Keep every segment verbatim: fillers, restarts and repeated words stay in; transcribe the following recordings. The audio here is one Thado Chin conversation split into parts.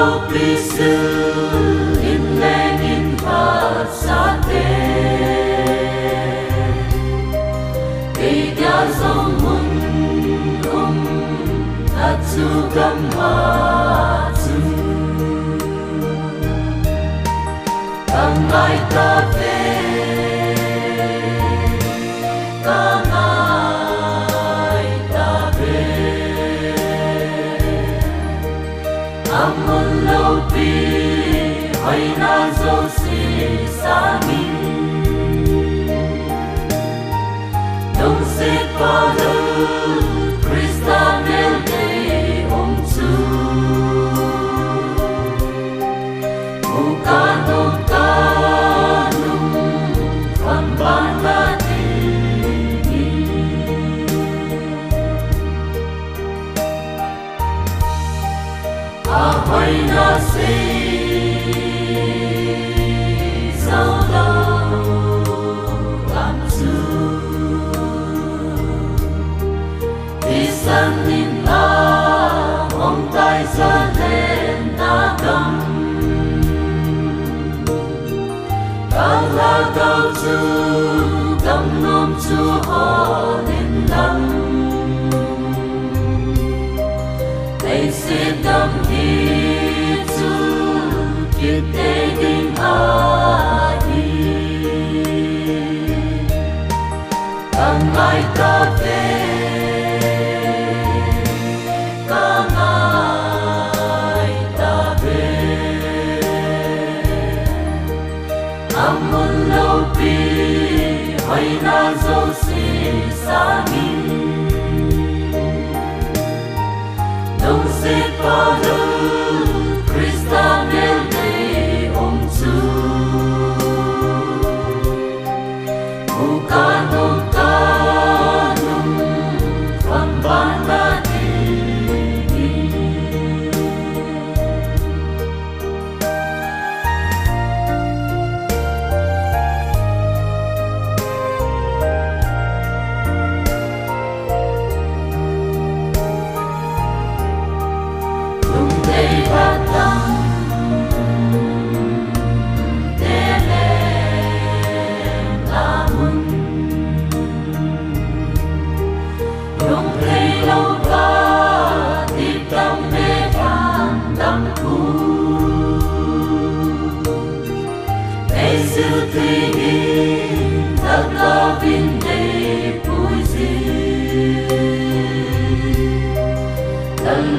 Pisil in leng in phatsate, kei dia jong mun um, achu gam'a chun ka ngai tave, ka ngai tave. Amun loupi hoina jouse sangin, lungsetpa lou Christa meltei um chu, mu kanung kanung khonbang na dingin. Ahoina sei jou lou gam chu, thisan in ahung tai Zalenna gam. Ka lhagao chu gamnom chu hol in lang, leiset gam hi chu kit tei ding ahi. Ka ngai tave, ka ngai tave. Amun loupi hoina jouse sangin, lungsetpa lou Christa meltei um chu, mu kanung kanung khonbang na dingin. Lungdei batang teleng amun, lungdei lou ka tiptam me than dam ku. Ei sil thei in, lhagao vin nei pui jin,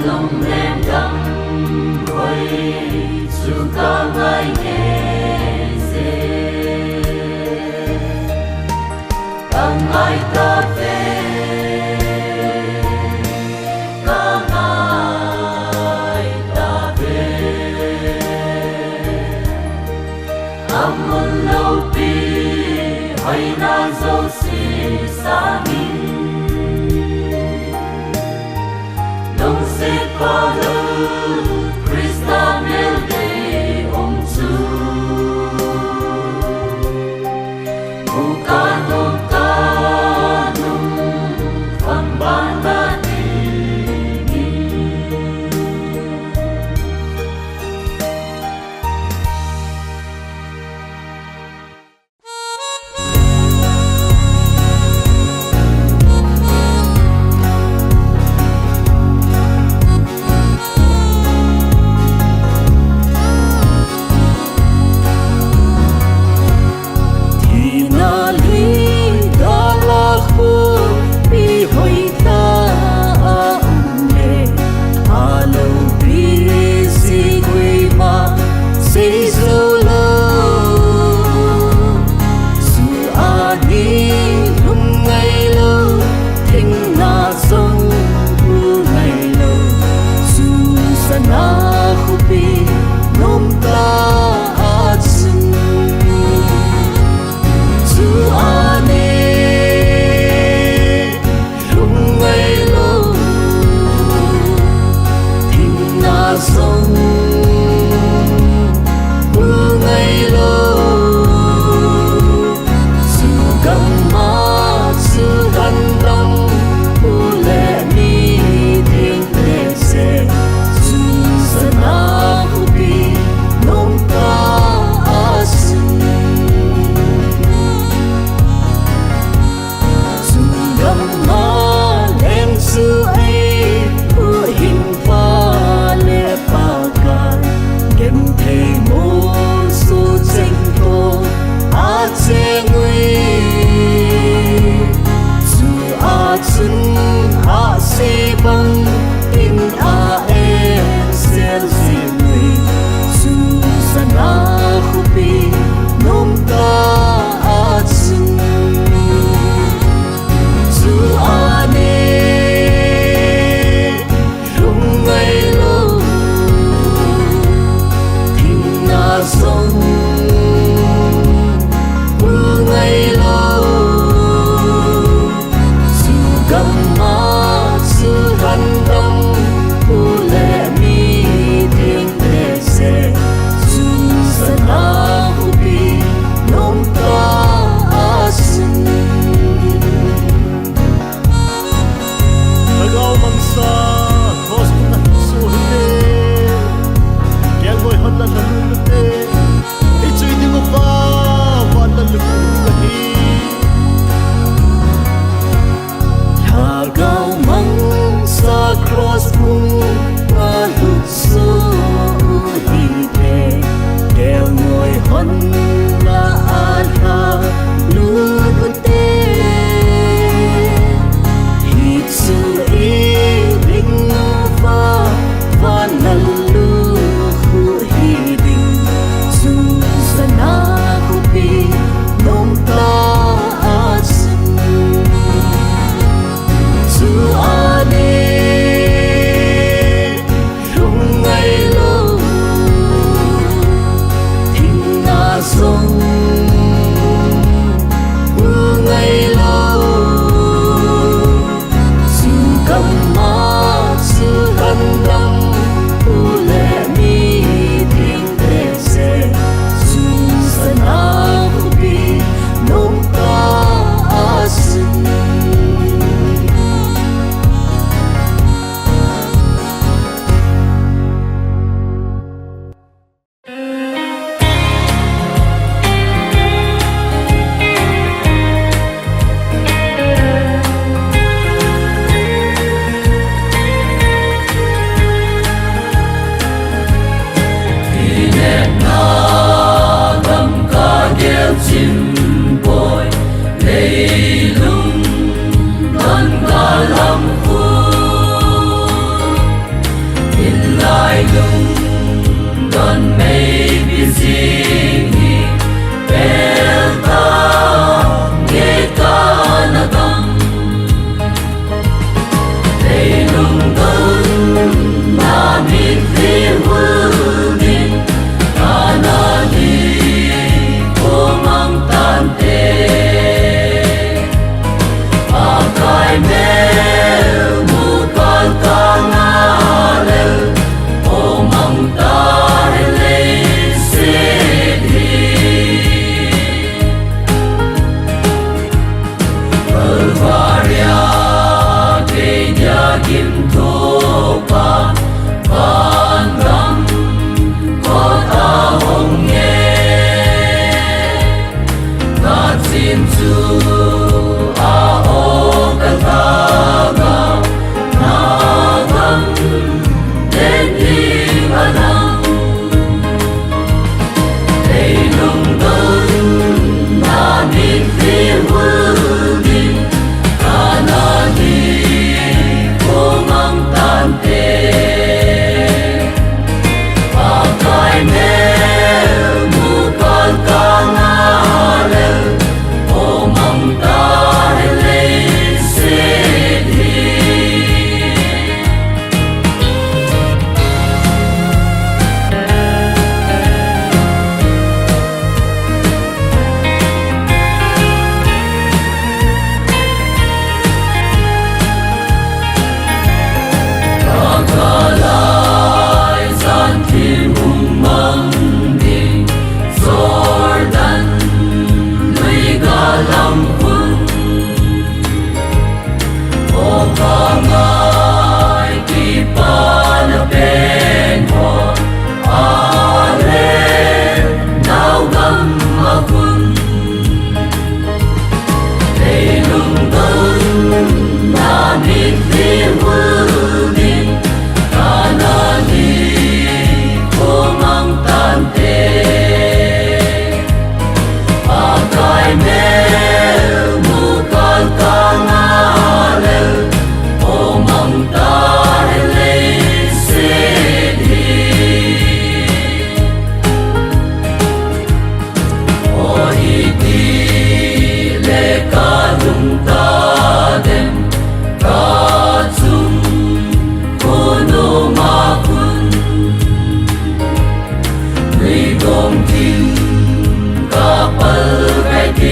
lungnem dang hoi chu ka ngai ngei je. Ka ngai tave, ka ngai tave. Amun loupi hoina jouse sangin, lungsetpa lou Christa meltei um chu, mu kanung kanung khonbang na dingin.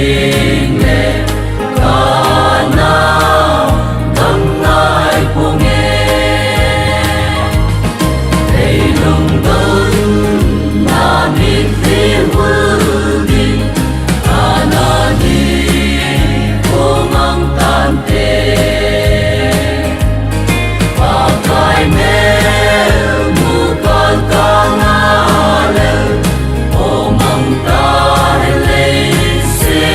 Ingle kana gamngai ponge, leilung donna mitlhi hul ding anani pomang tante. Pakai melmu kaltanga le pomang ta leise.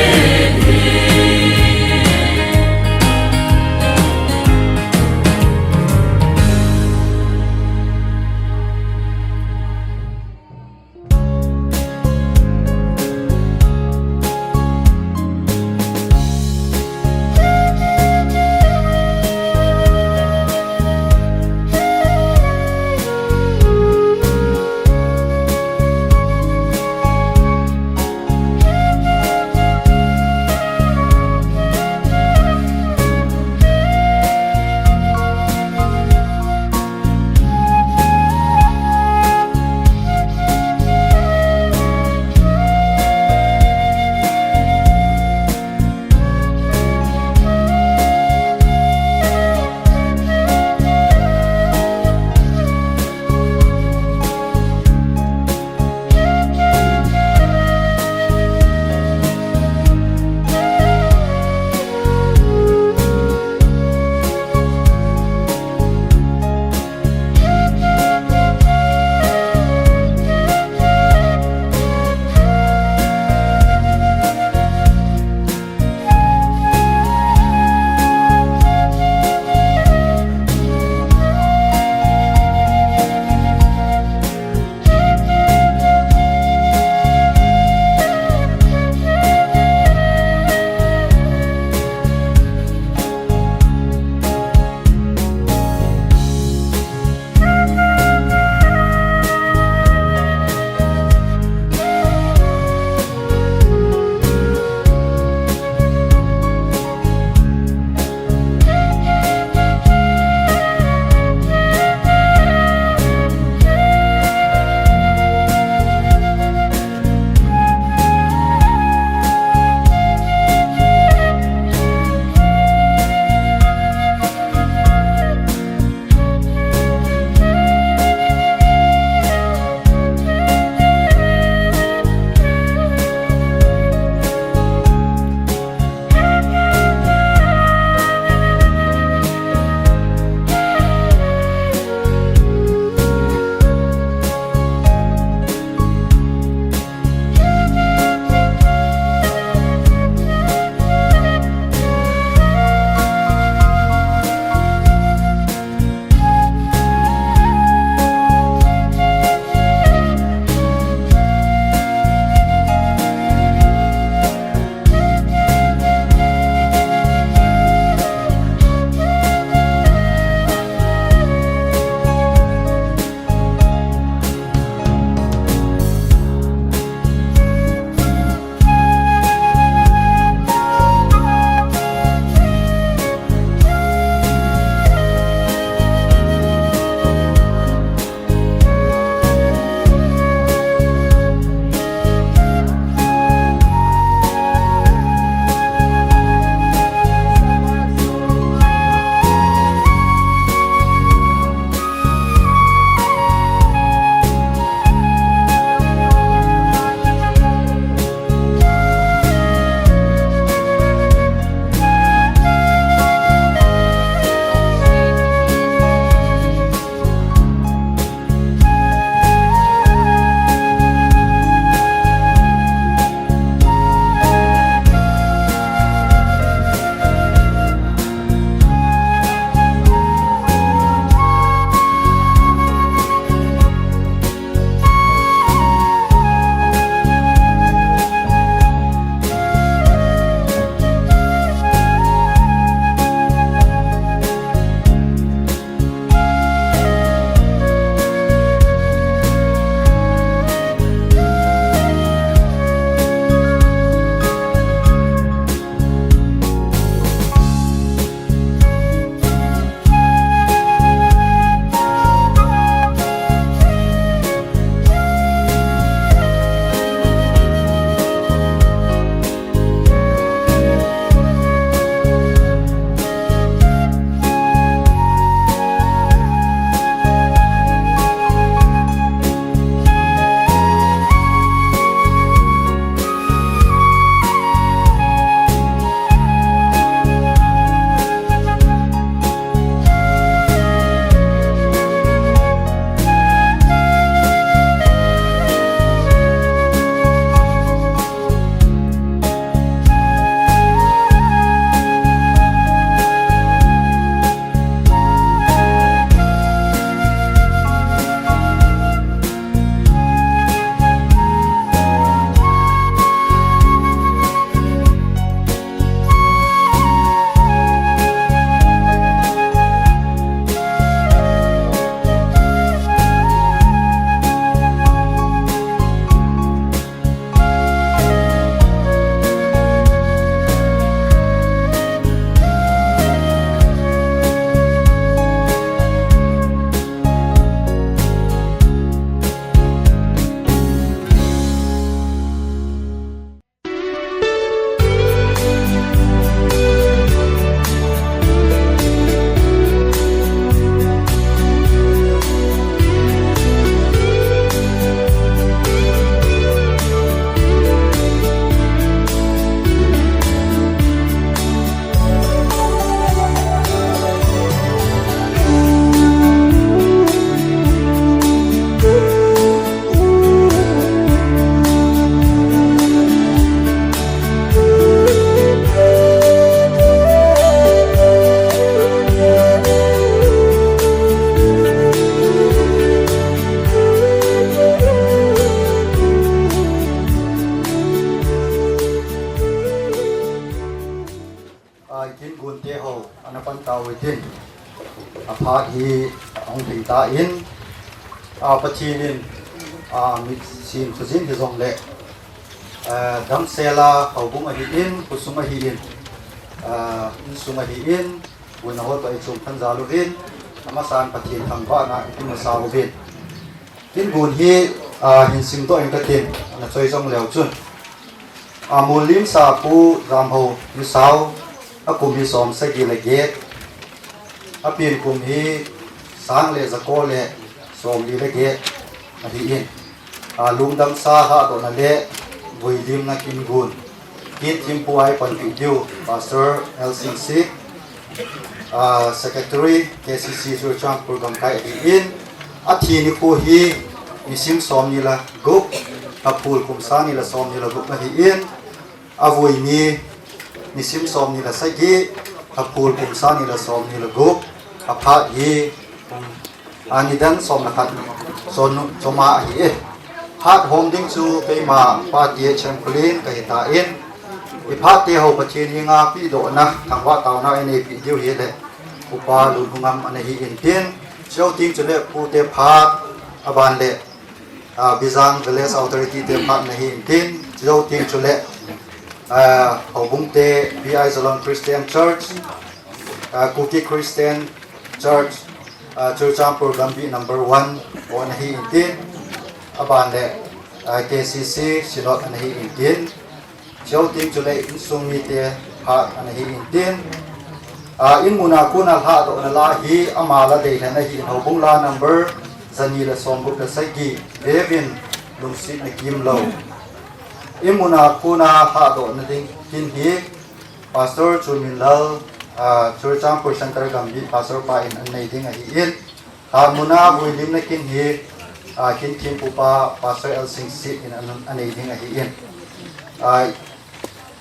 Te ho, ana pan tau tin. A phat hi ahung thei tan, a Pathen in, a mitsin khojin hijongle, a damsel a houbung ahin, khosung ahin, a insung ahin, gun a ho toh i chom than jal uvin, amasan Pathen thangvahna i masa uvin. Tin gun hi, a, hin sim toh in ka tin, ana choi jong leu chun. A, Mulimsa Pu Jamho Misao, a kum hi som sagi le get, a pen kum hi sang le jako le som li le get ahin. A, lungdamsa lhadohna le vuilimna kin gun. Kit thempu a i panpi diu, Pastor L Singsit, ah, Secretary, K C C Churachandpur gamkai ahin, a thi nikho hi nisim som ni le gup, Haphul kum sang ni le som ni le gup ahin, a vui ni nisim som ni le sagi, Haphul kum sang ni le som ni le gup, a phat hi, um, a nidan som le khat, som, som a ahi e. Phat hom ding chu keima Pa T H M Kulin ka hi tan, i phat te ho Pathen henga pehdohna, thangvah taona i neipi diu hi le, Upa Lunhungam ana hi in tin, chuteng chule pu te phat, aban le, ah, Bijang Village Authority te phat ana hi in tin, chuteng chule, ah, houbung te, B I Zalong Christian Church, ah, Kuki Christian Church, ah, Churachandpur Gambih number one, ho ana hi in tin, aban le, ah, K C C Synod ana hi in tin, chuteng chule insung mite phat ana hi in tin, ah, in muna kona lhadohna la hi ama la deilhen ahin, houbung la number jani le som gup le sagi, Vevin Lungsetna Kimlou. In muna kona lhadohna ding kin hi, Pastor Chunminlal, ah, Churachandpur Centre Gambih Pastor pa in anei ding ahin. Lha muna vuilimna kin hi, ah, kin thempu pa Pastor L Singsit in an, anei ding ahin. Ah,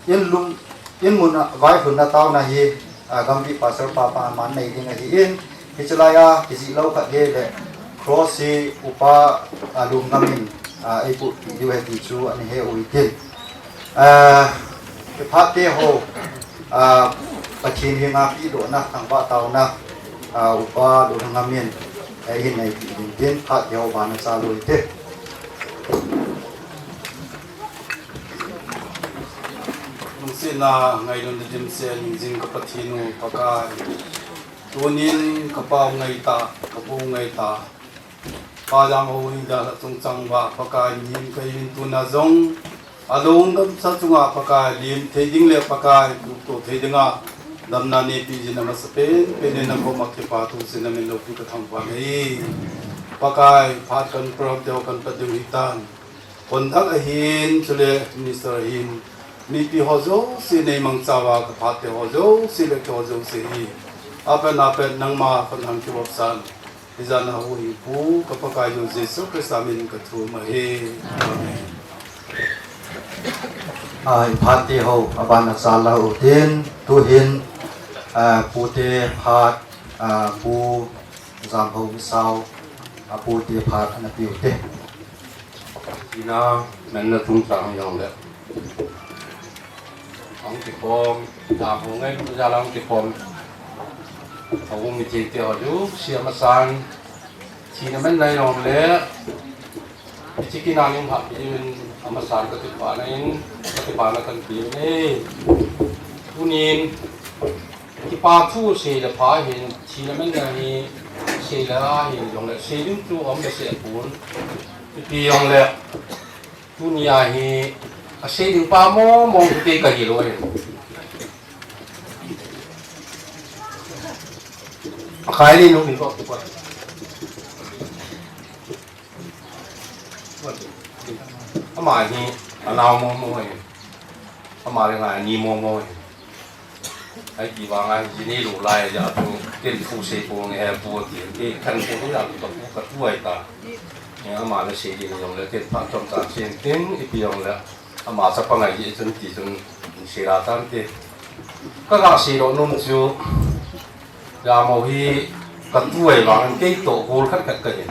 in lum, in muna vaihomna taona hi, ah, Gambih Pastor pa pa aman nei ding ahin. Hiche lai a, kijih lou khat hi le, cross hi Upa, ah, Lunhungam in, ah, eipuipi diu ahi ti chu ana he uvin tin. Ah, i phat te ho, ah, Pathen henga pehdohna, thangvah taona, ah, Upa Lunhungam in, eh, hin neipi ding tin, phat te ho bana cha lui te. Lungsetna ngailutna dimset hingjing ka Pathen u Pakai. Tunin ka pau ngaita, ka pu ngaita. Pa Jamho hi dalha chungchang uva Pakai min ka hin tuna jong, alungdamsa chunga Pakai lim thei ding le Pakai tup to thei dinga damna neipi jing amasapen pen in nakoma kipathu seiyin namin loupi ka thangvah e. Pakai phat kan program te ho kan pat diu hitan. Conduct ahin, chule minister ahin, mipi ho jouse neimangcha uva, ka phat te ho jouse le keiho jouse hi, apen apen nangma khut a kivopsan, hijat a Huhhingpu ka Pakaiyu Jesu Christa min ka thum ahi. Amen. Ah, i phat te ho, abana cha la u tin, tuhin, ah, pu te phat, ah, Pu Jamho Misao, a pu te phat ana pe u te. Ina, manna chungchang jong le. Ahung kikhom, Jamho ngailutna jal a ahung kikhom. Ahung mi theng te ho jouse amasan. Thina manna jong le. Hiche kin a nung hah pi in amasan ka kipana in, ka kipana kan pe u e. Tunin, Kipa thu sei le pha hin, thina manna hi sei le a hin jong le, sei ding chu um le sei pon. Ipi jong le, tunia hi, asei ding pa mo mo kei ka hi lou hin. Akai ni nung ni ko ko. Ama hi, anao mo mo hin. Ama le ngai ni mo mo hin. Ai ti vang a, ji nei lou lai a, ja tu, ken thu sei pon nge he pu ti, e, kan pu tu ja tu, ka pu ka tu ai ta. E, ama le sei ding jong le, ken phat chom ta sei tin, ipi jong le, ama chapa ngai ji chun ti chun, sei la tan ti. Ka ga sei lou nom chu, Jamho hi, ka tu ai vang, kei toh gol khat khat ka hin.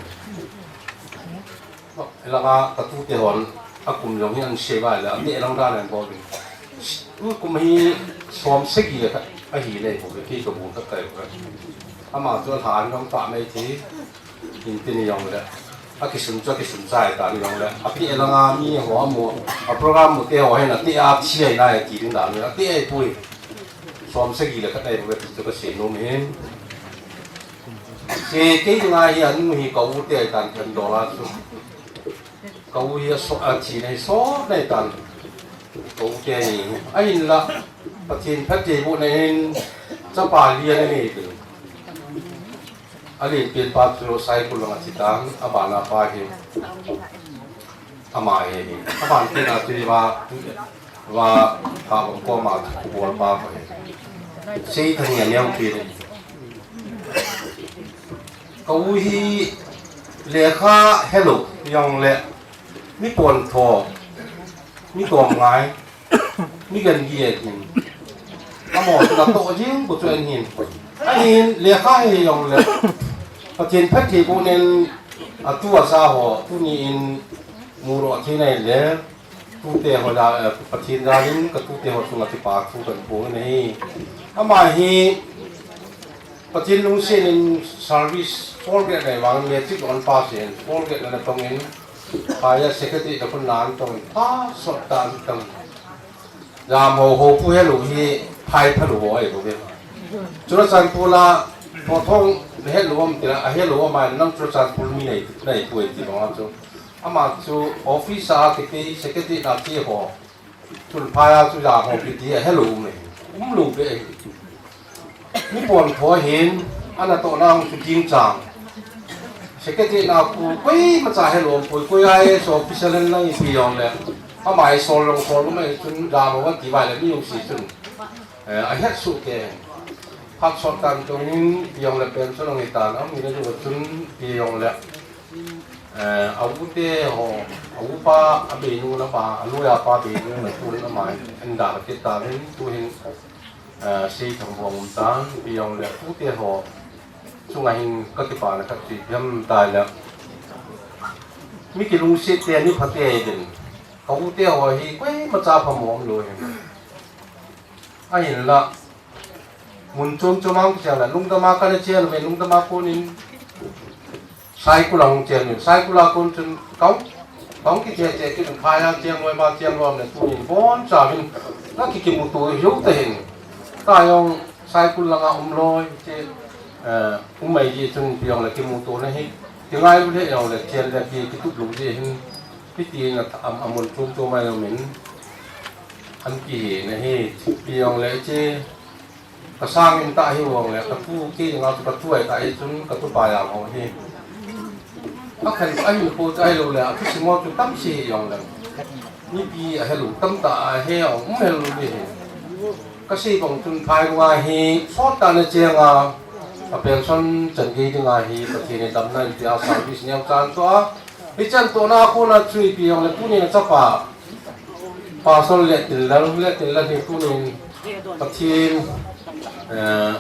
Langa ka tute hon, a kum jong hi an sei vai le, a te lang dan an bol ding. Tu kum hi som sagi le khat, Ahi le ko ki ko bu ta kai ko. Ama chu lhan jong ta mai ti. In ti ni jong le. A kisum chu a kisum chai ta ni jong le. A pi langa mi ho mu. A program mu te ho hen a ti a chi ai na ti ding da ni. A ti ai pui. Som sagi le ka tai bu ti chu ka sei nom hin. Se kei nga hi anu hi ka u te ai tan kan do la chu. Ka u hi a so, a thi nei so nei tan. Ka u te ni. A hin la, Pathen phatthei bohna hin, chapa li a nei tu. A len pen pa chu Saikul langa thi tan, a bana pa hi. Ama hi, a ban pen a tu va, va, ka bang ko ma, ko pa ko hi. Sei thang ya nyang pi. Ka u hi lekha helou jong le, mi pontho, mi tomngai, mi gangi e hin. Amo chu natoh jing bu chu ahin. Ahin lekha he jong le, Pathen phatthei bohna in a tu a sa ho, tuni in mu ro thei nai le, Tute ho la, eh, Pathen jalin ka tute ho chunga kipa thu kan phong ahi. Ama hi Pathen lungset in service forget nei vang matric on pass in forget na tong in, higher secondary na kun nan tong in, pa sot tan tong. Jam ho ho pu helou hi phai phalou ho ai ho ve. Churachandpur la, phothong helou am tila, a helou am ai nang Churachandpur mi nei, nei pu ai ti bang chu. Ama chu office a kiti, secretary na ti ho. Chun phaya chu ja ho kiti a helou me. Umlou be. Mi pontho hin, ana toh na hung chu ding chang. Secretary na pu, koima cha helou pui, koi IAS officer len lang ipi jong le. Ama i sol long sol mai chun ja ho ti vai le mi jong si chun. Eh, a het su ke. Phat sot tan tong in, ipi jong le pension ong i tan, am i na ju chun, ipi jong le. Eh, a u te ho, a u pa, a beinu na pa, a lui a pa beinu na tu na mai, en da la kit ta hin, tu hin, eh, sei thang bong um tan, ipi jong le, u te ho, chunga hin ka kipa na ka ti jam ta le. Mi kilungset te, mi pha te din. Ka u te ho hi, koima cha pha mom lo hin. Ahin la, mun chom chom ang kicheng la, lungdam a kana chen, me lungdam a konin, Saikul a hung chen, Saikul a kon chun, kong, kong kiche che kin, phaya cheng, loi ma cheng, lom le tunin, bon cha vin, na ki kimuto, hiu ta hin, ta jong, Saikul langa um loi, che, eh, um mai ji chun, ipi jong le kimuto na hi, kingai u le jong le, chen le ki, kitup lu ji hin, Hiti na am, amun chom chom mai min an kihi na hi, ipi jong le che, ka sang in ta hi jong le, ka tu ki nga chu ka tu ai ta hi chun, ka tu pa jam ho hi. A khan a hin ko ta hi lo le, a tu si mo chu tam si hi jong le. Mipi a helou tam ta a he jong, um helou le hi. Ka sei bang chun phai nga hi, sot ta na che nga, a pension chan gei ding a hi, Pathen in damna in tia service neo chan chu a, Hichan tohna a kona chu ipi jong le tunin a chapa. Pastor Letinlal, Letinlal hi tunin Pathen, eh,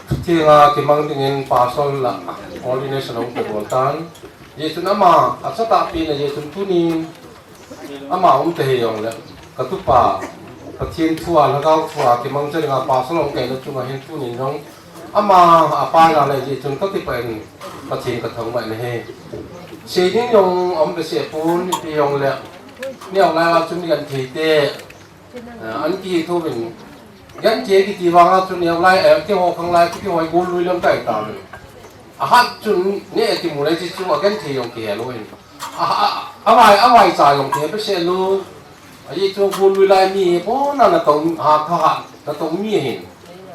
Pathen a kimang dingin pastor la ordination a hung pe bol tan. Jeh chun ama, a chapa pi na jeh chun tunin Ama um te hi jong le, ka tupa, Pathen thu a, Lhagao thu a, kimang che dinga pastor hung kaina chunga hin tunin jong, ama a pa na le jeh chun ka kipah in Pathen ka thangvah in ahi. Sei ding jong um behseh pon, ipi jong le, neo lai a chun genthei te, eh, an kihi thou vin, genthei kiti vang a chun neo lai, eh, keiho khang lai, keiho hi gol lui lam kai ta le. A hat chun neh kimu le chi chu a genthei jong kihe lou hin. A, a, a vai, a vai cha jong kihe behseh lou. Ajeh chu gol lui lai mi hi pon a natong, ha, tha ha, natong mi hin.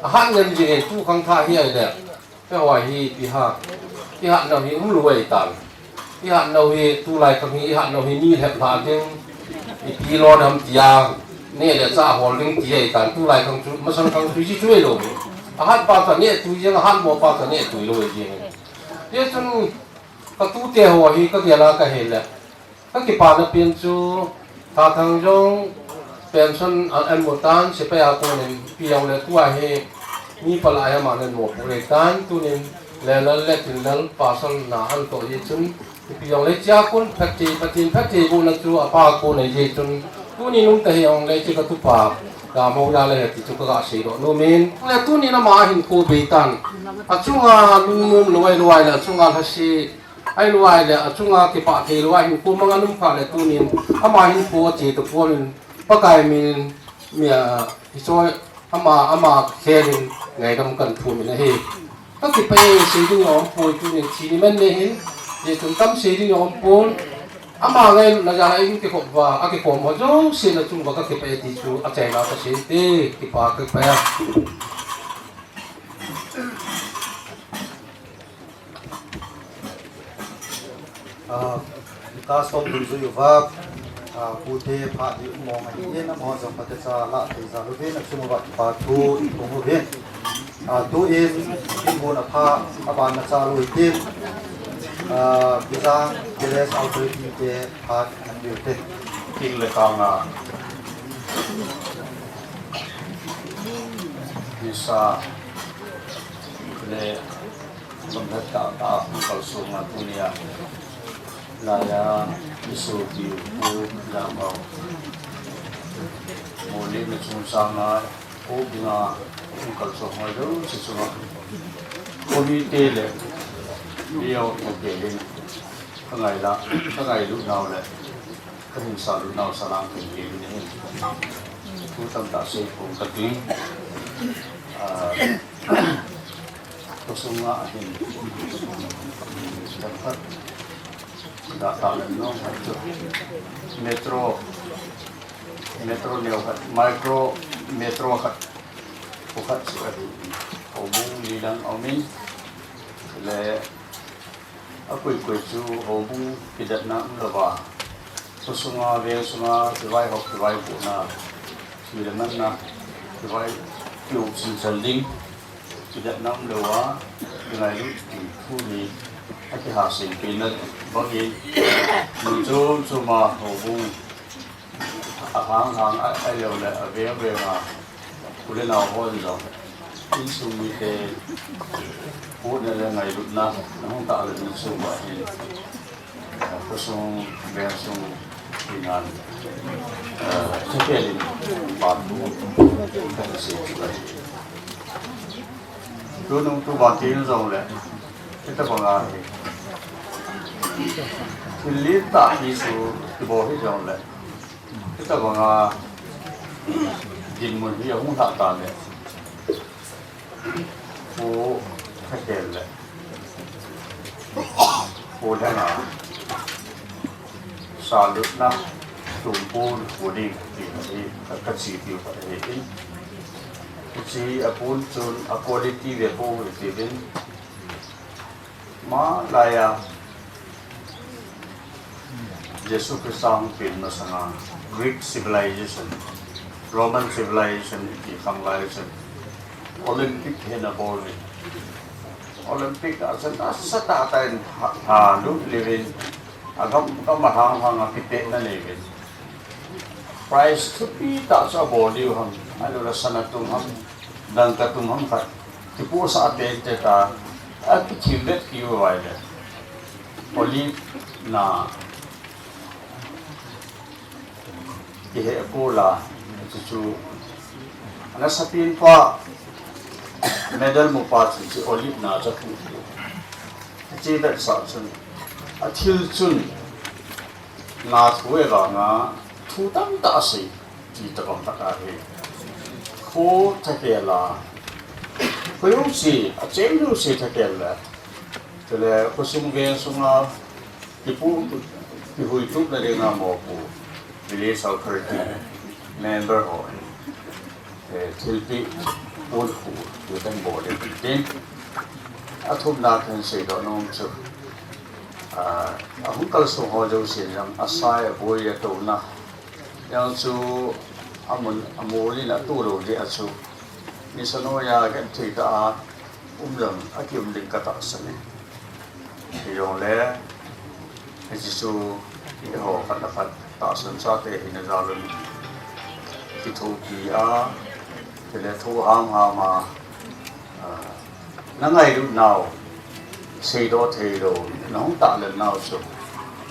A hat ngen jing hin tu khang tha hi ai le. Keiho hi ipi ha. I hat nau hi um lou ai tan. I hat nau hi tulai khang hi, i hat nau hi mi lhep lha ding. Ipi lo nam tia. Neh le chah hol ding ti ai tan. Tulai khang chu, masang khang chu chi chu ai lou. A hat pa cha neh tui jeng, a hat mo pa cha neh tui lou ai jeng. Hijeh chun Ka tute ho hi ka gel a ka he le. Ka kipana pen chu, Thathang jong pension a, an mu tan, sepai a kon in, ipi jong le tua hi, mi palai a man an mo pu le tan, tunin, Lenlal Letinlal pastor na an toh jeh chun, ipi jong le chia kon phatthei, Pathen phatthei bohna chu a pa kon a jeh chun, Tuni nung ta hi ong le chi ka tupa, ka mo ya le ti chu ka ga sei doh nom in. Le tuni na ma hin ko be tan. A chunga lungnom lo ai lo ai le a chunga lhase, ai lo ai le a chunga kipah thei lo ai hin ko manga num kha le tunin ama hin ko che to pon Pakai min mi a hi choi Ama, ama khelin ngaidam kan thum in ahi. Ka kipah e, sei ding a um poi tunin thi ni man ne hin, je tum tam sei ding a um pon. Ama ngailutna jal a in kikhop uva, a kikhom ho jouse na chung uva ka kipah e ti chu a chaina ka sei te, kipah, kipah e. Ah, ka som dun zui uva, ah, pute pha di mong ahi in, amaho jong phatecha la thei jal uvin, achung uva kipa thu i phong uvin. Ah, tuin, in mun apha, aban na cha lui tin, ah, Bijang Village Authority te phat an diu te. King le kang a, nisa le Gamlhat tah tah a hung kalsong a tunia, laiya i sopi u Pu Lamhao, Molina chungchang a, Pu Binga hung kalsong ho jouse chunga, committee le V O te in ka ngai la, ka ngailut nau le ka hin salut nau salam khen kei in ahi. Thu tamtah sei phong ka ti. Ah, Khosung a hin, khat, ga ta lem nom khat chu, metro, metro neo khat, micro metro khat, khu khat chu ahi. Houbung li lang aum in, le a koi koi chu houbung kidatna um louva, khosunga, veng sunga, kivaihop, kivaipohna, thil le manna, kivai, kium chin chal ding, kidatna um louva, kingailut ding thu hi, a kihaseng pen na bangin, mun chom chom a houbung, a hang hang a, a lou le, a veng veng a, u le nao hon jong, insung mite, puhna le ngailutna, na hung tah le na sum a hin, Khosung, veng sung, inan, eh, thakhelin, ban, kan sei chu ahi. Tunung tuban tin jong le, hitabanga hi. Thil lentah hi chu, kibol hi jong le, hitabanga, dinmun hi ahung lhah ta le. Pu Thakhel le Pu Lhenga salutna tumpon pu ding ti hi ka, ka chi tiu ka hi in. Hiche a pun chun a quality ve pou ti vin. Malaiya Jesu Christa hung pen masanga Greek civilization, Roman civilization iti khang lai chun Olympic hi ana bol uvin. Olympic a chun nasatah tah in lha, lha lut lheh uvin, agam, gam alhang lhang a kipehna nei uvin. Prize thupi tah chu abol diu ham, ahilouleh sana tum ham, dangka tum ham khat kipuisah a tete ta, akithim vet kit uva ahile, Olive na kihei pula, chuchu ana sapin pa, medal mu pa chu, chu Olive na chu pu. Chu vetsah chun, athil chun, na thu e vanga, thu tamtah asei, ti tabang khat ahi. Pu Thakhel a, koi jouse, acheng jouse Thakhel le, chule khosung veng sunga, kipu, kihui tup na dinga mopo, village authority, member ho, eh, thilpeh, pon khu, ti kan bol le tin. Athumna kan seidoh nom chu, ah, ahung kalsong ho jouse jong, asai, aboi, atouna, jong chu amun, amolin atoulou jeh a chu, nisa noiya genthei tah a um jong akium ding katahsan e. Hijongle, hiche chu eiho khat le khat tahsan chate hina jal un kithopi a, chule tho ham ham a, ah, na ngailut nau, seidoh theilou, na hung tahlen nau chu,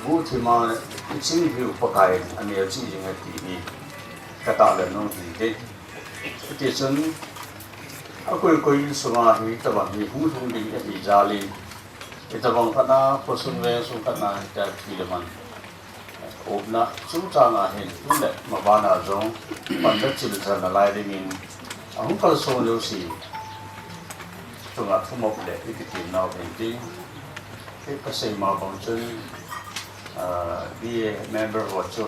guhthim a chinghiu Pakaiyin anel cheh jing e ti hi, Ka tahlang nung hi te. Ti chun, a koi koi in sunga hi tabang hi hung hung ding a hi jal in. Hitabang khat na, khosung vengveng khat na, hita thi le man. Upna, chungchang a hin, tu le, maban a jong, pan da chil chal na lai ding in, a hung kalsong leo si. Chunga thumop le, i kitin nau hin ti. Hi ka sei ma bang chun, ah, B A member ho chu,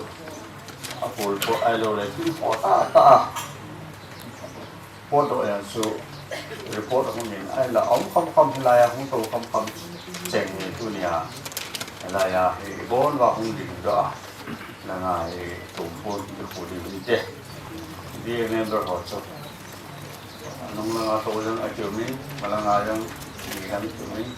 a pul po ai lo le, tin ho ta ta. Report doh jeng chu, report hung in, ahinla, aum kham kham hilai a, hung to kham kham cheng ni tunia. Hilai a, hi bon va hung ding doh a. Langa hi tumpun, hi khu ding hi te. B A member ho chu. Nung langa to jeng a kiu min, malanga jeng, ni jeng kiu min.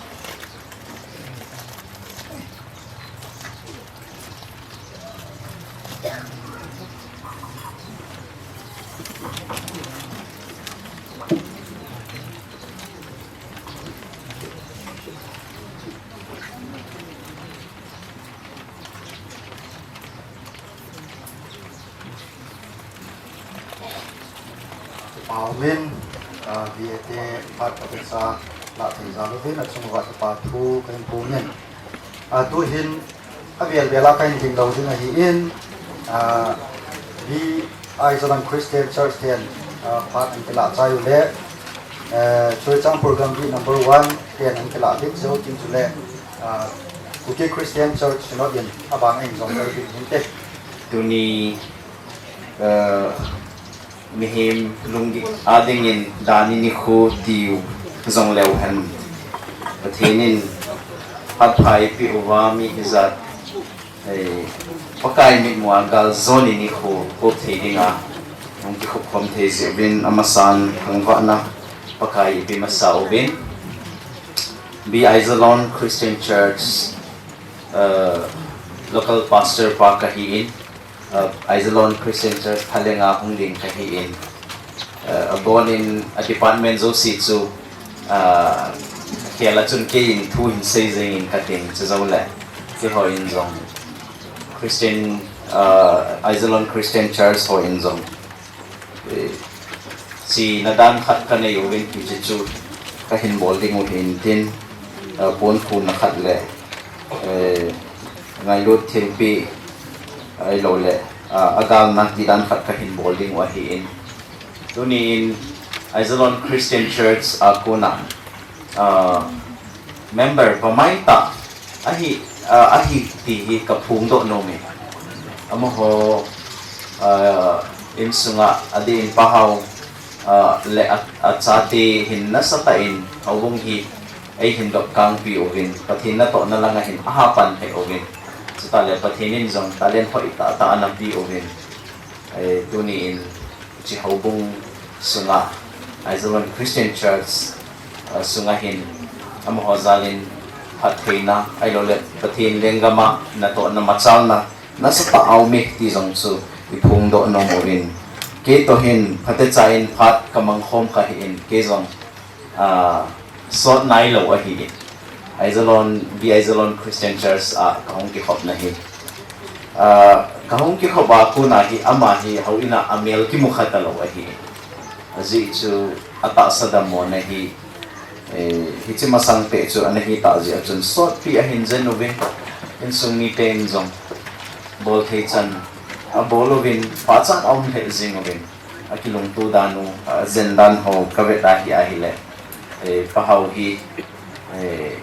Pau min, ah, B A te phat ka pesa la thei jal uvin, a chung uva kipa thu ka hin pum in. Ah, tu hin, a vel vel a ka hin ding lo ding ahi in, ah, B I Zalan Christian Church ten, ah, phat an kila chai u le, eh, Church ang program B number one ten an kila dik jo tin chu le, ah, Kuki Christian Church Synod in a bang in jong ka dik hin te. Tuni, eh, Mihem lunggil a dingin dan i nikho tiu jong leu hen. Pathen in phatthei eipeh uva mi hijat, eh, Pakai mitmu a gal jon i nikho kop thei dinga hung kikhop khom thei jeh uvin amasan thangvahna Pakai eipeh masa uvin. B I Zalan Christian Church, eh, local pastor pa kahi in, uh, Aizalon Christian Church Phalenga hung ding kahi in, uh, abon in a department jouse chu, uh, khel a chun kei in thu hin sei jeng in kating chu jou le, keiho in jong Christian, uh, Aizalon Christian Church ho in jong Eh, chena dan khat kanei uvin hiche chu kahin bol ding u hin tin, eh, pon khuna khat le, eh, ngailut thilpeh, ahilou le, ah, agalna ti dan khat kahin bol ding u ahi in. Tuni in Aizalon Christian Church a kona, ah, member pamai tah ahi, ah, ahi ti hi ka phongdoh nom e. Amaho, ah, insunga adeh in Pahao, ah, le a, achate hin nasatah in houbung hi eihin dopkangpi uvin, Pathen natohna langa hin aha pan lheh uvin. Chutah le Pathen in jong talent hoitah tah ana pe uvin. Eh, tuni in hiche houbung sunga Aizalon Christian Church, eh, sunga hin amaho jal in phattheina ahilou le Pathen lenggam a natohna machalna nasatah a um e ti jong chu i phongdoh nom uvin. Kei toh hin phatecha in phat ka mangkhom kahi in kei jong ah, sot nailou ahi in. Aizalon, B Aizalon Christian Church a kahung kikhopna hi. Ah, kahung kikhop a kona hi ama hi houin a amel kimu kha talou ahi in. Ajeh chu atahsa dammona hi, eh, hiche masang peh chu ana hi tah jeh a chun sotpi ahin jen uvin. Insung miten jong bol thei chan abol uvin pachat a um lheh jing uvin. Akilungto dan u, ajen dan ho kavet a hi ahile, eh, Pahao hi, eh,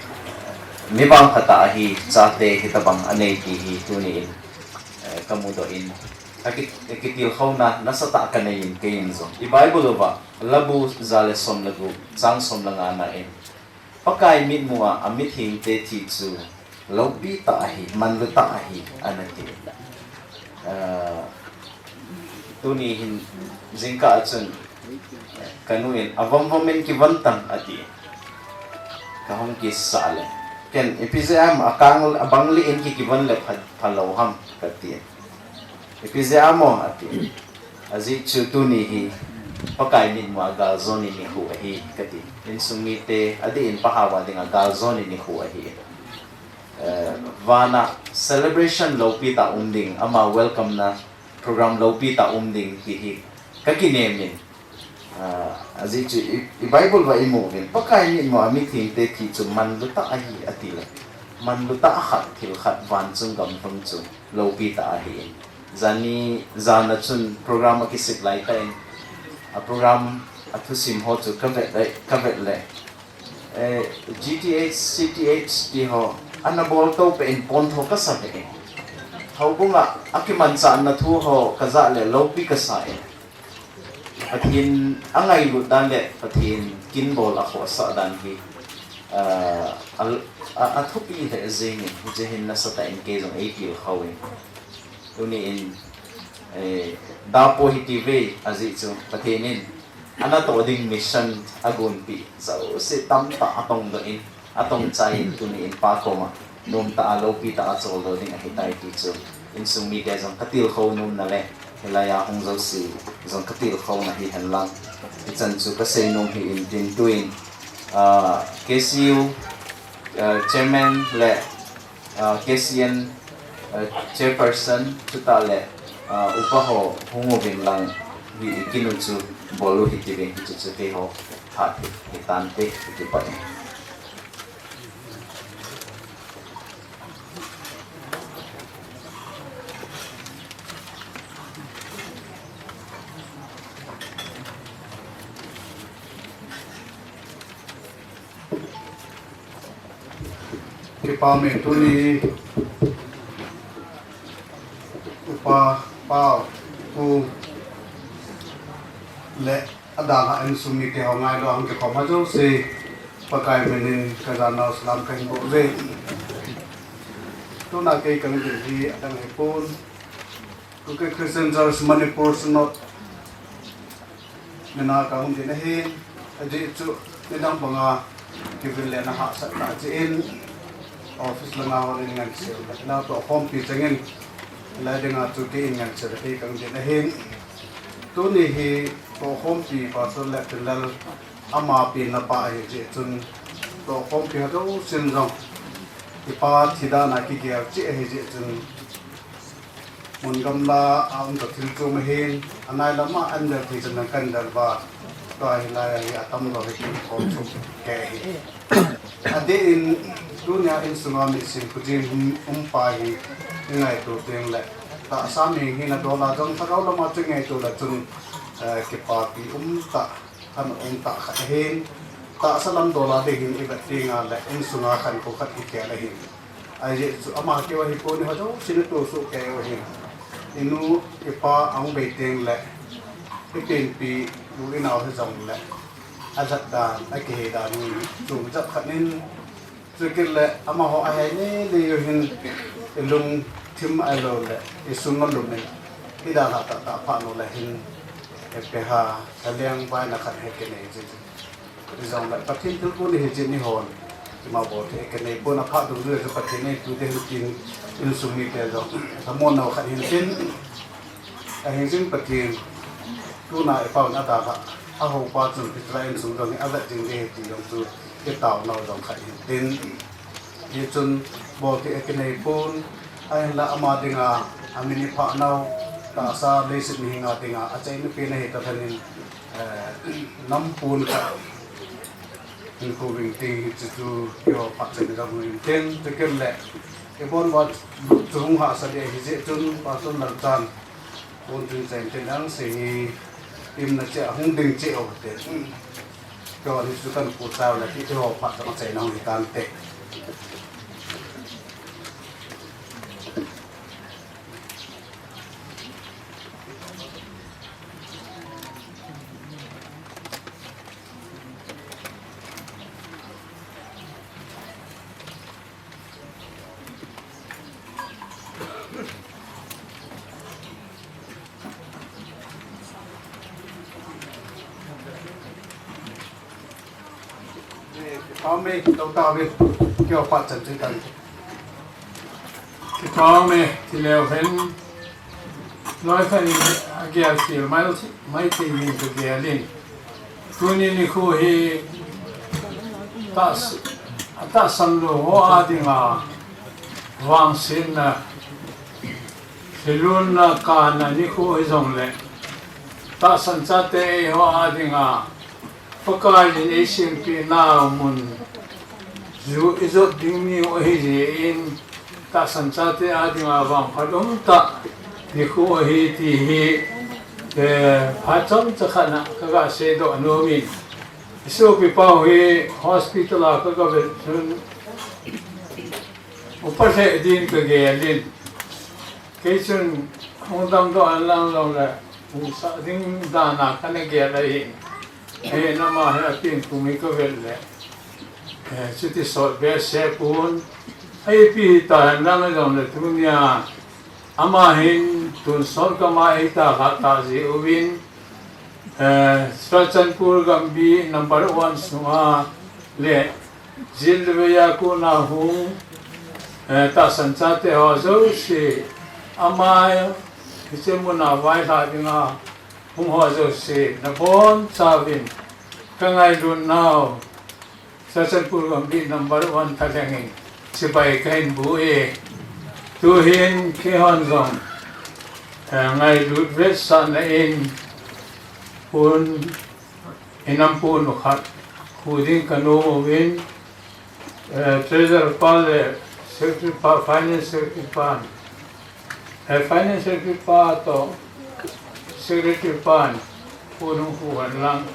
mi vangphat a ahi, chate hitabang anei ti hi tuni in, eh, kamudoh in, aki, akitilkhouna nasatah kanei in kei in jong. I Bible uva, Labu ja le som le gup, chang som le nga na in, Pakai mitmu a, amithengte thi chu loupi tah ahi, manlu tah ahi, ana ti. Ah, tuni hin jingkah a chun, kanu in, avom vom in kivon tan, ati. Kahung kisah le. Ken, ipi jeh ham, akang, abang lih in ki, kivon le pha, phalou ham, kati. Ipi jeh ham o, ati. Ajeh chu tuni hi Pakai mitmu a galjona nikho ahi kati. Insung mite adeh in Pahao a dinga galjona nikho ahi. Eh, vana celebration loupi tah um ding, ama welcome na program loupi tah um ding ti hi kakinem in, ah, ajeh chu i, i Bible uva imu uvin, Pakai mitmu a mithengte thi chu manlu tah ahi ati le, manlu tah khat, thil khat, van chung gam lhung chu loupi tah ahi in. Janhi, jan a chun program akisik lai tah in, a program a thusim ho chu kavet le, kavet le, eh, G T H, C T H ti ho, ana bol to peh in pon tho kasa peh in. Houbung a, akimanchahna thu ho kajah le loupi kasa in. Pathen angailut dan le Pathen kin bol akhohsah dan hi, ah, a, a, athupi lheh jeng in, hiche hin nasatah in kei jong eipil khou in. Tuni in, eh, dapo hiti ve ajeh chu Pathen in, anatoh ding mission agonpeh jouse tamtah atongdoh in, atongchai in tuni in Pa koma nomtah a loupi tah a choldo ding ahitai ti chu insung mite jong katilkhou nomna le hilai a hung jouse jong katilkhouna hihen lang, hichan chu kasei nom hi in tin tuin, ah, K C U, ah, chairman le, ah, K C N, ah, chairperson chutah le, ah, upa ho hung uvin lang hi ikinu chu bol u hiti vin hichu chu keiho phat hi, hitante hiti pa e. Kipa me tuni upa, pau, pu, le adang a insung mite ho ngailou a hung kikhom ho jouse, Pakai min in kajanau salam kahin bol uve. Tuna kei kahin ding hi adang hipon. Kuki Christian Church Manipur Synod min a kahung ding ahin, ajeh chu nidang banga kivil le na hahsat tah jeh in office langa hon in ngansei le, na tohkhompi chengin, lai dinga chu kei in ngansei le kei kahung ding ahin. Tuni hi tohkhompi Pastor le Tinlal ama penna pa ahi jeh chun, tohkhompi ho jousen jong, kipa thi dan a kigel cheh ahi jeh chun, mun gamla a um toh thil chom ahin, anai lama an del thei chan kan del uva, tua hilai a hi atam lou hi kin khom chom kei ahi. Adeh in, tunia insunga misim khojin um, um pa hi, i ngaito teng le, tahsa mi hina dol a jong lhagao lama chu ngaito le chun, eh, kipapi um tah, khan um tah khat ahin, tahsa lam dol a ding hin i vet teng le, insunga khankho khat hi kel ahin. Ajeh chu ama keu ahi pon, i ho jouse na tosuh kei u ahin. I nu, i pa ahung bei teng le, i penpi, u i nao hi jong le, ajat dan, akihei dan hi, chu jat khat in, chukit le, amaho ahei nei nei u hin, i lungthim ahilou le, i sung alum in, i dalha tah tah phat lou le hin, i pe ha, thaleng vaina khat hi kinei jing. Hijong le Pathen thilgon hi jin ni hon. Ima bol thei kanei pon, aphat dungjuia chu Pathen in eipui ding ahi tin, insung mite jong lhamon nau khat hin tin. Ahin jing Pathen, tuna i pa'n adalha, ahoupa chun hiche lai insung jong hi avet jing ding ahi ti jong chu i taonau jong khat hin tin. Hichun bol thei kanei pon, ahinla ama dinga, amin i phah nau, tahsa leiset mihing a dinga, achaina pen ahi ta lhon in, eh, nam pon khat, hinkho ving ting hiche chu, keiho phat chan in kahung in tin, chukit le, i bon uva chu hung hahsa ding ahi jeh chun, Pastor Lalchan, pon tun chain tin ang se hi, imna cheh a hung ding cheh u te. Keiho ni chu kan pu chau le, keiho phat chan a chaina hung hi tante. Kipah me, tou tauve, keiho phat chan chu tan. Kipah me, ti leu hen, loi khat in agel khel mai, mai thei in kagel in. Tuni nikho hi, tahs-, atahsan lou ho a dinga, vangsetna, Thilhunna kana nikho hijongle, tahsan chate eiho a dinga Pakaiyin eisempeh nau mun ju ijot ding niu ahijeh in, tahsan chate a dinga vangphat umtah nikho ahi ti hi, eh, phat chomcha khat na kaga seidoh nom in, isopipa hi hospital a kaga vet chun, upa lheh din kagel in, kei chun hung damdoh henlang jongle, hung sah ding dan a kana gel ahin, ahin ama hi apen kum hi kavet le, eh, chuti sot behseh pon, ipi hita henlang jongle tunia, ama hin tonsot gam a eidalhah tah jeh uvin, eh, Churachandpur Gambi number one sunga le, jil le veiya kona hung, eh, tahsan chate ho jouse, ama hiche muna vailhah dinga hung ho jouse, nabonchauvin kangailut nau, Churachandpur Gambi number one thalheng in chibai kahin bu e. Tuhin keihon jong, eh, ngailut vetsahna in pon, inam pon u khat khu ding kanom uvin, eh, treasurer pa le secretary pa, finance secretary pan, eh, finance secretary pa toh secretary pan pon hung khu henlang,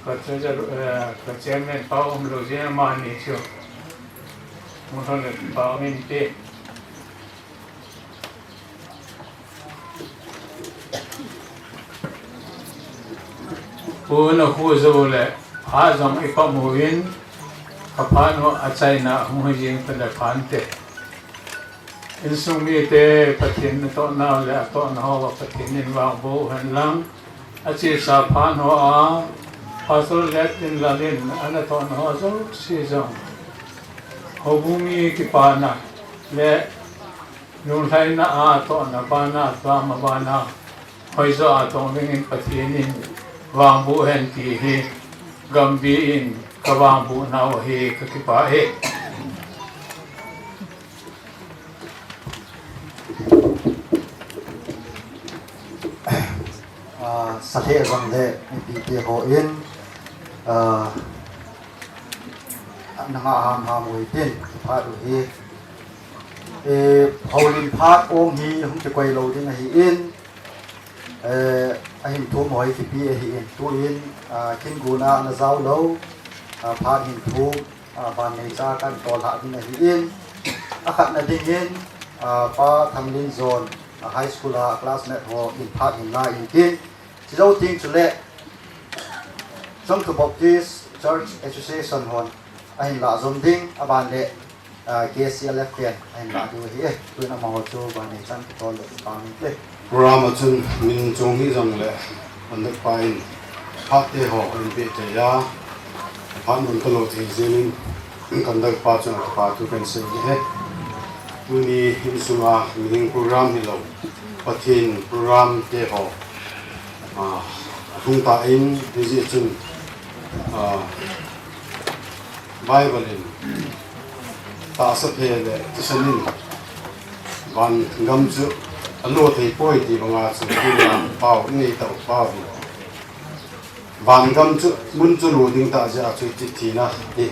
ka treasurer, eh, ka chairman pa umlou jeh in amani chu hung lhon le pa um inte. Pon akhu jou le, phat jong ipom uvin, kaphat u achaina hung hijeng phat le phante. Insung mite Pathen natohna le atohna hoa Pathen in vangboh u henlang, achesa phat hoa Pastor Lettinlal in anatohna ho jouse jong, houbung mi kipana le lunglhaina a atohna bana, pama bana, hoijo a tong dingin Pathen in vangboh hen ti hi Gambi in kavangboh nau ahi, kakipah e. Ah, sa lheh jongle mipite hon, ah, nanga hamham u hitin, phat u hi, eh, houlim phat um hi hung kikoi lou ding ahin, eh, ahin thum hoi kipe ahin, tuin, ah, kin guna ana jao lou, ah, phat hin thum, ah, vanneicha kan tolhah ding ahin, akhatna dingin, ah, Pa Thanglienjon, ah, high school a classmate hon phat hin la intin, chujou teng chule Chongthu Baptist Church Association hon ahin lah jom ding, aban le, ah, K C L F ten ahin lah diu ahi e. Tuin amaho chu vanneichan kitol le kipah inte. Program a chun min chong hijongle, conductor pa in phat te ho ahin peh thei a, phat mun kalo thei jeh in, conductor pa chun akipah thu kahin sei ahi. Tuni insunga mihem program hilou, Pathen program te ho, ah, alhung tan, hijeh chun, ah, Bible in, tahsa phe le thisan in van gam chu alo thei poi ti banga chu, tua pao inei tauva, van gam chu mun chu lo ding tah jeh a chu iti thina hi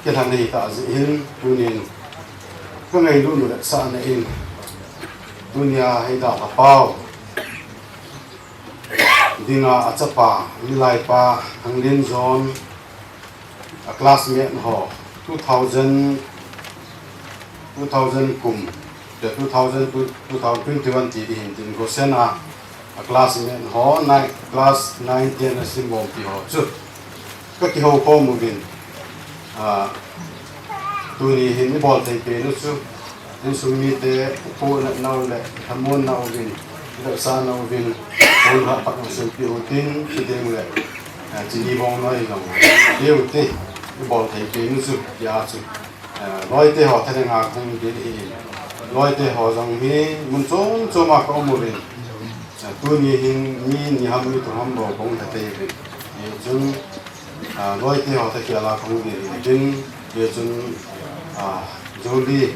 kilha nei tah jeh hin, tunin kangailut u le sahna in, tunia hi dalha pao dinga achapa, milai pa, Thanglienjon, a classmate ho, two thousand, two thousand kum, the two thousand to two thousand twenty-one ti ding hin tin, Goshen a, a classmate ho, nine, class nine, ten a simkhompi ho chu kakihou khom uvin, ah, tuni hin ibol thei pen u chu, insung mite, upohnau le, thamuannau uvin, idohsahnau uvin, hon ha pat hung sempeh utin, chuteng le, eh, chini bong noi jong, deu te, ibol thei pen u chu, tia chu, eh, loite ho thalhenga kahung ding ahi. Loite ho jong hi, mun chom chom a ka um uvin, eh, tuni hin, mi ni ham, mi thum ham bou kahung lha thei uvin. Hichun, ah, loite ho thakhel a kahung ding ahi tin, hichun, ah, Joli,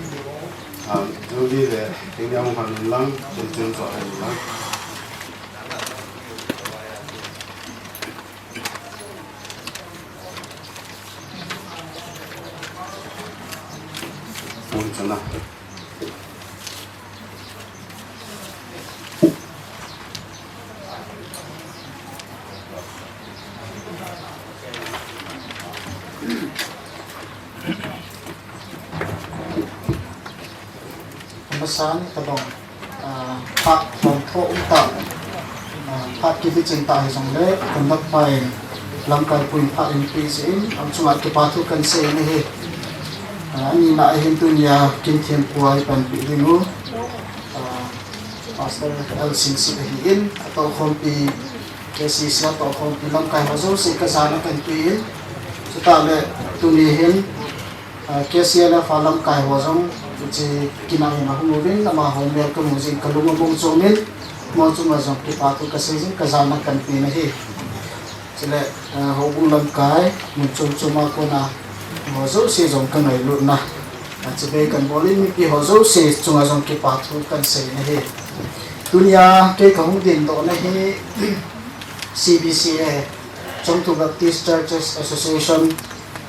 Juli le, tingni ahung hal in lang, chen chen cho hal in lang. Pun chana. Amasan ka dong, ah, phat lom tho um ta, ah, phat kibi ching ta hi jong le, conductor in lamkai pu in phat in pi si in, am chunga kipa thu kan sei ni hi. Ah, ani na hin tunia kin thiam pu ai pan pi ding u. Ah, Pastor L Singsit ahi in, atoh khompi, K C C atoh khompi lamkai ho jouse ka jana kan pi in. Chuta le tuni hin, ah, K C L F a lamkai ho jong, hiche kina in ahung uvin, amaho mel ka mu jing ka lung abong chom in, mo chunga jong kipa thu ka sei jing ka jana kan pi na hi. Chule, ah, houbung lamkai, mun chom chom a kona, ho jouse jong ka ngailut na. Ah, chibai kan bol in mipi ho jouse chunga jong kipa thu kan sei na hi. Tunia kei ka hung din doh na hi, C B C A, Chongthu Baptist Churches Association,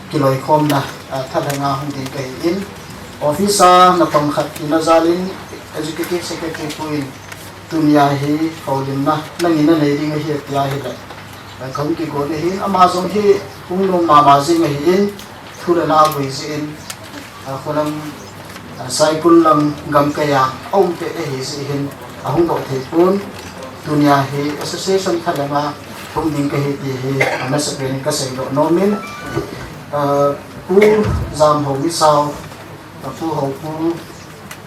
kiloikhomna, ah, thalheng a hung ding ka hi in, office a na pang khat tina jal in, Executive Secretary pu in, tunia hi houlimna, nangin na nei ding ahi tia hi le. Ah, ka hung kigon ahi in, ama jong hi hung nom mama jing ahi in, thu le la bui jing in, ah, kholam, ah, Saikul lam gamkai a, aum pet ahi jeh hin, ahung doh thei pon, tunia hi association thalheng a, hung ding ka hi ti hi, ah, nasa pen ka sei doh nom in, ah, Pu Jamhou Misao, ah, Pu Houpu,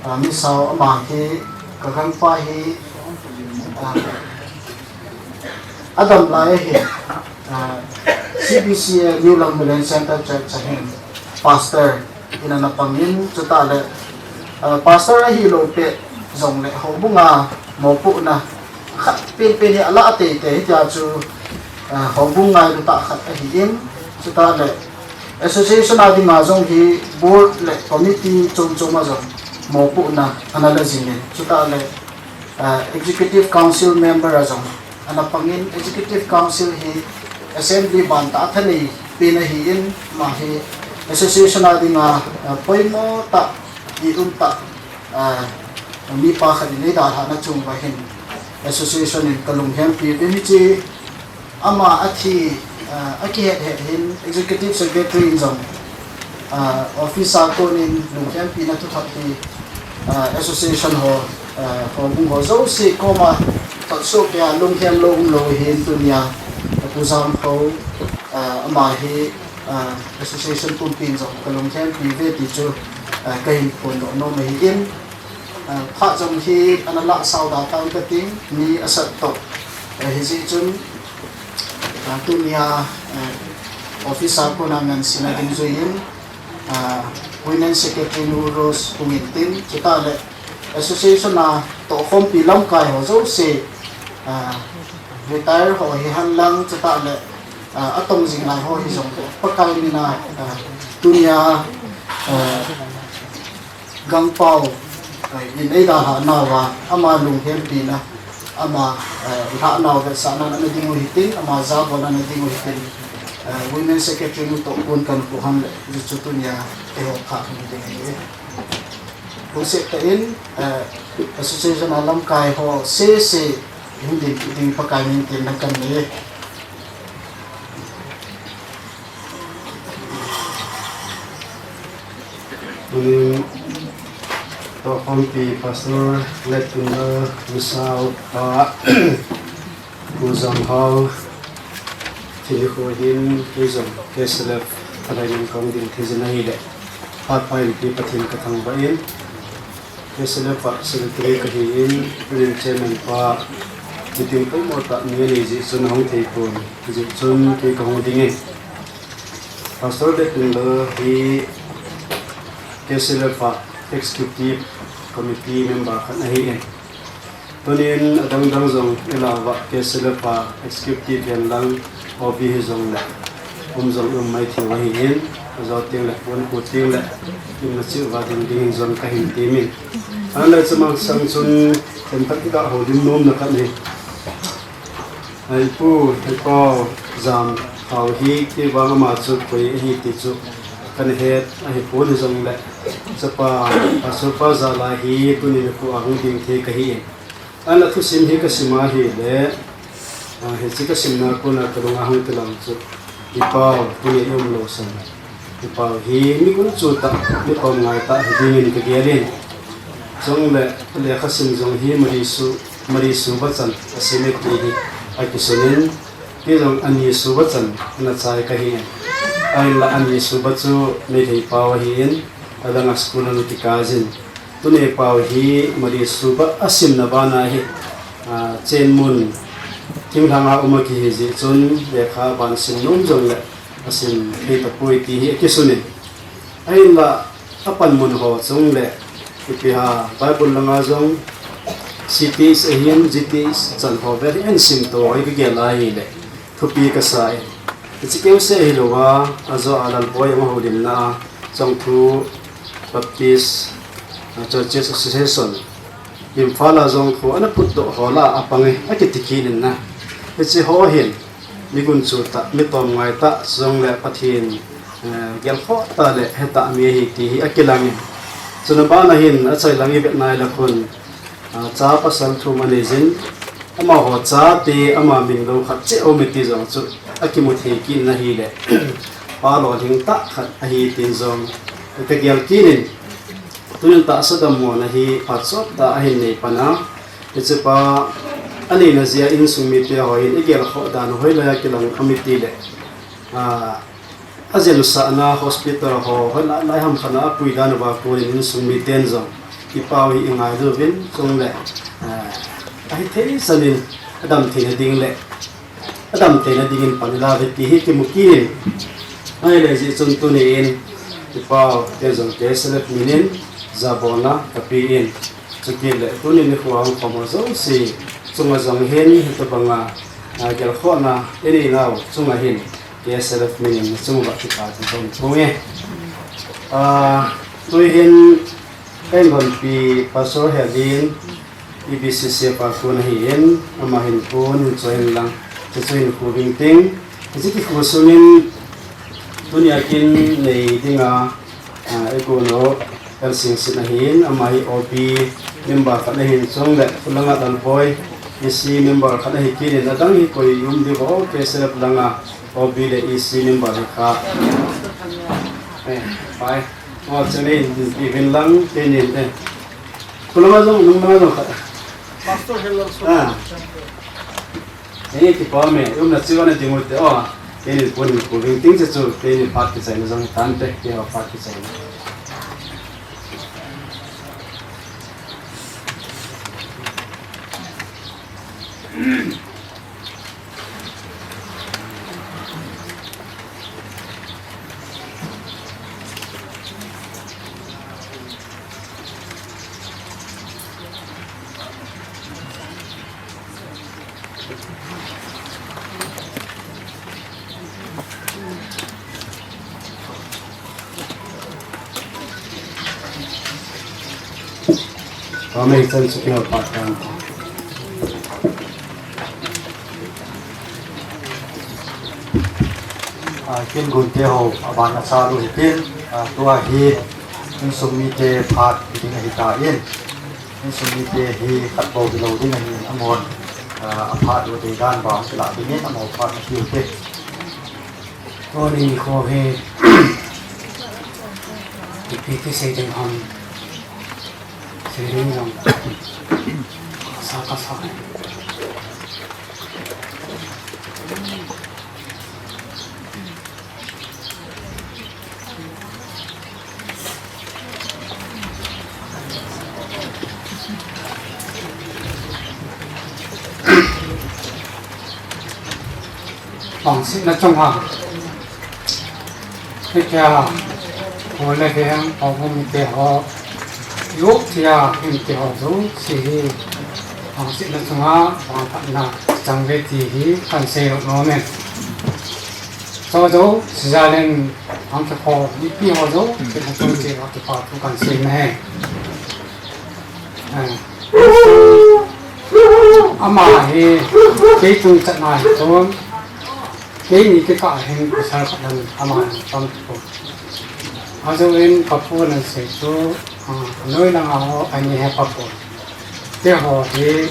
ah, Misao ama hi, ka gangpa hi, ah, adam lai ahi, ah, C B C A New Langmalen Center Church a hin, pastor, in ana pang in, chuta le, ah, pastor ahi lou pet jong le houbung a mopohna khat pen pen hi ala tei tei hi tia chu, ah, houbung ngailu tah khat ahi in, chuta le association a dinga jong hi board le committee chom chom a jong mopohna ana la jing in, chuta le, ah, executive council member a jong ana pang in, executive council hi assembly ban tah a thanei pen ahi in, ama hi association a dinga, ah, poimo tah, i um tah, ah, mipa khat in eidalhah na chung uva hin association in ka lunghem pi uvin hiche ama athi, ah, akihet het hin executive secretary in jong, ah, office a kon in lunghem pi na thu thot hi, ah, association ho, ah, houbung ho jouse koma thot soh kei a lunghem lou um lou hin tunia, ah, Pu Jamhou, ah, ama hi, ah, association pumpi in jong ka lunghem pi uve ti chu, ah, ka hin phon doh nom ahi in, ah, phat jong hi ana la sao da tan ka ting, mi asat toh, ah, hijeh chun, ah, tunia, ah, office a kona ngansena ding jui in, ah, Women Secretary nu Rose hung in tin, chuta le association a tohkhompi lamkai ho jouse, ah, retire ho hi hen lang, chuta le, ah, atong jing lai ho hi jong le, Pakai mina, ah, tunia, ah, Gangpao, ah, in eidalhah nauva, ama lunghem pi na, ama, ah, lhah nau vetsahna na ding u hitin, ama jabolna na ding u hitin, ah, Women Secretary nu toh kon kan pu ham le, hichu tunia keiho kha hung ding ahi. Lungset tah in, eh, association a lamkai ho sese hung din, ding Pakai min tin na kan nei. Tunin tohkhompi Pastor Lettunlal Misao pa Pu Jamhou, thil nikho hin kei jong K C L F a lai in kahung ding thei jin ahile, phat pha in pi Pathen ka thangvah in, K C L F a secretary kahi in, tunin chairman pa meeting poimo tah mi anei jeh chun ahung thei pon, hijeh chun kei kahung ding in. Pastor Lettunlal hi K C L F a executive committee member khat ahi in. Tunin adang dang jong ilah uva K C L F a executive hen lang O B hi jong le um jong um mai thei u ahi in. Ajo teng le, pon ko teng le, in na chiu va ding ding in jong ka hin ti min. An le chamang sang chun, themkhat ka houlim nom na khat ni. Ai pu, ai pa, jam, hau hi, ti vang ama chu koi ahi ti chu, kan het, ahi pon jong le. Chapa, a chu pa ja la hi, tuni le ku a hung ding thei ka hi. Ana thusim hi ka sim a hi le, a, hiche ka simna kona ka lunga hung kilang chu, i pau, tuni i um lou san. I pau hi mi gun chu ta, mi pau ngai ta hi dingin ka gel in. Chong le, lekha sim jong hi Mari Su, Mari Su Bachan, a sim e ti hi, a kisun in, ti jong Ani Su Bachan, ana chai ka hi in. Ahin la Ani Su Ba chu, mi thei pau hi in, a dang a school a mi ti ka jin. Tuni pau hi Mari Su Ba a simna bana hi, a, chen mun thinglhang a um a kihi jeh chun lekha ban sim nom jong le a sim thei tapoi ti hi a kisun in. Ahin la a panmun ho chung le ipi ha Bible langa jong C T S ahin G T S chan ho vel hi an sim to ho hi ka gel a hi le. Thupi ka sa e. Hiche keu seh hi lou a, a jo a Lalboi ama houlimna a, Chongthu Baptist, a, Churches Association, Imphal a jong khu ana put doh ho la a pang e, a kiti kit in na. Hiche ho hin, mi gun chu ta, mi tom ngai ta, jong le Pathen, eh, gel khoh ta le, he ta mi hi ti hi a kilang e. Chuna bana hin, a chai lang i vet nai la khun, a, cha pasal thum a nei jin, amaho chate, ama min lou khat cheh um e ti jong chu, a kimu thei kit na hi le, pa lolhing tah khat ahi tin jong, ka gel kit in, tunin tahsa dammo na hi phat sot tah a hin nei pan a, hiche pa, a neina jeh a insung mite ho hin, i gel khoh dan u hoilai a kilang um e ti le, a, A jensahna hospital ho, hoilai, lai ham khat a apui dan uva konin insung miten jong, i pau hi i ngailu uvin, chung le, eh, ahi thei san in, a dam theina ding le, a dam theina ding in pan i la uve ti hi kimu kit in, ahile jeh chun tuni in, i pau, ken jong K S L F min in, jabolna ka pe in, chukit le, tuni nikho a hung khom ho jouse, chunga jong hin, hitobanga, a, gelkhohna, i nei nau, chunga hin, K S L F min in nachung uva kipa thu kahin phong e. Ah, tuhin ka inlhonpi Pastor Helin, E B C C a pa kon ahin, ama hin kon hin choi in lang, chuchu hin khu ving ting. Hiche kikhu sungin tunia kin nei dinga, ah, i kon u Lsingsit ahin, ama hi O B member khat ahin, chule khulanga Lalboi E C member khat ahi kit in, adang hi koi um diu ham, K S L F langa O B le E C member hi kha. Eh, pai. Aw, chun in, i vin lang, keinin, eh. Khulanga jong, nunglanga jong khat. Pastor Helal so. Ah. Ei, kipa me, umna chiu ana ding u te, aw. Keinin pun khu ving ting che chu, keinin phat kichaina jong tante, keiho phat kichaina. Amen. Chan chu kihou phat tan. Ah, kin gun te ho, aban a cha lu hitin, ah, tua hi, insung mite phat ding ahi tan. Insung mite hi khat bou hilou ding ahin, amahon, ah, aphat u dei dan bang kila dingin, amaho phat na kiu te. Tuni nikho hi, ipi ti sei ding ham, sei ding jong, sa ka sa. Vangsetna chunga, hitia, hole veng, houbung mite ho, youth tia, hinte ho jouse hi, vangsetna chunga, vangphatna chang uve ti hi, kahin sei nom e. Chujouse jal in, Ang kikho, mipi ho jouse, kikho chung cheh a kipa thu kan sei na ahi. Eh, ama hi, kei chung chan a hi chun, keini kikah a hin pasal khat ahin, ama hi pang kikho. Ajouvin kapu nan sei chu, ah, noi langa ho, ani he pa po. Keiho hi,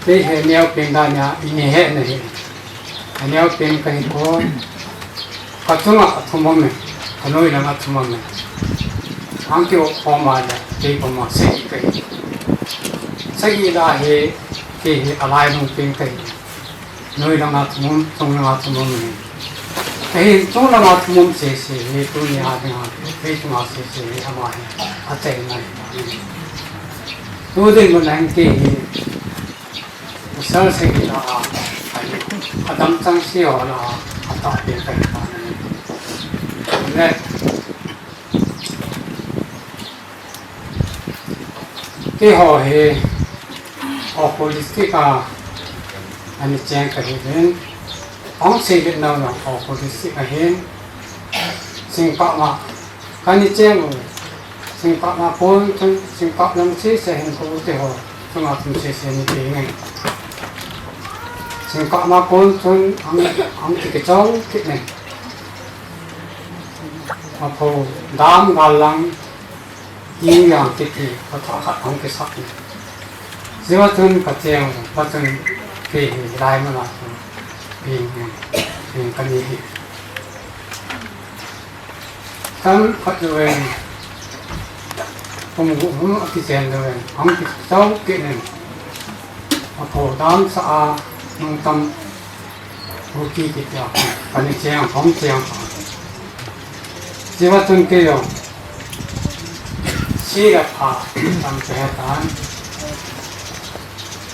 kei hi neopen dan a, ini he na hi. Aneopen kahi pon, kachunga athum um e, kanoi langa athum um e. Ang kei u pom a le, kei pom a sagi kahi. Sagi la hi, kei hi alai lung pen kahi. Noi langa athum um, chung langa athum um e. Ahin chung langa athum um sese hi, tuni a dinga, kei chunga sese hi, ama hi, achaina hi. Tu dinmun a hin kei hi, Pasal sagi la a, ahi, adam chang se ho la a, atahbeh kahi tan ahi. Le, keiho hi, Ukhrul district a, ani cheng kahiuvin, ahung sei le nau jong Ukhrul district ahin, Singpakma, Kani cheng u, Singpakma kon chun, Singpak lam sese hin ka u te ho, chunga chun sese ni pe nge. Singpakma kon chun, ang, ang ki kichou kit ne. Apo, dam gal lang, ing yang kiti, ka tha khat ang kisak ne. Jiva chun ka cheng u, ka chun ke hi lai mana chun, ing, ing, ing kani hi. Tam khat jouvin, kum gup hung akichen jouvin, ahung kichou kit in, apo dam sa a, nung tam, guki kiti a, kani cheng, hung cheng. Jiva chun kei jong, si le pha, tam che he tan.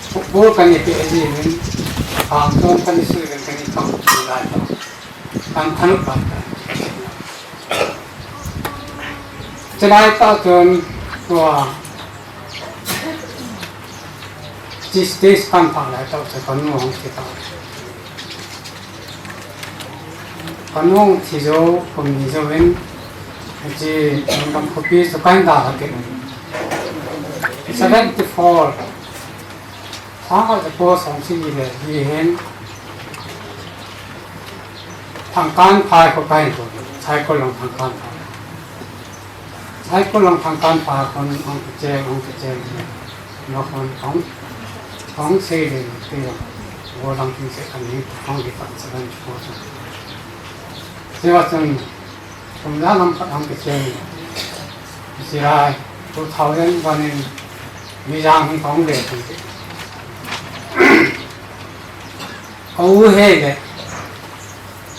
Football kani pe ji min, pha tom kani sui min kani tam, lai tam. Kan thanop pan ta. Chulai tah chun tua chi stage kan phah lai tah chun kanu hung thi ta. Kanu hung thi jou, kum ni jouvin, chi Lungdam khopi chu kahin dalha kit. Seventy four. Thangkhat le ko som sagi le li hin Thangkanphai kho kahin tou, Saikul lang Thangkanphai. Saikul lang Thangkanphai khun ahung kicheng, ahung kicheng le. Nakhun ahung, ahung sei le, kei jong gollhang kin se kan ni, ahung kipan sa kan ko sa. Seiva chun, kum ja lam khat ahung kicheng. Seiva, two thousand one in, Mijang hung kahung ve chun. Ka u hi le,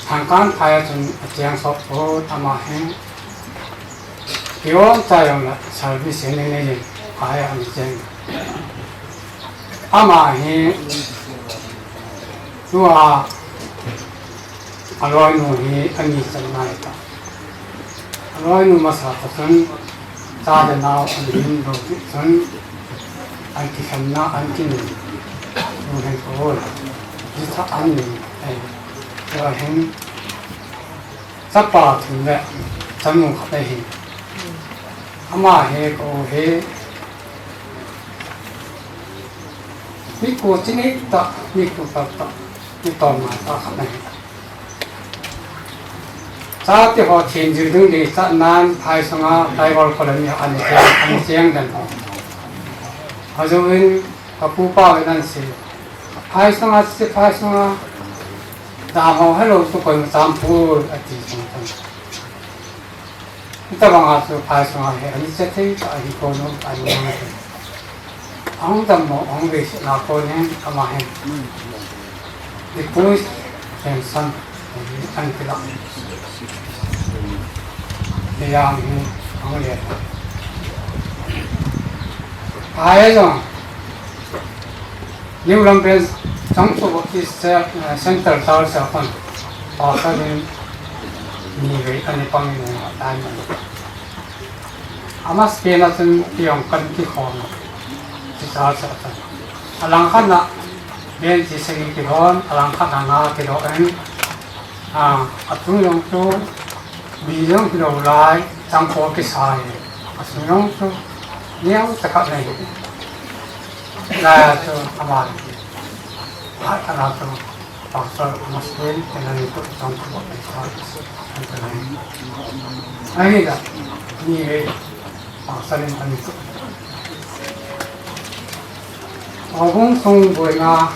Thangkanphai a chun acheng sot pon ama hin. Kiom cha jong le service nei nei in, phai a ana cheng. Ama hi, tua, aloinu hi ani chan nai ta. Aloinu masa ta chun, cha le nao an hin lou ti chun, an kikhenna, an kinin, lunghem kol, jitha an nin, eh, tua hin, chapa thum le, chanu khat ahi. Ama hi, ka u hi, mi ko chini ta, mi ko ta ta, mi tom na ta khat ahi. Chate ho thenjil ding ding chan nan phai sunga Tribal Colony a ana cheng, ana cheng den ho. Ajouvin ka pupa uvin ana sei. Phai sunga, che phai sunga dam ho helou chu koima cham poi ati chang chang. Hitabanga chu phai sunga hi ana che thei ta hi ko no ani mang. Ahung dammo, ahung veisetna kon hin ama hin. Depois pension, ani kila. Hijong hi, ahung le. Ahijong, New Lamben Changsu Baptist Church, eh, Central Church a kon. Pastor in ni vei ani pang in a tai man. Ama Spain a chun tiong kan kikhom, ti chal sa chun. Alangkhat na, ben ti sagi kihon, alangkhat na nga kidoh in, a, achung jong chu, Bi jong hilou lai, chang ko kisai. Asun jong chu, niau ta khat nei. Lai chu, ama. Hai, ana chu, pastor Muslim, kena ni tu, chang ko kisai. Ahi la, ni he, pastor in ani tu. Houbung sung boina,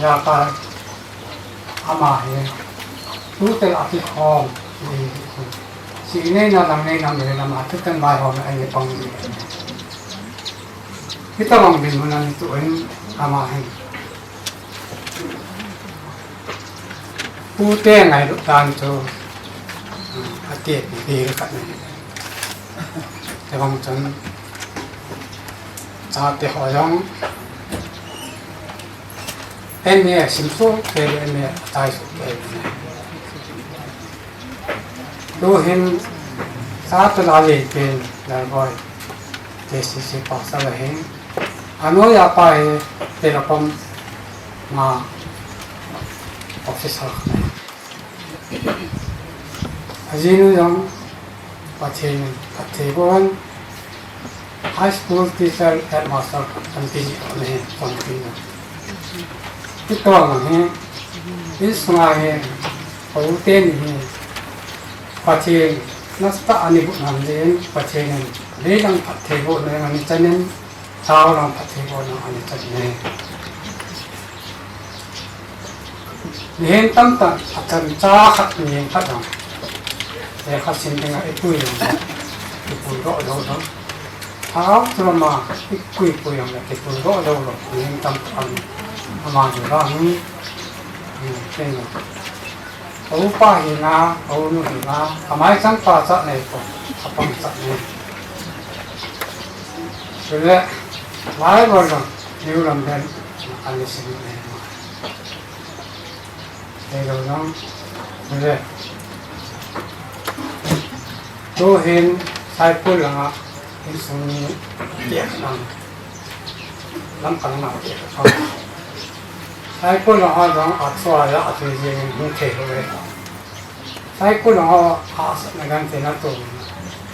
ya pa, Ama hi, tute a kikhom, hi, hi, si nei na lang nei na me na ma, tuten mai hom ai ni pang ni. Kita bang bin mun an tu in, ama hi. Tute ngai lu tan chu, ati, hi, hi, ka ni. Te bang chun, chate ho jong, M A simsoh kei le M A ataisoh kei le. Tuhin, sa tala le pen, Lalboi, K C C pastor ahin. Anoiya pa hi, Telecom ma officer ahi. Ajinu jong Pathen in phatthei boh in, high school teacher, headmaster, kan ti ji ahi, kon ti na. Ti to na hi, insunga hi, pau teni hi, Pathen nasatah a ani boh nan jin, Pathen in, leilang phatthei boh nan ani chanin, Chao lang phatthei boh nan ani chan ne. Mihem tamtah a chan cha khat mihem khat jong. Lekha sim dinga ipui jong. Ipui doh doh doh. Thao chu ama ipui pui jong le ipui doh doh doh. Mihem tamtah ama. Ama jong vang. Hmm, kei jong. Ka upa hina, ka unu hina, ka maichang pa cha nei ko, ka pang cha nei. Chule, Bible jong, New London, ana sim nei ma. Kei jong jong, chule. Tuhin, Saikul langa, insung ni, tiak lang. Lamkang na, tiak lang. Saikul langa jong, a chua ya, a tui jing, hung thei lo le. Saikul ho, a sa na gan te na tu.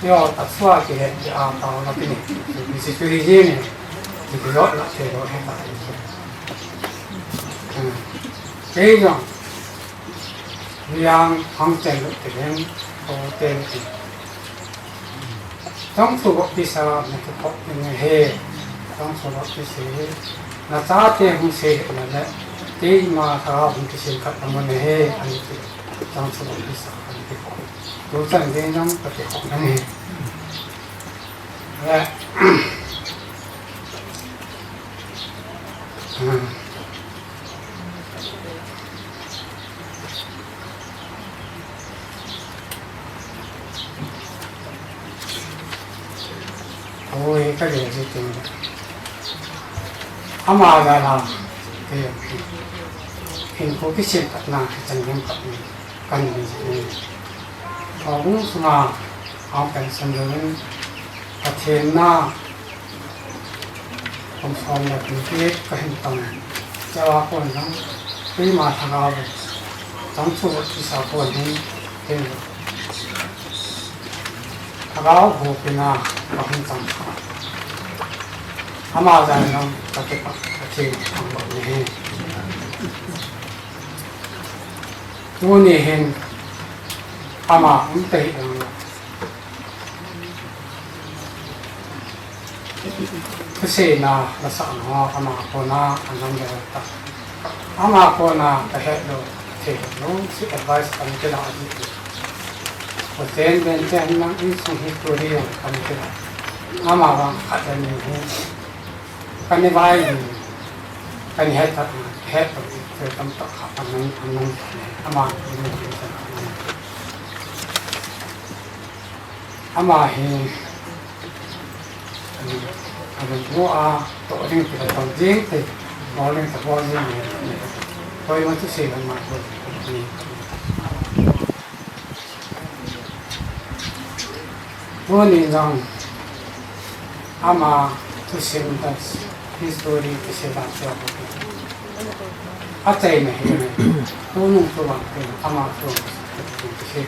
Yo, a chua ki he, ki a ta na ti ni. Ni si tu hi ji ni. Ki ki lo na te lo he ta. Hmm. Kei jong. Yang hang chen lo te len. O te lo te. Chongsu got tisa, na kipop in he. Chongsu got tisa. Na chate hung se na le. Keima tha hung kisin khat na mo ne he. Ani ti. Chongsu got tisa, ani kipop. Tu chan ding jong ka kipop na he. Le. Hmm. Oi, ka le ji tin. Ama la la. Ke. Hin ko kisin pat na, chan yang pat ni. Kan ni ji ni. Ka ung suma, ang kan san jong. Pathen na. Kum som le kum ki ka hin tong. Chawa kon jong. Keima thagau. Chongsu got tisa kon hin. Hin. Thagau hu pina ka hin tong. Ama jan jong ka kipah ka thim ang lo ni hi. Tuni hin ama um te hi ang lo. Thuseina la sa na ho ama kona anam le ta. Ama kona ka he lo, the lo, si advice kan ke la di. Ko ten ben te nang insung history kan ke la. Ama vang khat ni hi. Kan ni vai ni. Kan ni he ta, he ta, he tam ta kha anam, anam, ama ni ni ta. Ama hi, um, a lungmo a, toh ding ti ka toh ding ti, bol ding ti bol ding ti, koima thusei lam ma ko ni. Tuni jong, ama thusim ta history kisei dan chu a ko. Achaina hi, tunung chu vang te, ama chu, kisei.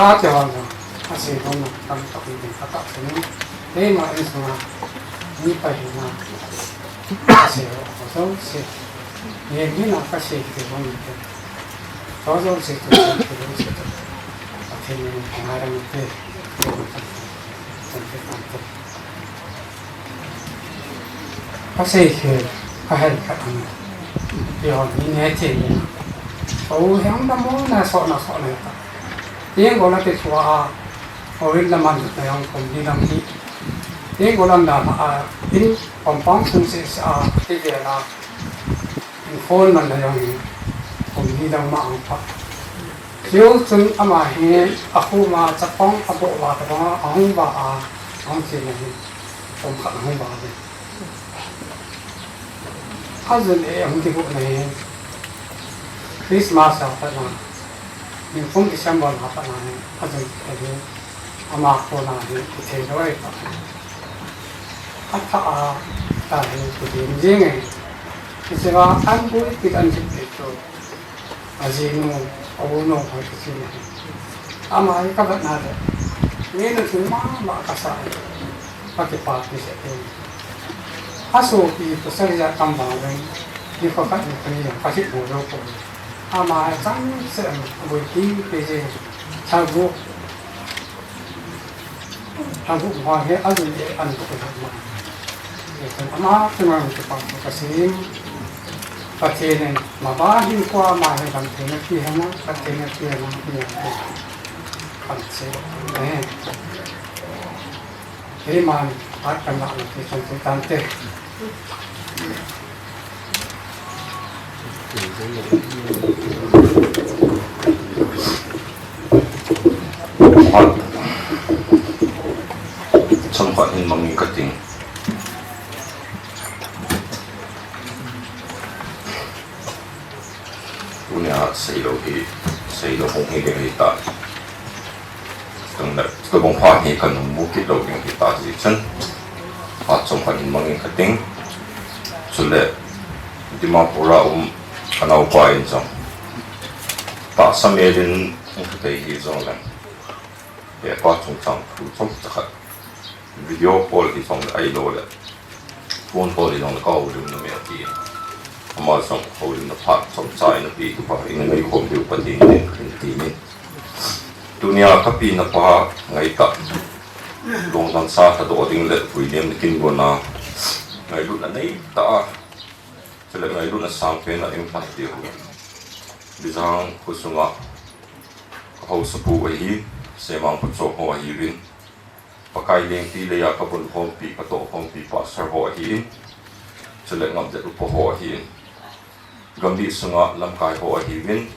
Chate ho jong, asei ho jong tamtah in ding khat a chun, keima insunga, mi pahina, asei ho jong se, yen hina kasei kiti jong te. Ho jong se tu, se tu, se tu. Pathen in ngaidam te, te, te, te, te, te. Kasei khel, kahel khat ahi. Ipi ham, mi neh thei ni. Aw, heng dam mo na so na so na ta. Tieng gola te chua a, aw, in la man na yang kom ni dam ni. Tieng gola na a, in compound sung se sa a, ti ve la. In phone man na yang ni. Kom ni dam ma ang pa. Cheu chun ama hi, a khu ma chapang a bo wa ta ba, a hung ba a, a hung chi na hi. Kom khat a hung ba a. Ajun e hung kihuhna hi Christmas a pat na, nikum December a pat na hi, ajun e hi, ama kona hi kithei lou ahi ta. Atha a, ta hi kidin jing e. Hiche va an bui kit an jin e tu. Ajinu, aunu, hoi kichi na hi. Ama hi kavetna le, mi nutheng mama kasa e. Kakipa kise e. Asopi pasal jat tam vang veng, nikho khat nikho ni jong kahin mu lou poi. Ama hi chang se a, boi ti pe je, thagu. Thagu ho hi ajun e an ko ma. Ama chunga kipa kasei. Pathen in maba hinkho ama hi damtheina pehena, Pathen in pehena, pehena. Kan sei e. Keiman, phat kana na ti chan ti tante. Chomkhat hin mangin kating. Tunia seilou hi, seilou hung hi ding ahi ta. Tun le, tobang pha hi kanung mu kit lou ding ahi ta jeh chun. Phat chomkhat hin mangin kating. Chule, Dimapur a um kanaopa in jong, tahsa mel in hung kitei hi jongle, hepa chungchang thu chomcha khat. Video call hi jongle ahilou le, phone call hi jongle kahoulim nom e ati. Ama jong houlimna phat chomcha in ape pa in angai khom diu Pathen in tin tin in. Tunia kapina pa ngaitah. Lungdon sa lhadoh ding le vuilemna kingona ngailutna neitah a, chule ngailutna sangpen a eiphat diu Bijang khosunga ka haosapu ahi, Semang Pachok ho ahiuvin. Pakai lengpi leiya ka vun khompi, ka toh khompi pastor ho ahin. Chule Ngamdet upa ho ahin. Gambih sunga lamkai ho ahiuvin.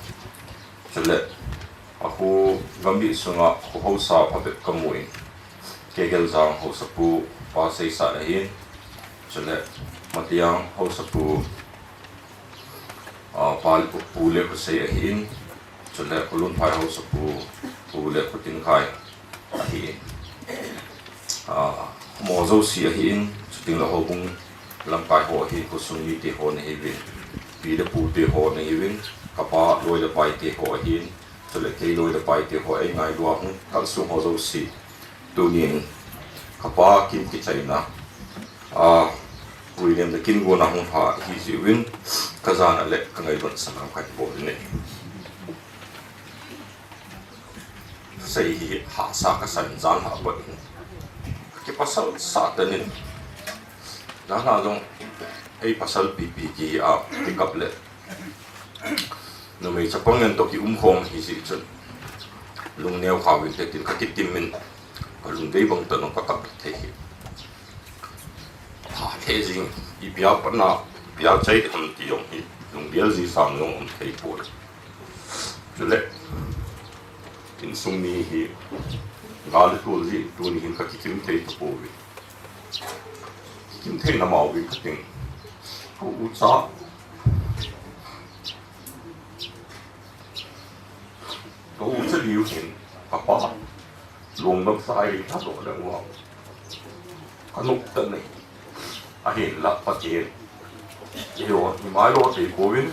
Chule akhu Gambih sunga kho haosa phabep kamu in. Kegeljang haosapu Pa Seisat ahin. Chule Matiang haosapu, ah, Pa, Pu Lekhosei ahin. Chule Kholunphai haosapu, Pu Lekhotinkhai ahin. Ah, mo jouse ahin, chuting le houbung lamkai ho ahin, khosung mite ho nahiuvin. Pi le pute ho nahiuvin, kapa loi le paite ho ahin, chule kei loi le paite ho eingailu a hung kalsong ho jouse. Tunin kapa kin kichaina, ah, vuilemna kingona hung lha ahi jeh uvin, kajana le kangailutna salam kahin bol in ahi. Sei hi hahsa kasan, jan lha apat in. Kipasal sah tan in. Jan lha jong ei pasal pipi kihi a, kikap le. Numei chapang in toh kium khom ahi jeh chun. Lungneo kha uvin te tin kakitim in. Kalungdei bang tah in kakap thei hi. Pha thei jing, ipi a pat na, ipi a chai ham ti jong hi, lunggel ji sang jong um thei poi. Chule, insung mi hi, gal le tul ji, tuni hin kakikim thei tapouve. Kikim thei na mau ve kating. Ka ucha, Liu hin, kapa, lungdam sa hi thadoh le uva. Kanop ta nei. Ahinla Pathen. Eiho, imai lo thei pouvin.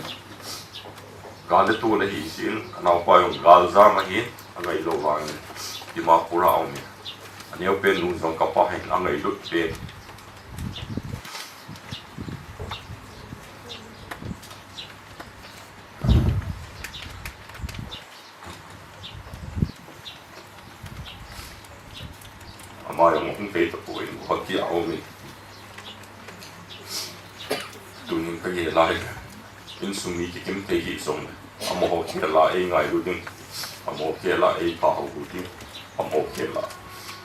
Gal le tol ahi sin, anaopa jong galjam ahin, angailou vangin. Dimapur a um in. Aneopen nu jong kapa hin, angailut pen. Ama jong hung thei tapoi, Guwahati a um in. Tunin kagel a hi, insung mi kikim thei hi jong, amaho khel a eingailu ding, amaho khel a eithahat u ding, amaho khel a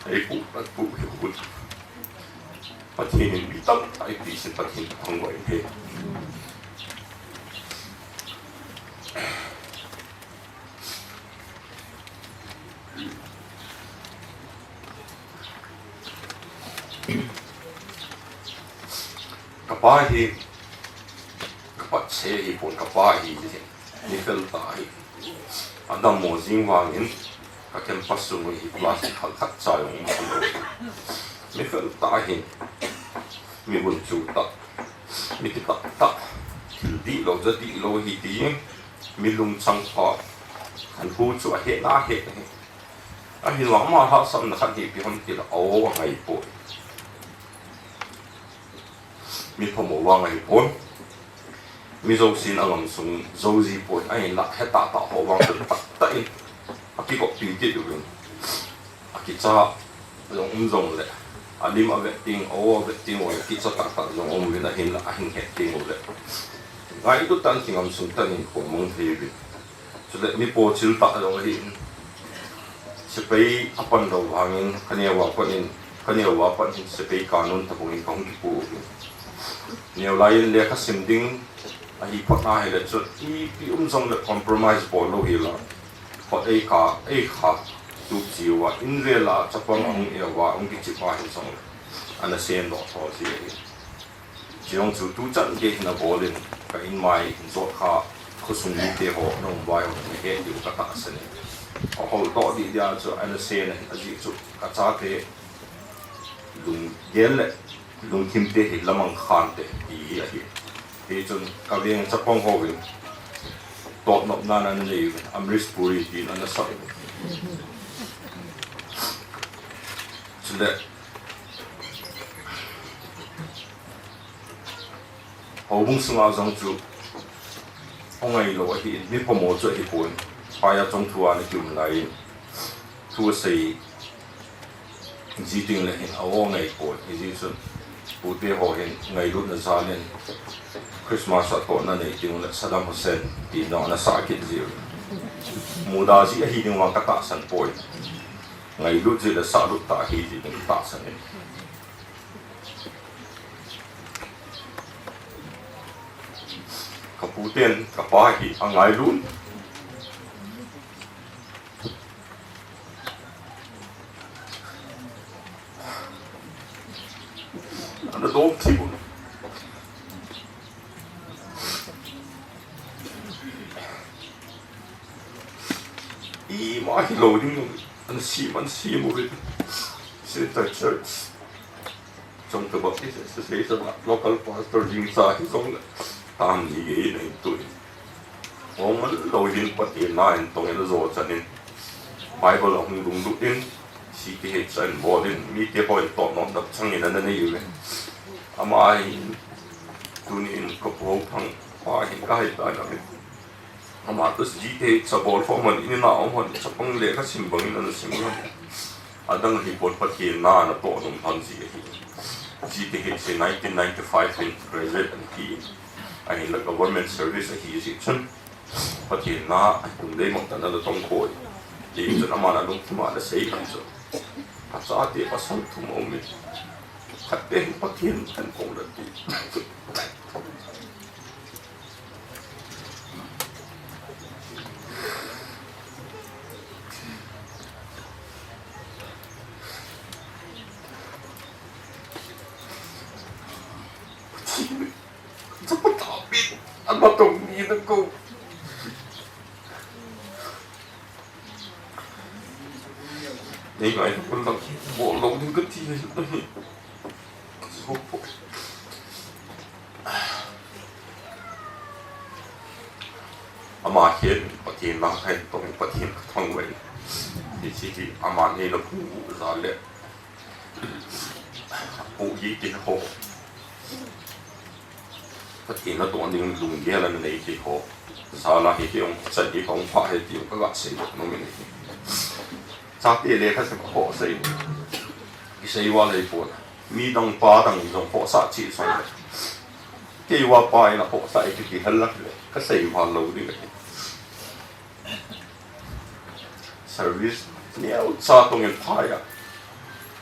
eipuilut u ding. Pathen in mi tamtah eipui sin Pathen thangvah in ahi. Kapa hi, kapa che hi pon kapa hi, mi fel tah hi. Adammo jing vangin, ka campus sung hi class khat khat cha jong um lou. Mi fel tah hi, mi gunchu tah. Mi kitah tah, thil dihlou, ja dihlou ahi ti, mi lungchang pha, khankho chu ahet na ahet ahi. Ahinla ama lhahsamna khat hi ipi ham tile, aw angai poi. Mi phamo vang ahi pon. Mi jousen angam sung jou ji poi, ahinla hetah tah ho vang chu tah tah in. Akigop pi kit uvin. Akicha jong um jongle, alim avet teng, aw avet teng ule, kicha tah tah jong um uvin, ahinla, ahin het teng ule. Ngailut tah in kingam sung tah in kho mang thei uvin. Chule mi pochil tah jong ahin. Sepai apan lou vangin, kaneo a pat in, kaneo a pat in sepai kanun tabang in kahung kipu uvin. Neo lai in lekha sim ding ahi phat ahile chu, ipi um jongle compromise bol lou hi la. Khut ei kha, ei kha, tup jiuva, in vel a, chapang ahung e uva, ahung kichep a hi jongle, ana sen doh tho ji ahi. Chujong chu tuchan gei hin abol in, ka in mai hin jot kha, khosung mite ho, na um vai ho, na he diu ka tahsan e. Ahol doh dih dia chu, ana sen ahi, ajeh chu, ka chate, lunggel le, lungthim te hi lamang khan te, ti hi ahi. Hichun ka veng chapang hovin, totnopna ana nei uvin, Amrish Puri tin ana sah uvin. Chule, houbung sunga jong chu, angailou ahi, mi phamo chu ahi pon, phaiya chong thu ana kium lai in, thu asei, Ji ding le hin a-o ngai poi, hijeh chun pute ho hin ngailutna jal in Christmas a tohna nei ding le Saddam Hussein ti jong ana sah kit jiu. Muda ji ahi ding vang ka tahsan poi. Ngailut ji le sahlut tah ahi ji ding tahsan in. Ka pu ten ka pa hi angailut. Ana dom thim u. Ima hilou ding, ana sim, ana sim u. Centre Church. Chomthu Baptist Association a local pastor jing cha hi jong le, tam ni gei in ahin tu in. Ong man lou hin Pathen na in tong in ajo chan in. Bible ahung lunglut in, C T H a in bol in, mite ho in tohnom dap chang in ana nei u le. Ama hin, tuni in ka pu Haothang pa hin ka hai ta na in. Ama toh G T H a bol ho man in na um hon, chapang lekha sim bang in ana sim u. Adang hi pon Pathen na ana tohnom lhon ji ahi. G T H hi nineteen ninety-five in graduate ana hi. Ahinla government service ahi jeh chun Pathen na a tung dei mong tan ana tong khoi. Ti chun ama na lungthim a ana sei khan chu. Achate pasal thum aum in. Khat te hi Pathen kan kong la ti. Chapa tapi, ama tong ni na ko. Ngai ka pun lam bol lo ding ka ti ahi. Ka so po. Ama hin Pathen la ka hin tong, Pathen ka thangvah. Hiche hi ama neina pu ja le pu hi ti ho. Pathen na toh ding lunggel ana nei ti ho. Jal a hiti hung chan hi hung pha hi ti ka ga sei nom in ahi. Chate le ka sei ho sei. Kisei val ahi pon. Midang pa dang jong ho sa chi song le. Kei va pa in a ho sa i kiti hel lak le. Ka sei val lo ding ahi. Service neocha tong in phai a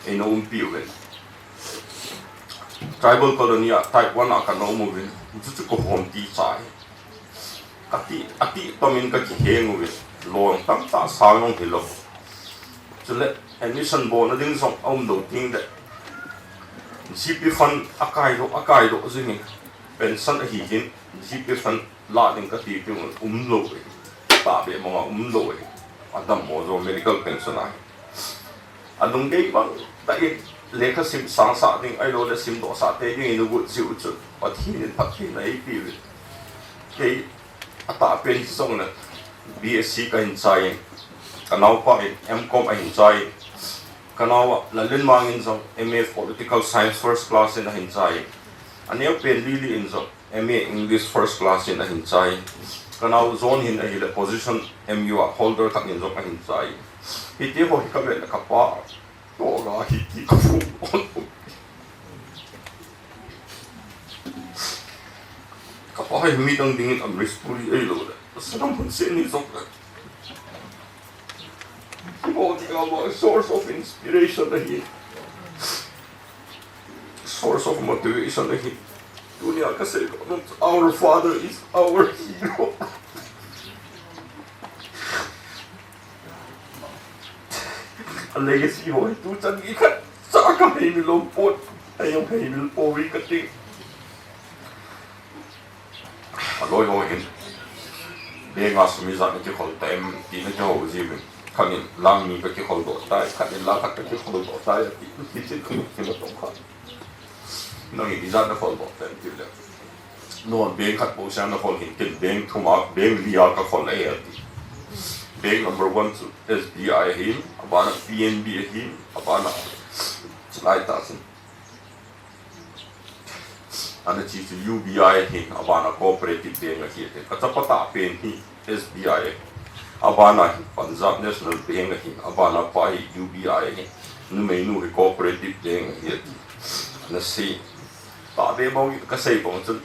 eina umpi uvin. Tribal colony a type one a kana um uvin. Chu chu ko hom ti chai. Ka ti, ati tomin ka kiheng uvin. Long tamtah sang jong hilou. Chule admission bolna ding jong aum lou ding le. G P fund akai lou, akai lou jingin. Pension ahi hin G P fund la ding ka ti ti umlou e. Tahbeh mong a umlou e. Adammo jo medical pension ahi. Alunggel bang tah in lekha sim sangsah ding ahilou le simdoh sah tei ding in agot jiu chun Pathen in phattheina eipe uvin. Kei atahpen jong le B S C ka hin chai in, ka naopa in M Com a hin chai in, ka nao a Lalrinmang in jong M A Political Science first class in ahin chai in, aneopen Lily in jong M A English first class in ahin chai. Ka nao John hin ahile position M U a holder khat in jong ahin chai. Hiti ho hi ka vet le ka pa toh ga hiti ka fu. Ka pa hi midang dingin Amrish Puri ahilou le Saddam Hussein ni jong le. Mo ti ka mo source of inspiration ahi. Source of motivation ahi. Tunia ka sei ko, our father is our hero. A legacy ho hi tuchan gei khat cha ka heimil lou pon. Ahung heimil pouve ka ti. Aloi ho hin, bank a sum ijat na kikhol ta em, ti na kihou jiuvin. Khat in lakh ni ka kikhol doh tai, khat in lakh khat ka kikhol doh tai, ati, ati chin ka kimatong kha. Nangin ijat na khol doh tai, ti le. Non bank khat bou sia na khol hin, ken bank thum a, bank li a ka khol e, ati. Bank number one chu S B I ahin, abana P N B ahin, abana chulai tah chun ana chi chu U B I ahin, abana Cooperative Bank ahi ati. Ka chapa tahpen hi S B I ahi. Abana hi Punjab National Bank ahin, abana pa hi U B I ahin. Numeinu hi Cooperative Bank ahi ati. Ana sei. Tahbeh bou ka sei bou chun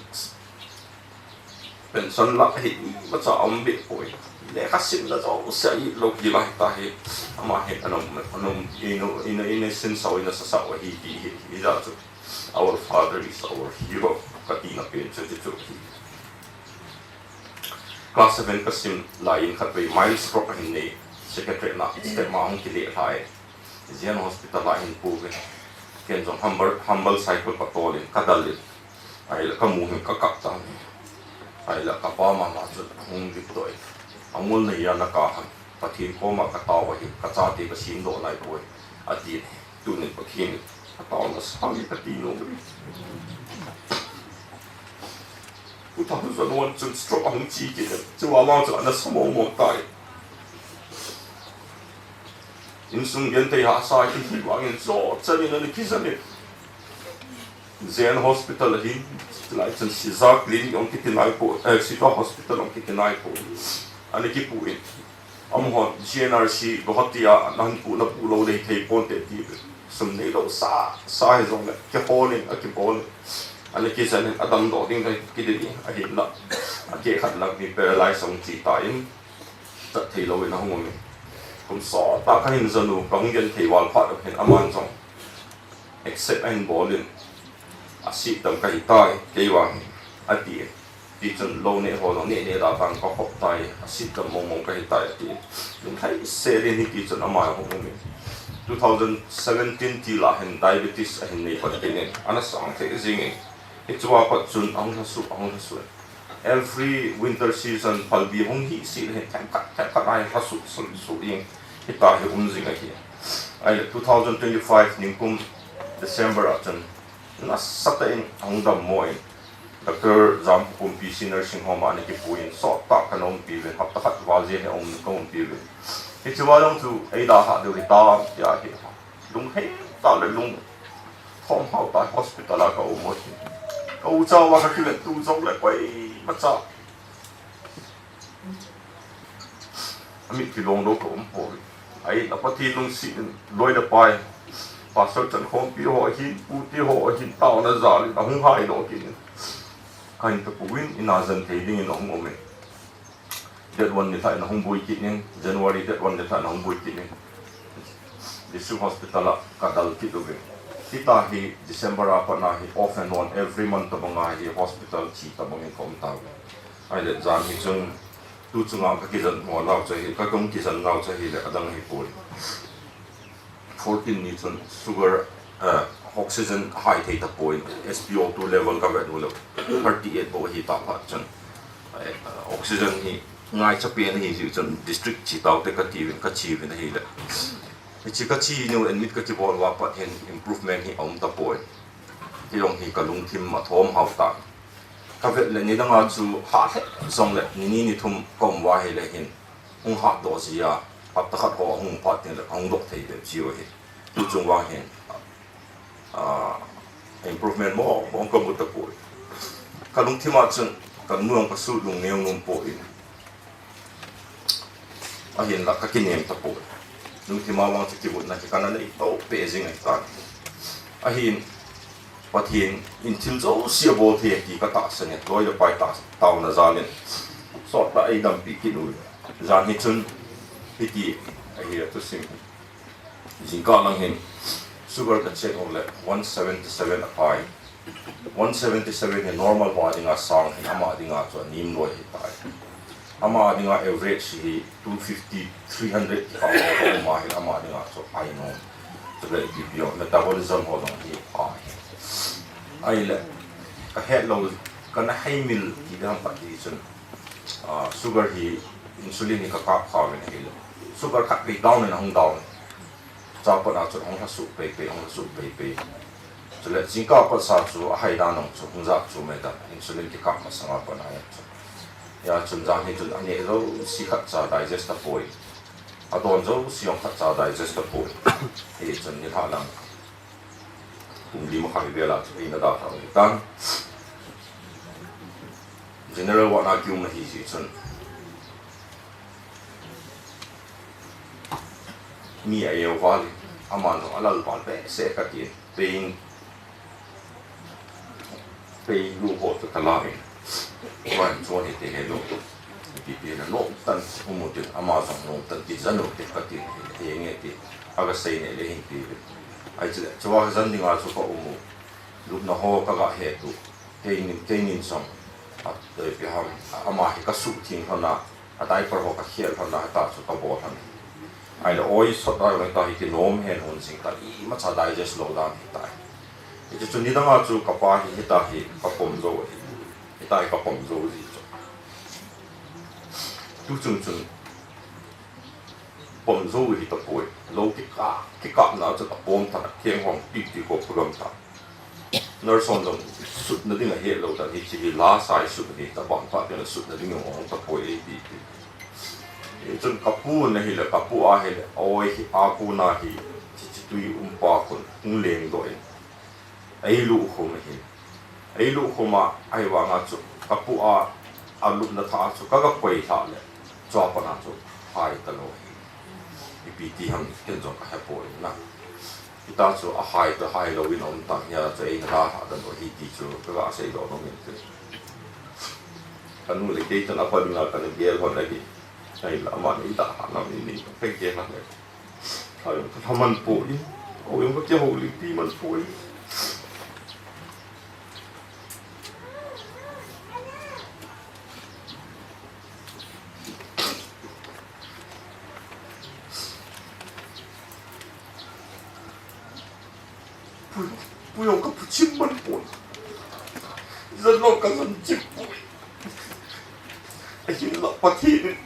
pension la hi imacha aum be poi. Lekha simna jouse ahilou hi lai ta hi. Ama hi ana um, ana um, ina, ina, ina sinsa, ina sasa ahi ti hi, ijat chu. Our father is our hero. Ka tina pen chu, chu, chu hi. Class seven ka sim lai in khatvei mild stroke ahin nei. Secretary na step ma hung kile lai. Zen Hospital a hin pu ve. Ken jong humble, humble cycle ka tol in, ka dal in. Ahile ka mu hin ka kap tan. Ahile ka pa mama chu hung dip doh in. Angol na hia na ka han. Pathen koma ka tao ahi, ka chate ka simdoh nai poi. Ati, tunin Pathen in ataona sang e ka ti nom e. Two thousand one chun stroke ahung chi kit in. Chua vang chu ana sa mong mong tai. Insung genthei hahsa hi, hivangin jo chan in ana kijan in. Zen Hospital ahin, lai chun Shiva Clinic hung kiti nai poi, eh, Shiva Hospital hung kiti nai poi. Ana kipu in. Amahon G N R C Guwahati a ana pu, ana pu lou le hithei ponte ti. Sum neilou sa, sa hijongle kihol in, akihol in. Ana kijan in, adamdoh ding ka kidei in, ahinla. Akeh khat lang hi paralyze ahung chi tan. Chat thei louvin ahung um in. Kum sot a ka hin jan u, ka hung genthei val phat u hin aman jong accept ahin bol in, "Asetdam kahi tai, kei vang hi," ati e. Tichun lou neh ho jong neh neh da tang ka khop tai, asetdam mong mong kahi tai, ati e. Lunglhai sel in hiti chun ama ahung um in. Two thousand seventeen til a hin diabetes ahin nei pan kit in, ana sang thei jing in. Hichua pat chun ahung lhasuh, ahung lhasuh in. Every winter season, phalbi hung hi seh le hin themkhat, themkhat a hi lhasuh, suh, suh in, hitia hi um jing ahi. Ahile two thousand twenty-five ningkum December a chun nasatah in ahung dammo in, Doctor Jampukumpi Nursing Home a ana kipuiyin, sottah kana umpiuvin, hapta khat val jeng hi aum, ka umpiuvin. Hiche val jong chu eidalhah diu hitam tia hi lunghei tah le lungthom hao tah hospital a ka um u hi. Ka ucha uva ka kivettu jongle koimacha amit kilong lou ka um poi. Ahin, a Pathen lungset in loi le pai, Pastor Chankhompi ho ahin, Pu te ho ahin, taona jal in ahung haidoh kit in, kahin tapouvin, in a jen thei dingin ahung um in. Date one nilhah in ahung boi kit in, January date one nilhah in ahung boi kit in, District Hospital a ka dal kit uvin. Hitia hi December a pat na hi off and on every month tabang a hi hospital che tabang in ka um tauvin. Ahile jan hi chun, tu chunga ka kijen mo nau chu hi, ka kong kijen nau chu hile adang ahipoi. Fourteen ni chun sugar, eh, oxygen high thei tapoi, S P O two level ka vet u le thirty eight bou ahi ta phat chun. Eh, oxygen hi ngaicha pen ahi jeh chun district che taute ka tiuvin, ka cheuvin ahile. Hiche ka che niu admit ka kibol uva pat hin improvement hi aum tapoi. Kei jong hi ka lungthim athom hao tan. Ka vet le nidang a chu hah lheh jongle ni ni ni thum ka um uva ahile hin hung hahdoh jia, hapta khat ho ahung phat teng le ahung doh thei bep jiu ahi. Tu chung vang hin, ah, improvement mong mong ka mu tapoi. Ka lungthim a chun ka nu jong ka suh lungneo nom poi. Ahinla ka kinem tapoi. Lungthim a vang chu kivutna hi kana nei to peh jing ahitan. Ahin, Pathen in thil jouse abol thei ti ka tahsan e, loi le pai tah, taona jal in sottah eidampi kit u. Jan hi chun hiti ahi a thusim. Jingkah lang hin sugar ka check u le one seventy seven apai. One seventy seven hi normal pa dinga sang hin, ama dinga chu anem loi ahitai. Ama dinga average hi two fifty, three hundred kikah ho, ama hin ama dinga chu high nom. Chule B P ho, metabolism ho jong hi high. Ahile, ka het lou, kana haimil ti ding ham kati chun, ah, sugar hi, insulin hi ka kap kha uvin ahile, sugar khatvei down in ahung down. Chua pat a chun ahung lhasuh pei pei, ahung lhasuh pei pei. Chule jingkah pat sa chu a high dan jong chu hung ja chu mai ta, insulin kikap masang a pat a chu. Hia chun jan hi chun aneh jouse khatcha digest tapoi. Adon jouse jong khatcha digest tapoi. Hichun nilhah lang pung li makhai vel a chu eina dalhah u ahitan. General ward a kium ahi jeh chun mi a-eu val in, aman jong alal val behseh katin, pain, pain lu ho chu kala in, van chon hite helou, ipi pi na nomtah in um u tin, ama jong nomtah in kijen u te katin, henge ti, aga sei neh le hin ti uvin. Ahi chule, chua jen dinga chu ka um u, lupna ho kaga het u, keinin, keinin jong, a, ipi ham, ama hi ka suhtheng lhon a, a diaper ho ka khel lhon a, hita chu ka bol lhon. Ahile oi sot a jong hita hi kinom hen hon jing ta, imacha digest lou dan hita. Hiche chu nidang a chu ka pa hi hita hi ka pom jou ahi. Hita hi ka pom jou ji chu. Tu chung chun pom jou hi tapoi. Lou kikah, kikah na chu apom tah, keng hong ti ti ko pagam ta. Nurse hon jong sutna ding ahet lou tan, hiche hi last a isut ahi, tabang phat teng le sutna ding jong ahung tapoi e ti ti. Hichun ka pu na hile, ka pu a hile, oi hi, a pu na hi, hiche tui um pa khun, hung lengdoh in. Eiluh khum ahi. Eiluh khum a, ahivang a chu, ka pu a, alupna thah a chu, kaga koi lhah le, chua pat a chu, hai talou ahi. Ipi ti ham, ken jong ka hepoi na. Hita chu a hai ta hai louvin aum tah hia chu eina dalhah dan u ahi ti chu kaga seidoh nom in tin. Ka nu le kei chun apa dinga kana gel lhon ahi. Ahinla amani dalhah nam in ni ka gel lhon ahi. Ka jong ka lhaman poi. Ka jong ka kihoulimpi man poi. Pu, pu jong ka pu chim man poi. Jan jong ka jan chim poi. Ahinla Pathen in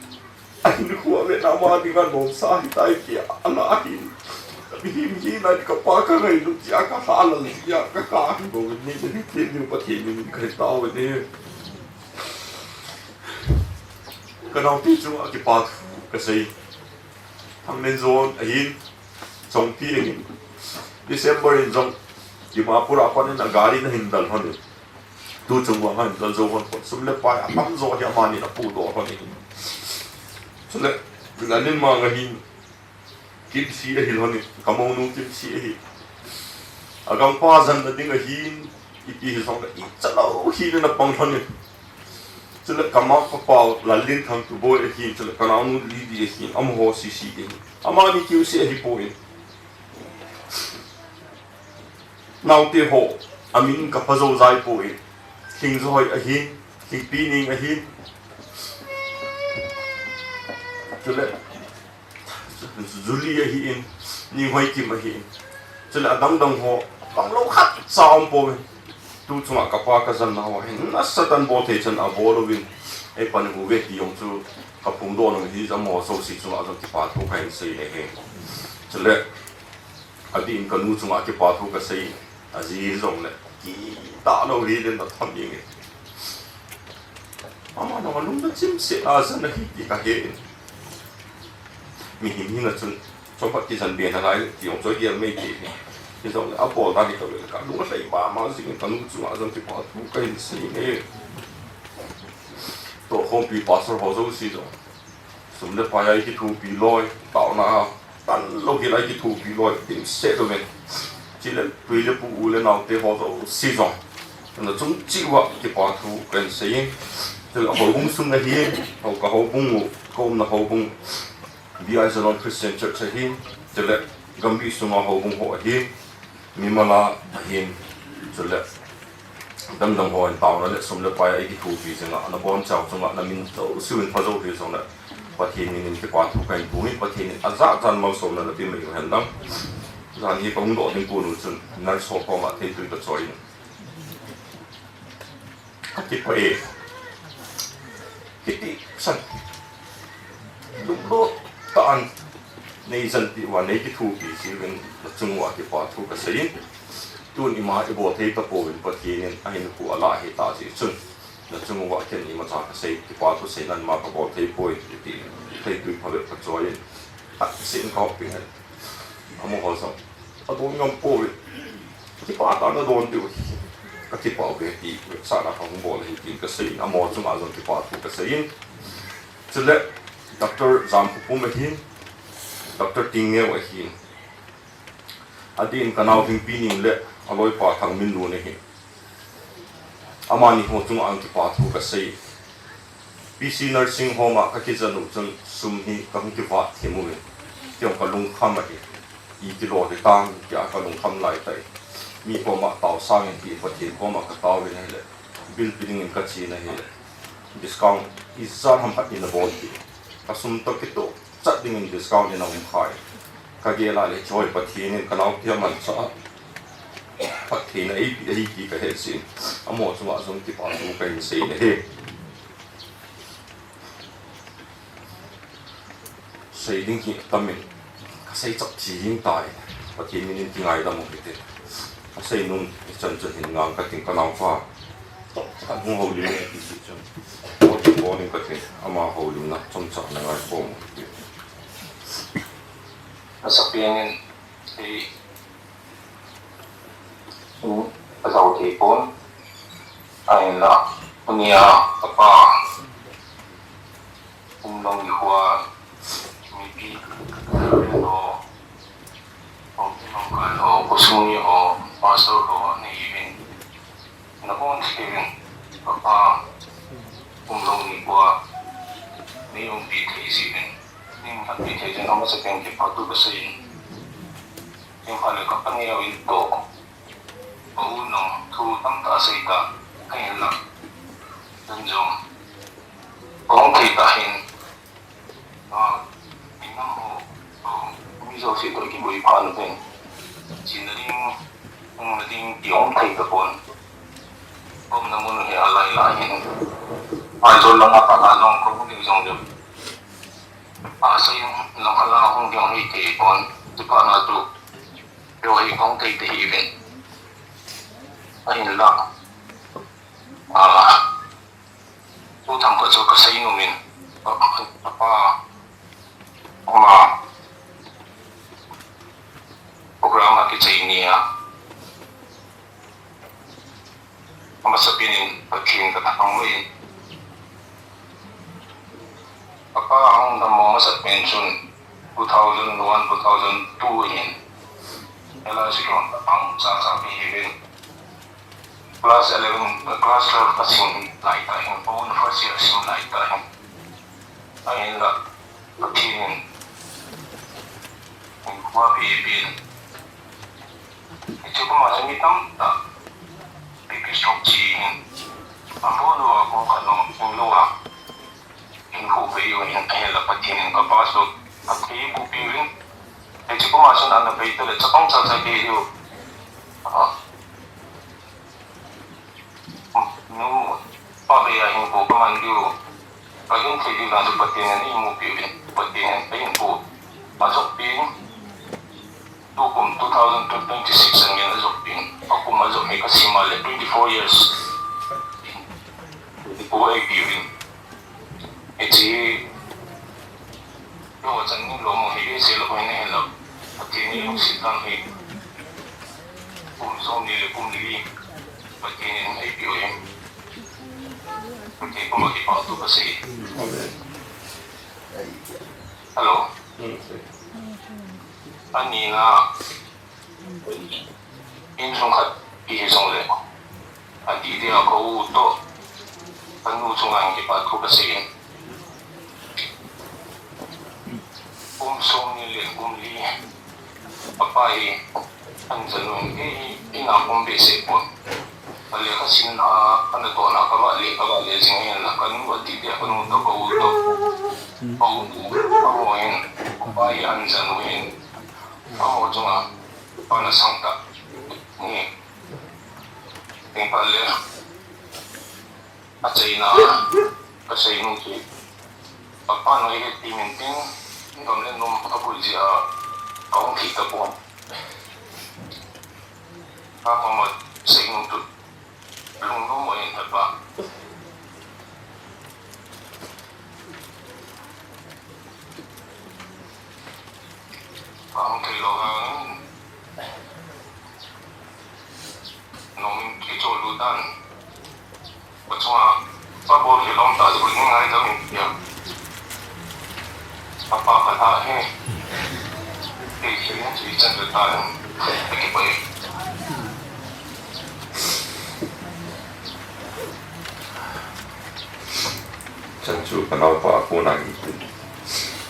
ahinkho a vet na ama dinga nomsa ahitai tia ana ahin. Mihem hina kapa ka ngailut jeh a ka lhalal jeh a ka kap hi bou in, nei na hethem diu Pathen min in ka taovin ahi. Ka naote chunga kipa thu ka sei. Thangminjon ahin, Chongpi ahin. December in jong Dimapur a pat in a gari in ahin dal lhon in. Tuchung vang ahin dal jou lhon pon, sum le pai atamjo hi amani in apuidoh lhon in. Chule, Lalminmang ahin, Kimsi ahi lhon in, ka mounu Kimsi ahi. Agangpa janna ding ahin, ipi hijongle ichalou hina ana pang lhon in. Chule ka mapapa u Lallenthang Tuboi ahin, chule ka naonu Lily ahin, amaho sese ahin. Amani kiu se ahipoi. Naote ho, amin ka pha jou jai poi. Lhingjohoi ahin, Lhingpining ahin. Chule, Julie ahin, Ninghoikim ahin. Chule adang dang ho, panglou khatcha aumpoi. Tuchunga kapa ka janna ho hin, nasatah in bol thei chan abol uvin. Eipan uve ti jong chu, ka phongdoh nom hi, amaho jouse chunga jong kipa thu kahin sei ahi. Chule, adih in ka nu chunga kipa thu ka sei, aji jongle, kitah lou hel in ana tham jeng in. Ama jong alung nachim seh a ajan ahi ti ka he in. Mihem hina chun, chomkhat kijan be nalai ti jong chu agel mai thei. Hijongle abol dan hi ka vet le ka lung alhai mama jing in, ka nu chunga jong kipa thu kahin sei e. Tohkhompi pastor ho jouse jong, sum le pai a ikithopi loi, taona a tan lou hel a ikithopi loi, dimset uvin. Chule pu le pu, u le naote ho jouse jong, nachung cheh uva kipa thu kahin sei in. Chule houbung sung ahi, ho ka houbung u, ka umna houbung, B I Zalon Christian Church ahi. Chule Gambih sunga houbung ho ahi. Mimal a ahin, chule dangdang ho in taona le sum le pai a ikithopi jing a, ana bonchau chunga namin jouseu in pha jou hih jongle, Pathen min in kipa thu kahin pung in, Pathen in ajat jat in malsomna napeh mai u hen lang. Jan hi ka hung doh ding kon u chun, nurse ho koma theitui ka choi in. Ka kipah e. Kiti san. Lunglut tah in nei jan peh uva, nei kithopi jeh uvin, nachung uva kipa thu ka sei in. Tun ima ibol thei tapouvin, Pathen in ahinkho alah ahi tah jeh chun, nachung uva ken imacha ka sei, kipa thu seinan ma ka bol thei poi, kiti theitui phabep ka choi in. Khat seh in ka hop ping in. Amaho jong adon ngam pouve. Kipah tah in adon diu ahi. Ka kipah uve ti vetsahna ka hung bol ahi tin ka sei in, amaho chunga jong kipa thu ka sei in. Chule Doctor Jamkhopum ahin, Doctor Tingneo ahin. Adih in ka nao Lhingpining le aloipa Thangminlun ahin. Amani ho chunga jong kipa thu ka sei. P C Nursing Home a ka kijan u chun sum hi ka hung kivat thim uvin. Kei jong ka lungkham ahi. Ikilo hitam tia ka lungkham lai tai. Mi koma tao sangin ti, Pathen koma ka tao uvin ahile, bill pe dingin ka chen ahile, discount ijat ham khat in abol ti. Ka sum toh kitoh chat dingin discount in aum khai. Ka gel a le choi Pathen in ka naote amanchah a phattheina eipeh ahi ti ka hetsah in. Amaho chunga jong kipa thu kahin sei in ahi. Sei ding hi atam in, ka sei chap chi jing tai. Pathen min in kingaidam u hite. Ka sei nom ichan chun hin ngang ka ting ka naopa. Ka hung houlim e ti chu chun. Houlim bol in ka ting, ama houlimna chomcha na ngai khom u hite. Ka sa piang in, ei, in ka jao thei pon. Ahinla, tunia ka pa Umlong nikho a mipi ho, ho, Umlong kal ho, khosung mi ho, pastor ho, nei uvin. Nabon thei uvin, ka pa Umlong nikho a nei umpi thei jeh uvin. Nei umpi thei jeh in amasapen kipa thu ka sei in. Ken khat le ka pa neo in toh. Ka u nung thu tamtah asei ta, ahinla. Ken jong, ka hung thei ta hin, a, minam ho, a, mi jouse toh kiboi phat uvin. Chenna ding, umna ding, ti hung thei ta pon. Ka umna mun hi alai lai hin. Aizawl langa pat a jong ka hung ding jong jong. Asei in, lang khat lang hung ding hi thei pon. Chuphat na chu, Yo hi kong tei tei hi vin. Ahin la. A, tu tham ka chu ka sei nu min. A, a pa. Ama. Program a kichai ni a. Amasapen in Pathen ka thangvah in. Apa ahung dammo masapen chun two thousand one, two thousand two in. Ela sikon apang cha cha pi hivin. Class eleven, class twelve ka sim lai ta hin, pon first year sim lai ta hin. Ahin la, Pathen in. Hung kua pi pi in. Hiche kuma chu mi tamtah B P stroke chi hin. Abon uva kong khat nom hing lou a. Hinkho vei u hin ahinla Pathen in ka pa chu athei bu piu hin. Hiche kuma chun ana vei tale chapang cha cha kei u. A. Nu, pa vei a hinkho ka man diu. Ka gin thei diu dan chu Pathen in eimu piu hin, Pathen in eimu. Ajop piu. Tukum two thousand twenty-six angin ajop piu. Akum ajop hi ka sim a le twenty-four years. Twenty-four ei piu hin. Hiche Yo, chan ni lo mo hi, se lo mo ni lo. Pathen in lungset dan hi. Kum som ni le kum li. Pathen in ei piu hin. Pathen kuma kipah thu ka sei. Hello. Ani na. Insung khat hi jong le. Ati dia ko u to. Anu chunga kipah thu ka sei. Kum som ni le kum li. Apa hi. An janu hi. Ina kum be se pon. Ale ka sin a, ana to na ka va le, ka va le jing hin la ka nu ati dia ka nu to ko u to. Ko u, ko u hin. Apa hi an janu hin. Amo chunga, pa na sang ta. Ni. Ting pa le. Achaina, ka sei nu chu. Apa no i ti min ting, dom le nom ka bul ji a, ka hung thi ta pon. Ka ko ma sei nu chu. Lungnom mo in tapa. Ang thei lou hang. Nong kichol lu tan. Pachunga. Pabol kilom ta, dul ni ngai ta min ya. Apa kata he. He, he, he, he, chan ta ta. He, he, he. Chan chu ka naopa a kona hi,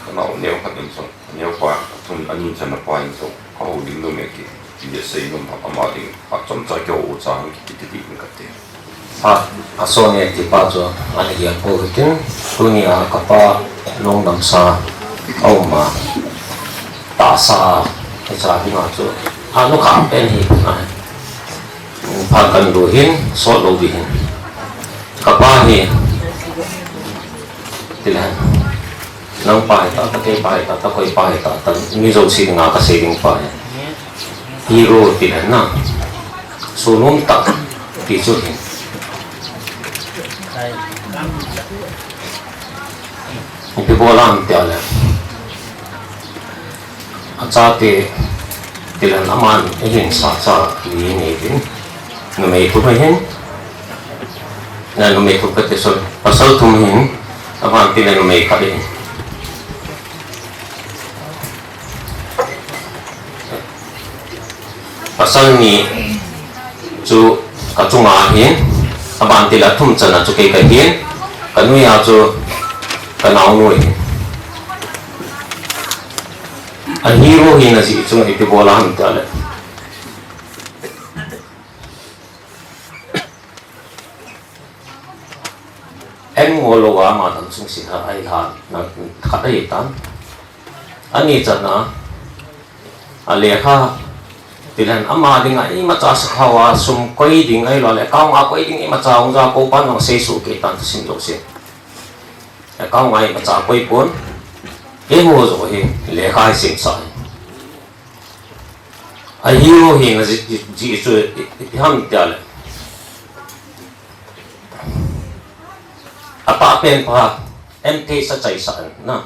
ka nao neo khat in jong, ka neopa a thum, a ni chan a pa in jong, ka houlim nom e ki, ti a sei nom a, ama ding, a chomcha kihou u chang ki, ti, ti, ti in ka ti. A, a song e ti pa chu, a ni hiam pou hitin, tuni a ka pa lungdam sa, a um a, tahsa, hicha dinga chu, a nu kha pen hi, a. Phat kan lu hin, sot lou ding hin. Ka pa hi, ti le, nang pa hi ta, ta kei pa hi ta, ta koi pa hi ta, ta mi jouse dinga ka sei ding pa hi. Hero ti le na. Sunom ta, ti chu hin. Ipi bol ham ti le. A chate, ti le aman, eihin sa cha li nei din. Numei thum ahin. Na numei thum kati, sorry. Pasal thum ahin. Aman ti le numei khat ahin. Pasal ni chu ka chunga ahin, aban ti le athum channa chu kei kahin, ka noiya chu ka naonu ahin. A hero hina jeh chu ipi bol ham ti le. Engol louva ama dam sung sih a, ahi han, na, khat ahi tan. Ani channa, a lekha, ti le ama dinga imacha sakha uva, sum koi ding ahilou le, account a koi ding imacha hung ja ko pan lang sei suh kei tan, sim jouse. Account a imacha koi pon, eiho jouse hi, lekha hi sim sa hi. A hero hina ji, ji, ji chu i, i, i ham tia le. A pa pen pa, M K sa chai sa na.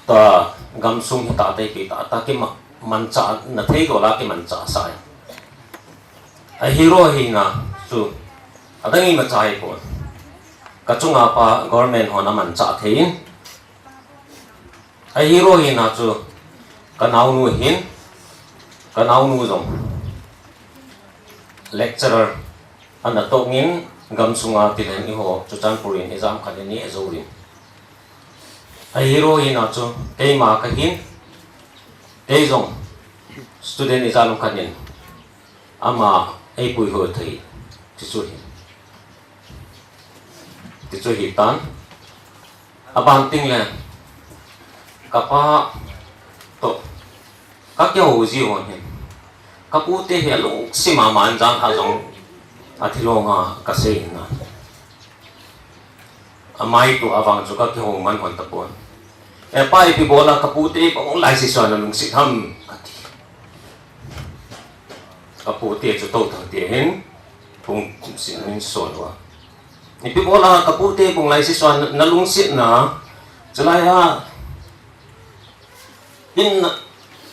Ta gam sung hi ta te pi ta, ta ki ma, mancha, na thei lo la ki mancha sa. A hero hina chu, a dang i ma chai pon. Ka chunga pa government hon a mancha thei in. A hero hina chu ka naunu hin, ka naunu jong lecturer ana tongin gam sunga tilen i ho Churachandpur in exam khat ni e zo rin. A hero hina chu keima ka hin, kei jong student exam khat nin ama ei pui ho thei ti chu hin. Ti chu hi tan. A ban ting le, ka pa to, ka kihou ji hon hin. Ka pu te hi a lungsim a man jang kha jong a thilong a ka sei na. A mai tu a vang chu ka kihou man hon ta pon. E pa ipi bola ka pu te pa ong lai si suan a lungsit ham ka ti. Ka pu te chu to thang te hin, pung sin min so lo. Ipi bola ka pu te pung lai si suan na lungsit na, chalai ha, in na,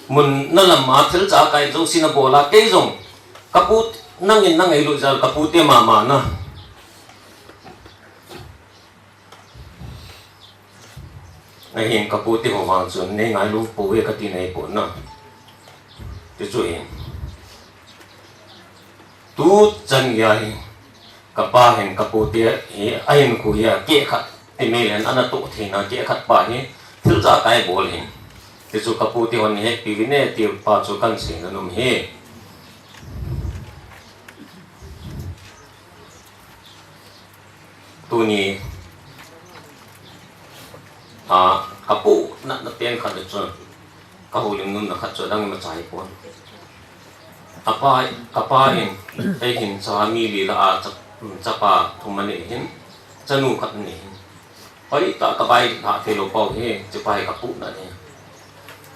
mun na lam a thil cha kai zo si na bola, kei jong, ka pu, nang in nang ei lu jal ka pu te mama na. Ahin ka pu te ho vang chun, nei ngailu pou ve ka ti nei pon na. Ti chu hin. Tu chan gei a hi, ka pa hin ka pu te hi, a hin khu hi a keh khat, ti mei len ana to thei na keh khat pa hi, thil cha kai bol hin. Ti chu ka pu te hon ni he pi vi ne ti pa chu kan sei na num hi. Tuni, a, ka pu na, na pen khat le chun, ka houlim nunna khat chu dang ma chai pon. A pa, ka pa in, ei hin cha mi li la a, cha, chapa thum ani hin, chanu khat ani hin. Pai ta ka bai na thei lo pau hi, chu pai ka pu na ni.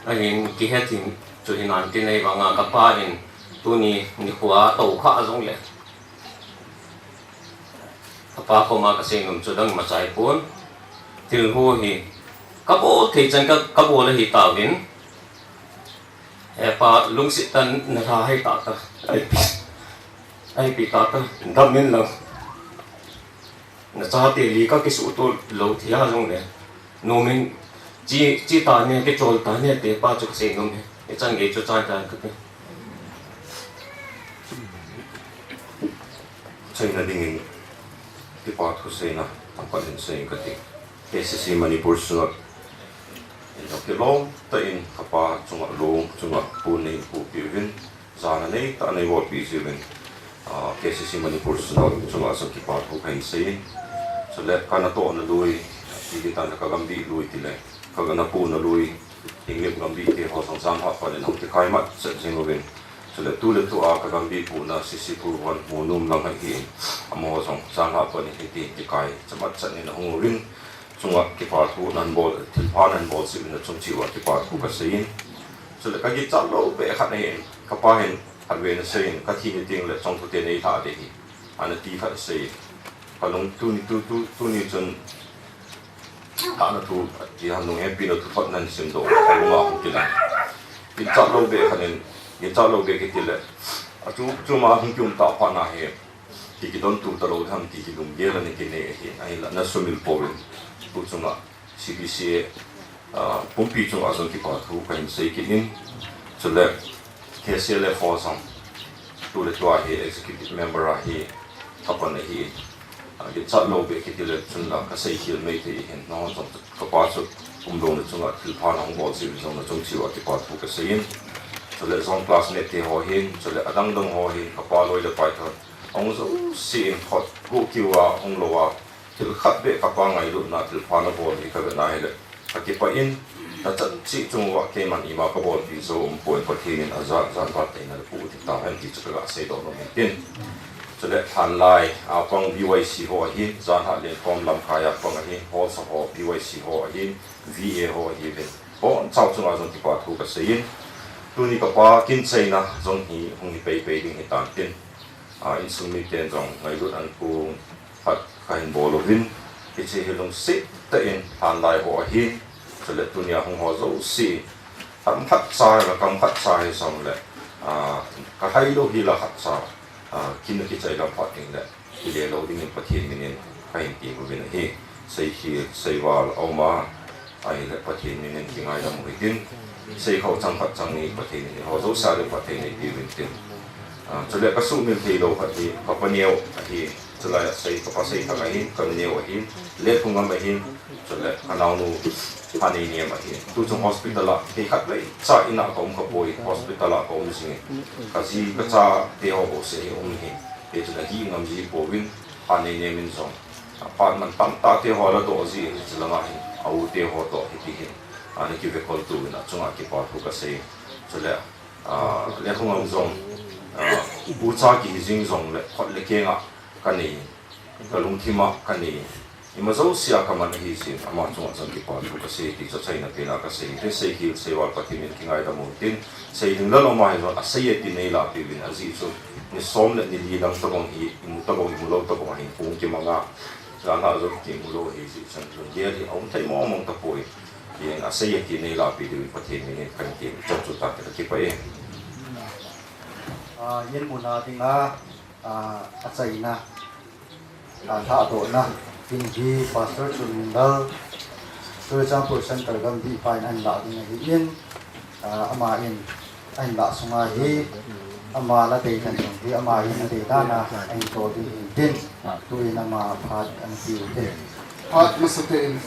Ahin ki he tin, chu hin an tin ei vang a ka pa in, tuni ni khua to kha jong le. Ka pa koma ka sei nom chu dang ma chai pon. Thil ho hi, ka bol thei chan ka, ka bol ahi ta vin. E pa lungsit tan na tha hai ta ta. Ai pi. Ai pi ta ta. Dam min lang. Na cha te li ka ki su to lo thia jong le. No min chi, chi ta ne, ki chol ta ne, te pa chu ka sei nom he. I chan gei chu chai ta ka te. Chai na ding in, ti pa thu sei na, tam pa din sei ka te. K C C Manipur sunga. In ka kilom ta in ka pa chunga long, chunga pu nei pu pi vin. Jana nei ta nei bol pi jiuvin, ah, K C C Manipur sunga chunga jong kipa thu kahin sei in. Chule ka natoh na lui, ti ti tan ka gambih lui tile, ka na pu na lui, English gambih te ho jong jang ha pa le nong ti kai mat chet jing uvin. Chule tu le tu a ka gambih pu na C C pu hon mu num lang hai hi, amaho jong jang ha pa le hiti ti kai chamat chet ni na hung uvin. Chunga kipa thu nan bol, thilpha nan bol sih in a chung cheh uva kipa thu ka sei in. Chule ka kichat lou beh khat ahin, ka pa hin khat vei na sei in, ka thi ni teng le chong thu te nei lha ding ahi, ana ti khat sei in. Ka lung tuni, tu, tu, tuni chun, ka na thu, ti han lung hepina thu thot nan sim doh, ka lung a hung kilang. Kichat lou beh khat in, kichat lou beh kiti le, a chu, chu ma hung kium ta phat na hi. Ki, kidon tu ta lou ham ti kilunggel ana kinei ahi, ahinla na sumil pouvin. Tu chunga C B C A, ah, pumpi chunga jong kipa thu kahin sei kit in. Chule K C L F ho jong tu le tua hi executive member a hi ka pan ahi. Ah, kichat lou beh kiti le chun la ka sei khel mai thei hin, nahon jong ka pa chu umlou na chunga thilpha nahung bol jeh in jong na chung cheh uva kipa thu ka sei in. Chule jong classmate te ho hin, chule adang dang ho hin, ka pa loi le pai thon. Ahung jouse in khut gu kiu a, hung lou a, thil khat beh ka pa ngailutna thilpha na bol hi ka vet na hile, ka kipah in, na chan cheh chung uva keiman ima ka bolpi jou um poi, Pathen in ajan jan vat teina le pu ti ta hen ti chu ka ga sei doh nom in tin. Chule Thanlai a pang V Y C ho ahin, jan ha len kom Lamkai a pang ahin, Hall sa ho V Y C ho ahin, V A ho ahi uvin. Bonchau chunga jong kipa thu ka sei in. Tuni kapa kin chaina jong hi hung hi peipei ding hitan tin, a, insung miten jong ngailut an pung phat kahin bol uvin, hiche hi lungset tah in lhan lai ho ahin, chule tunia hung ho jouse, kam khat cha le kam khat cha hi jongle, a, ka hai lou hi la khat cha, a, kin kichai lam phat ding le, kile lou dingin Pathen minin kahin ti uvin ahi. Seikhel, seival aum a, ahile Pathen minin kingaidam u hitin, sei khauh chang khat chang ni Pathen in ho jouse a ding Pathen in eipe uvin tin. A, chule ka sumil thei lou khat hi, ka pa neo ahi, chulai a sei, ka pa Seithang ahin, ka nu neo ahin, Lekhungam ahin, chule ka naonu Phaneinem ahin. Tuchung hospital a, kei khat vei cha in a ka um kha poi, hospital a ka um jingin. Ka ji ka chate ho bou seh hi um hi. Hichun ahi ngam ji pouvin, Phaneinem in jong, a, phat man tamtah te ho la doh ji, hiche langa hin, a u te ho toh hiti hin, a, ana kive kol tu uvin, achunga kipa thu ka sei. Chule, a, Lekhungam jong, a, ucha kihi jing jongle, khut le keng a ka nei, ka lungthim a ka nei. Ima jouse a ka man ahi jin, ama chunga chun kipa thu ka sei ti chu achaina pen a ka sei. Te Seikhel, seival Pathen in kingaidam u tin, sei ding lou ma hi jong, asei e tin nei lapi uvin, ajeh chu ni som le ni li lang tabang hi, imu tabang, imu lou tabang ahin, pung kimang a, jan a jong kimu lou ahi jeh chun, lunggel hi aum thei mong mong tapoi. Tin asei e tin nei lapi diuvin Pathen minin kahin ti, chomcha ta ka kipah e. A, yen muna dinga, a, achaina, a, lhadohna, tin hi Pastor Chunminlal, Churachandpur Central Gambih pa in ahin lah ding ahin, a, ama in ahin lah sunga hi, ama la dei dan jong hi, ama in adei dan a ahin to ding ahin tin, tuin ama phat ana pe u hite. Phat masa tah in,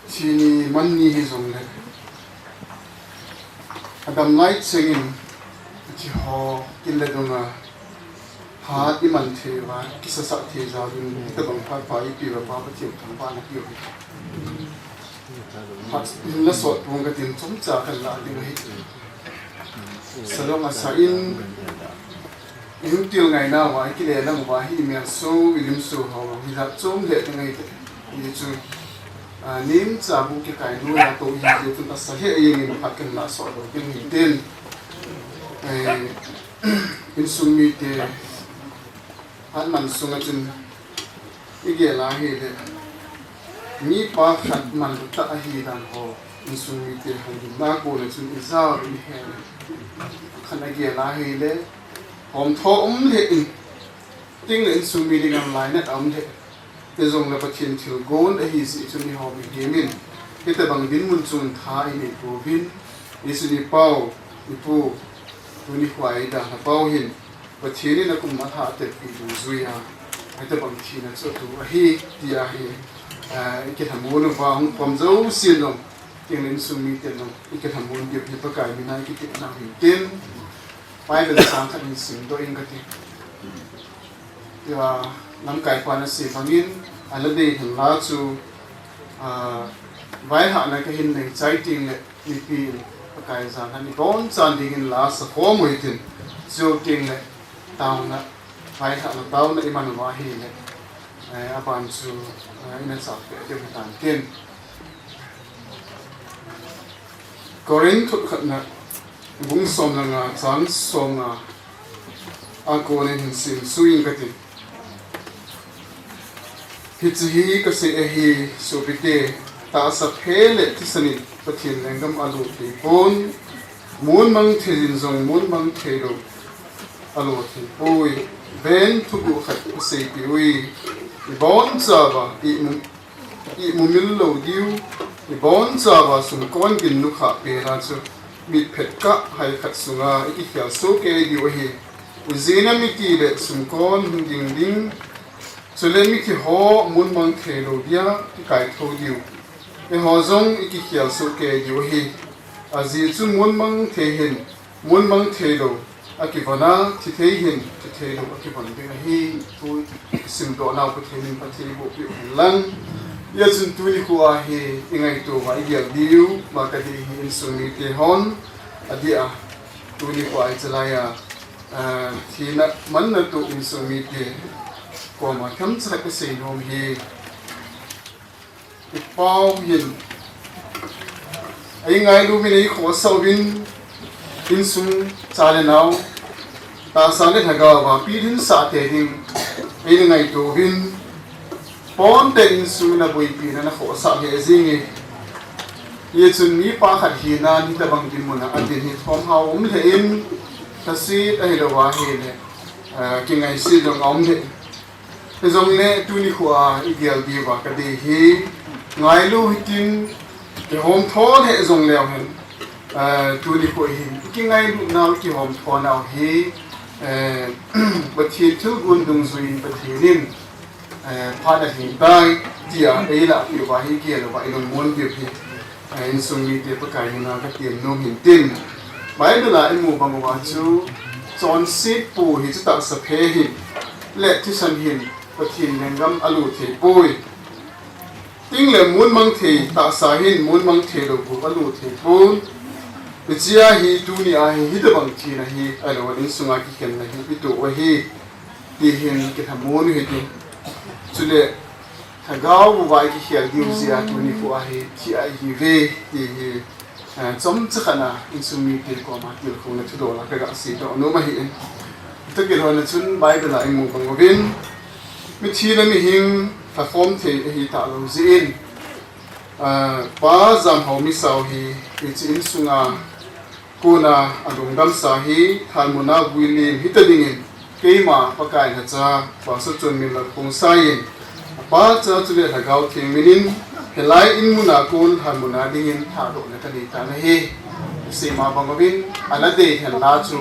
thi ni man ni hi jongle, adam lai chengin, thi ho, kin le dung a, phat iman thei uva, kisasah thei jal in, hitobang phat pa ipe uva, Pa Pathen thangvahna pe u hite. Phat in la sot pong katin chomcha kahin lah ding ahi. Salong asa in, ihung til ngaina uva, ikile lang uva, hi imelso, ilimso ho, hi jat chom le ding ahi te. Hichu, a, neocha bu kikai nu la to hi, hichu asa le jeng in phat kahin lah sot lou ding ahi tin. Eh, insung mite, phat man sunga chun, igel a hile, mipa khat manlu tah ahi dan ho, insung mite hung ding na kona chun ijat u ihet. Khat agel a hile, hom tho um le in, tin le insung mi ding a lainat aum le, hijongle Pathen thilgon ahi jeh chun ihom ihem in, hitobang dinmun chun tha inei pouvin, insung mi pau, ipu, tuni kho a idalha pau hin, Pathen in akum a lhatepi dungjuia, hitobang thina chu atu ahi, tia hi, a, ikilhamon uva hung pom jousen jong, tin le insung miten jong, ikilhamon diu hi Pakai mina ikitepna u hin tin, Bible chang khat hin simdoh ing kati. Tia, lamkai pan asei bangin, ala dei hin la chu, a, vaihahna kahin nei chai teng le, mipi in, Pakai jal'a iboncha dingin la sakhom u hitin, chuteng le taona, vaihahna taona iman uva ahile, eh, aban chu, eh, ina chah peh diu hitan tin. Korinth thot khatna, bung som le nga, chang som nga, a konin hin simsuh ing kati. Hiche hi kasei ahi, sopite, tahsa phe le thisan in Pathen lenggam alo thei pon, mun mang thei in jong mun mang thei lou alo thei poi. Ven, thuguh khat kaseipeh uve, ibonchauva, imu, imu mil lou diu, ibonchauva sumkon gin nukhah pena chu, mitphet kah hai khat sunga ikikhel soh kei diu ahi. Ijeh inem itile sumkon hung ging ding, chule mithi ho mun mang thei lou dia kikaitho diu. Eiho jong ikikhel soh kei diu ahi. Ajeh chu mun mang thei hin mun mang thei lou akivon a, thi thei hin thi thei lou akivon ding ahi. Thu simdoh nau Pathen in phatthei eiboh peh u hen lang. Hijeh chun tuni khoa hi ingaito uva igel diu, ma kadei hi insung mite hon, adeh a, tuni khoa ichalai a, ah, thina manna toh insung mite koma themcha kasei nom hi. Ipau hin, eingailu uvin, eikhosah uvin, Insung cha le nao, tahsa le lhagao a pidinsah te ding eina ngaito uvin, ponte insung na boipi na na khohsah lheh jing e. Hichun mipa khat hina hitabang dinmun a adin hi thomhao um lheh in, lhasit ahilou ahile, eh, kingaise jong aum lheh. Hijongle tuni khoa igel diuva kadei hi, ngailu hitin, kihom tho lheh jongleu hen, eh, tuni kho hin kingailu nau, kihom tho nau hi, eh, Pathen thilgon dungjuiyin Pathen in, eh, phat alhing tai, tia eilahpeh uva hi igel uva ilungmon diu hi, eh, insung mite Pakai mina katem nom hin tin. Bible a imu bang uva chu, chonsetpu hi chu tahsa phe hin, le thisan hin Pathen lenggam alut thei poi. Ting le mun mang thei tahsa hin mun mang thei lou gup alut thei pon. Hichea hi tuni a hi hitabang thina hi, ahilou le insunga kikhenna hi ito u ahi, ti hin kilhamon u hite. Chule lhagao uva ikikhel diu jeh tuni khoa hi thi ahiuve, ti hi, eh, chomcha khat a insung mite koma tilkhouna thudol a kaga seidoh nom ahi. Tokilhon a chun Bible a imu bang uvin, mithi le mihing lhakhom thei ahi talou jeh in, eh, Pa Jamhaomi Sao hi hiche insunga kona alungdamsa hi lhanmuna vui lim hita dingin, keima Pakai lhacha Pastor Chonminlal Khongsai in, apa cha chule Lhagao Theng minin, hilai in muna kon lhanmuna dingin lhadohna kanei tan ahi. Seima bang uvin, ana dei henla chu,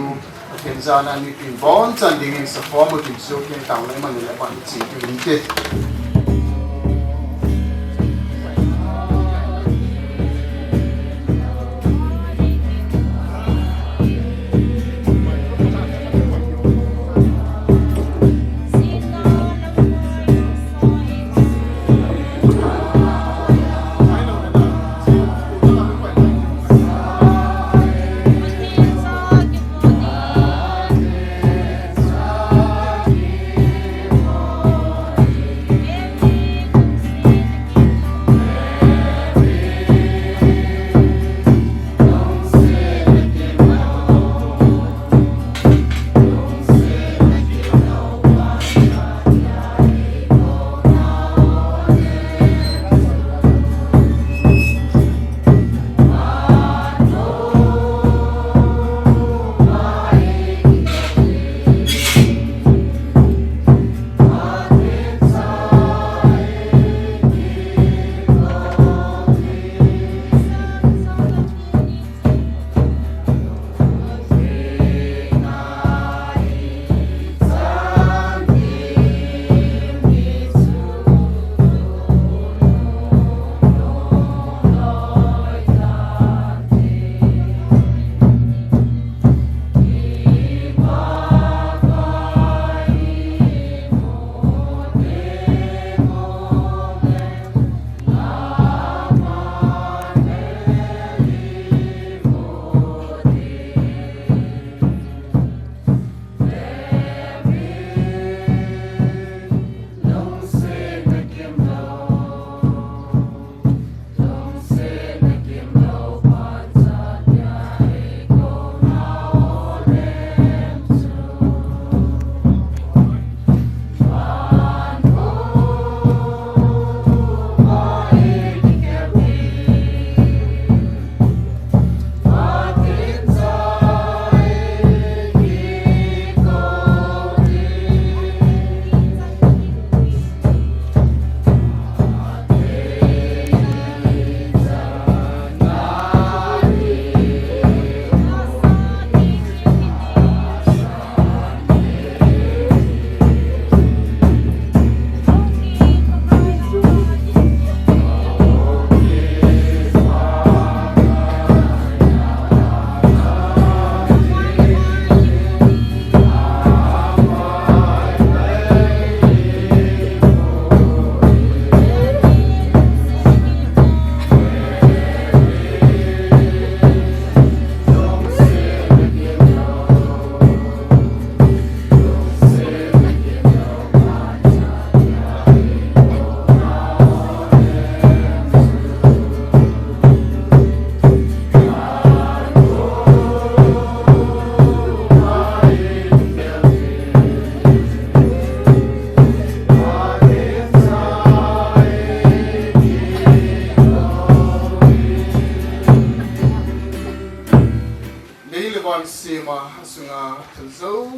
Pathen jana mipin bonchan dingin sakhom u tin chu, ken taona iman le ban chi tu inte.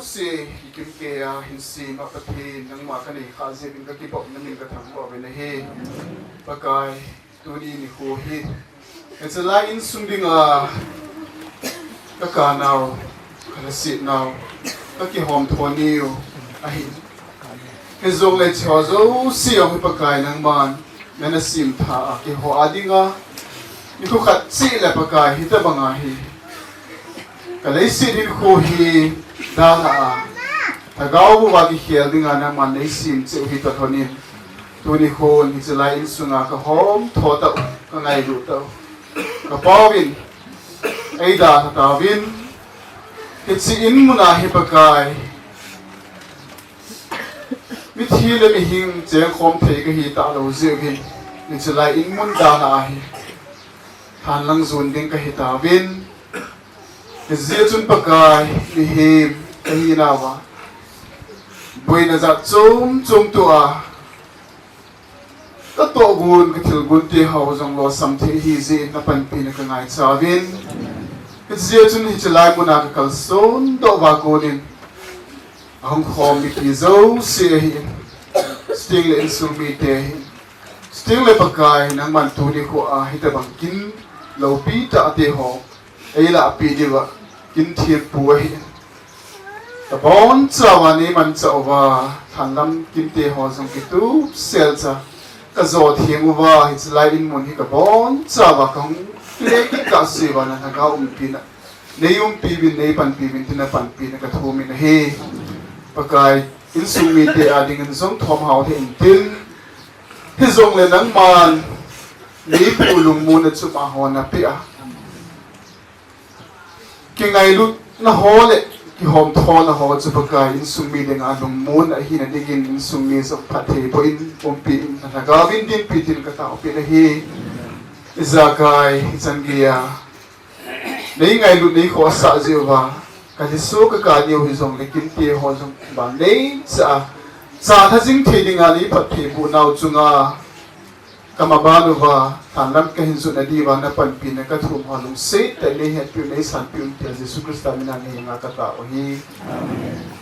Se, ikim keiya hinsem a Pathen, nangma kanei khah jeh in kakipah, namin kathangvah uvin ahi. Pakai, tuni nikho hi, hichelai insung dinga, kakanau, kalhasetnau, kakihomtho niu ahi. Hijongle hicheho jouse jong hi Pakai nangman, nana semtha a keiho a dinga, nikho khat cheh le Pakai hitobanga hi, kaleiset hinkho hi dalha a, lhagao uva kikhel dinga nangman neisem cheh u hitah lhonin, tuni khon hichelai insunga kahomtho tah u, kangailut tah u, kapaovin, eidalha tauvin, hiche in muna hi Pakai, mithi le mihing chengkhom thei kahi talou jeh uvin, hichelai in mun dalha a hi, lhanlang jon ding kahi tauvin, hijeh chun Pakai, mihem kahinauva, boina jat chom chom toh a, katohgon, kathilgon teho jong losam thei ahijeh in napanpina kangaichauvin, hijeh chun hichelai muna kakalson doh uva konin, ahung khom mipi jouse ahin, chuteng le insung mite ahin, chuteng le Pakai nangman tuni khoa hitobang kin loupi tah teho eilahpeh diuva kin thempu ahin, kabonchauva neimanchah uva, lhanlam kin teho jong kitupsel cha, kajo theng uva, hichelai in mun hi kabonchauva kahung le kit kahseuva nalhagao umpina neiumpiuvin, neipanpiuvin tin napanpina kathumin ahi. Pakai, insung mite a dingin jong thomhao hih intin, hijongle nangman neipu lungmonna chu amaho napeh a, kingailutna ho le kihomthona ho chu Pakai, insung mi dinga lungmonna ahina dingin insung mi jong phatthei boh in, umpi in, nalhagaovin dinpi tin kataopeh ahi. Ijakai, ichan geiya neingailut neikhohsah jeh uva, kalhiso kakaniu hijongle kin teho jong vang neicha a, chalha jing thei dinga neiphatthei bohnau chunga, kamaban uva, lhanlam kahin jotna diuva napanpina kathum ho lungset tah in neihetpiu, neisanpiu in tia Jesu Christa mina nahenga katao ahi. Amen.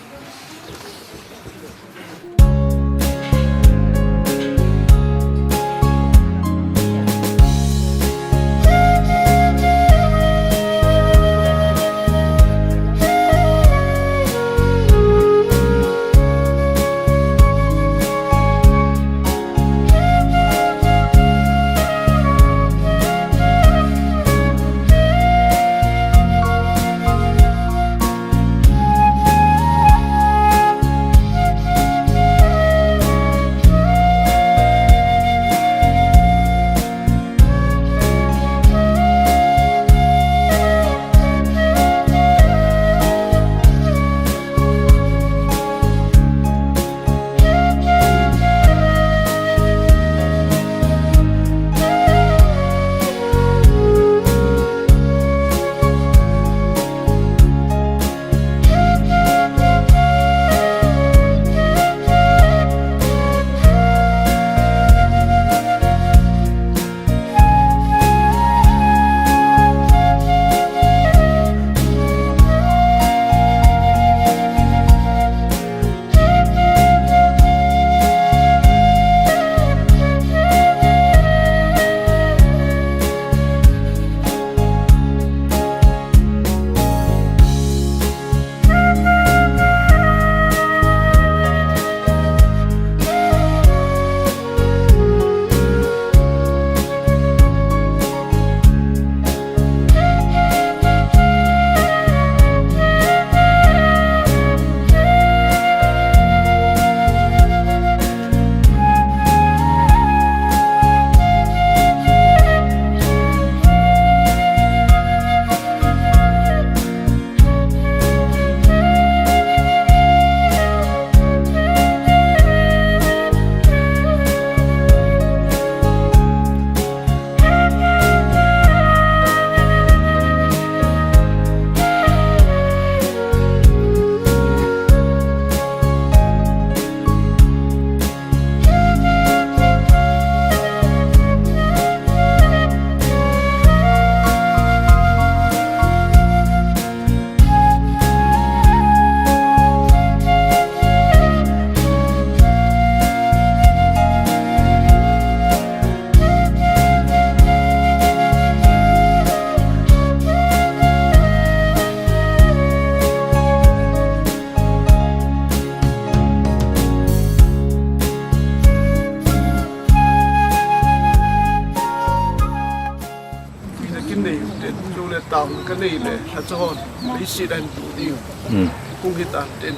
Ka nei le, lhacha hon, leiset a hin tu ding. Hmm. Hung hitan tin.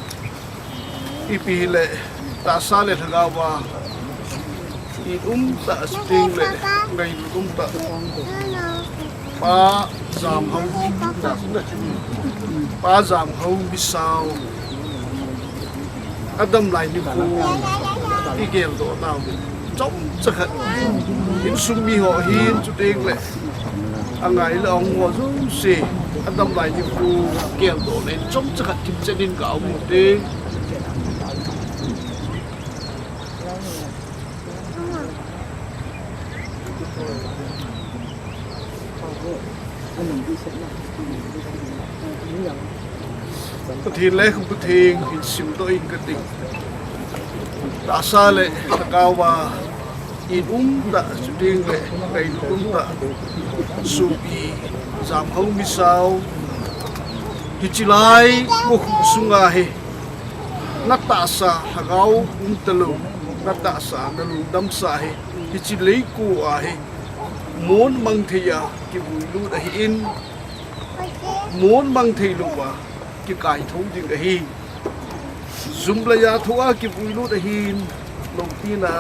Ipi hile, tahsa le lhagao a in um tah, chuteng le ngailut um tah. Pa Jamhao, Pa Jamhao Misao. Adam lai nikho i geldoh nau chomcha khat. Insung mi ho hin chuteng le angai le ahung ho jouse, Adam lai nikho geldoh le chomcha khat thipchen in ka um u te. Pathen le Pathen hin simdoh in kati. Tahsa le lhagao a in um tah, chuteng le ngailut um tah. Sopi Jamhao Misao. Hiche lai, ko khu sunga hi. Na tahsa lhagao um talou, na tahsa na lungdamsa hi, hiche leiko a hi, mon mang thei a kivui lut ahin, mon mang thei lou a kikaithou ding ahi. Jumlai a thou a kivui lut ahin, lungtina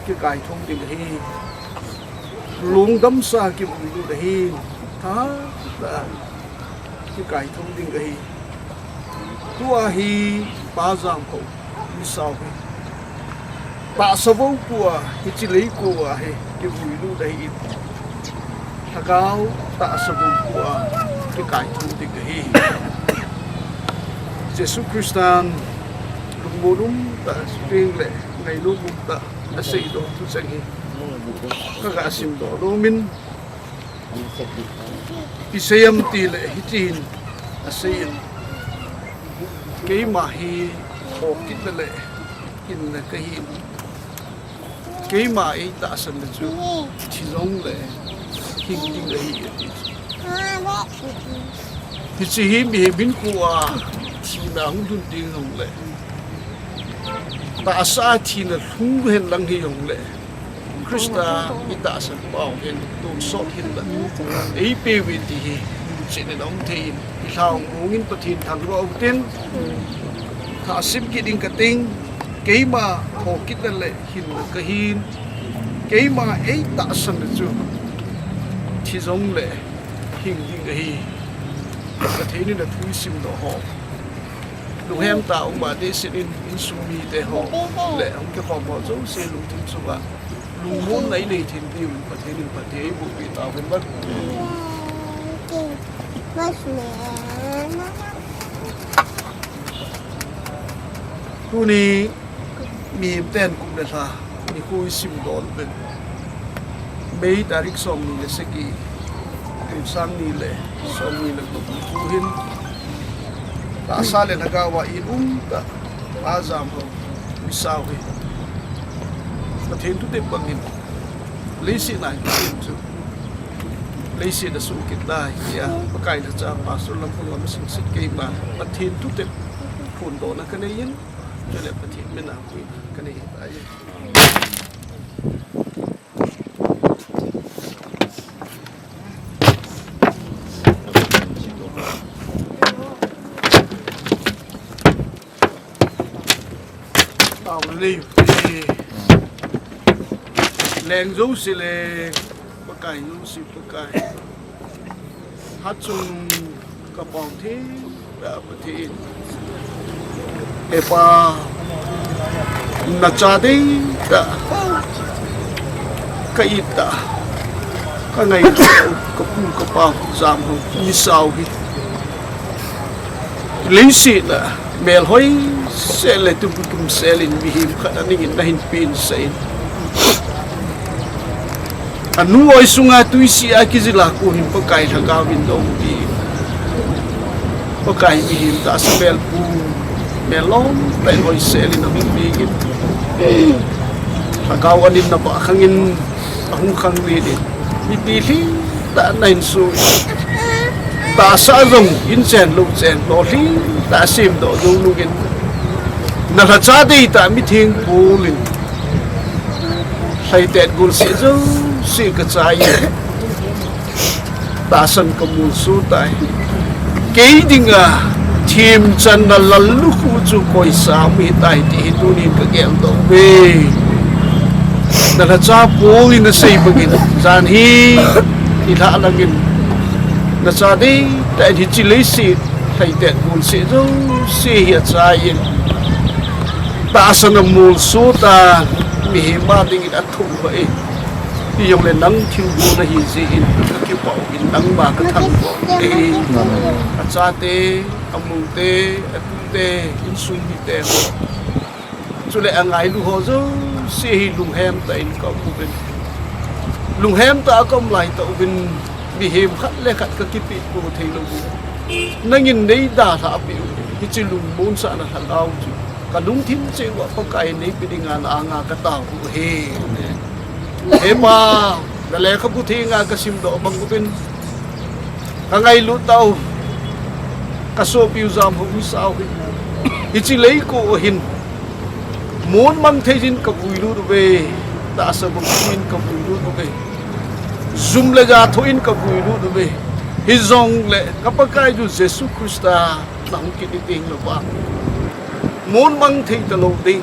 kikaithou ding ahi. Lungdamsa kivui lut ahin, tha, tha, kikaithou ding ahi. Tua hi Pa Jamhao Misao hi tahsa vou kua, hiche leiko a hi kivui lut ahin, lhagao tahsa vou kua kikaithou ding ahi. Jesu Christan lungmon um tah, chuteng le ngailut um tah aseidoh thucheng hi ka ga simdoh nomin, isei am tile hitin asei in, keima hi thokitna le hinna kahin, keima eitahsan le chu thi jongle hing ding ahi, ati. Hiche hi mihem hinkho a thina hung lhun ding jongle, tahsa a thina lhung hen lang hijongle, Christa itahsan pau hin tonsot hinla eipeuve ti hi chihna in aum thei in, ilhang mongin Pathen thangvah utin, thah sim kit ding kating, keima thokitna le hinna kahin, keima eitahsan le chu thi jongle hing ding ahi. Pathen in athu isimdoh ho, lunghem tah a um a, dehset in insung mite ho le hung kikhom ho jouse lungthim sunga lungmonna inei thei diuvin Pathen in phatthei eiboh peh tauhen. Tuni mihem ten kum le lha nikho isimdoh uvin, May tarik somni le sagi, kum sang ni le somni le gup nikho hin, tahsa le lhagao a in um tah, Pa Jamhao Misao hi Pathen thutep bangin leiset a kisem chu leiset a sukit tai tia Pakai lhacha Pastor Lamphunga masingset keima Pathen thutep phondohna kanei in, chule Pathen min a puina kanei tai. Tao le, leng jouse leng, Pakai jouse Pakai. Hatchungnung kapao thei tah Pathen. He Pa, nacha deitah, ka-it tah, kangaito tah u kapu kapa Jamhao Misao hi leiset a melhoi sel le tuibukim sel in mihem khat aning in nahin pensah in, anu oi sunga tuisih a kijil a kon in Pakai lhagao in dong ti, Pakai mihem tahsa melpu, melhoi, melhoi sel in ahung peng in, lhagao aninna bah khang in ahung khanglen in, mipi lhingtah nahin soi, tahsa jong in chen lou chen lolhing tah a semdoh jou nungin, nalhacha deitah mitheng pol in lhaitet golseh jouse kachai in, Tahsan ka molso tai. Kei dinga themchanna lallukhuh chu koisa um hitai ti hi tunin ka geldoh uve. Na lhacha Paul in asei bangin, jan hi, i lhah langin, nacha deitah in hiche leiset lhaitet gon se jouse hi achai in, tahsan amolso tan, mihem a dingin athum ahi. Hijongle nang thilgon ahi jeh in ka kipah uvin, nangma ka thangvah uve. Achate, amute, atute, insung mite ho, chule angailu ho jouse hi lunghem tah in ka um uvin. Lunghem tah a ka um lai tah uvin, mihem khat le khat ka kipehpou thei lou uvin. Nangin nei dalhah peh uvin. Hiche lungmonsahna lhagao chu ka lungthim cheh uva Pakai in neipe dinga na anga ka tao u ahi. He Pa, na lekhabu theng a ka simdoh bang uvin, ka ngailut tah u, ka sopiu Jamhoumisao hi hiche leiko a hin, mun mang thei jin ka vuilut uve, tahsa bang in ka vuilut uve, jum le ja thoh in ka vuilut uve. Hijongle ka Pakai chu Jesu Christa na hung kit ni teng le vang, mun mang thei talou ding,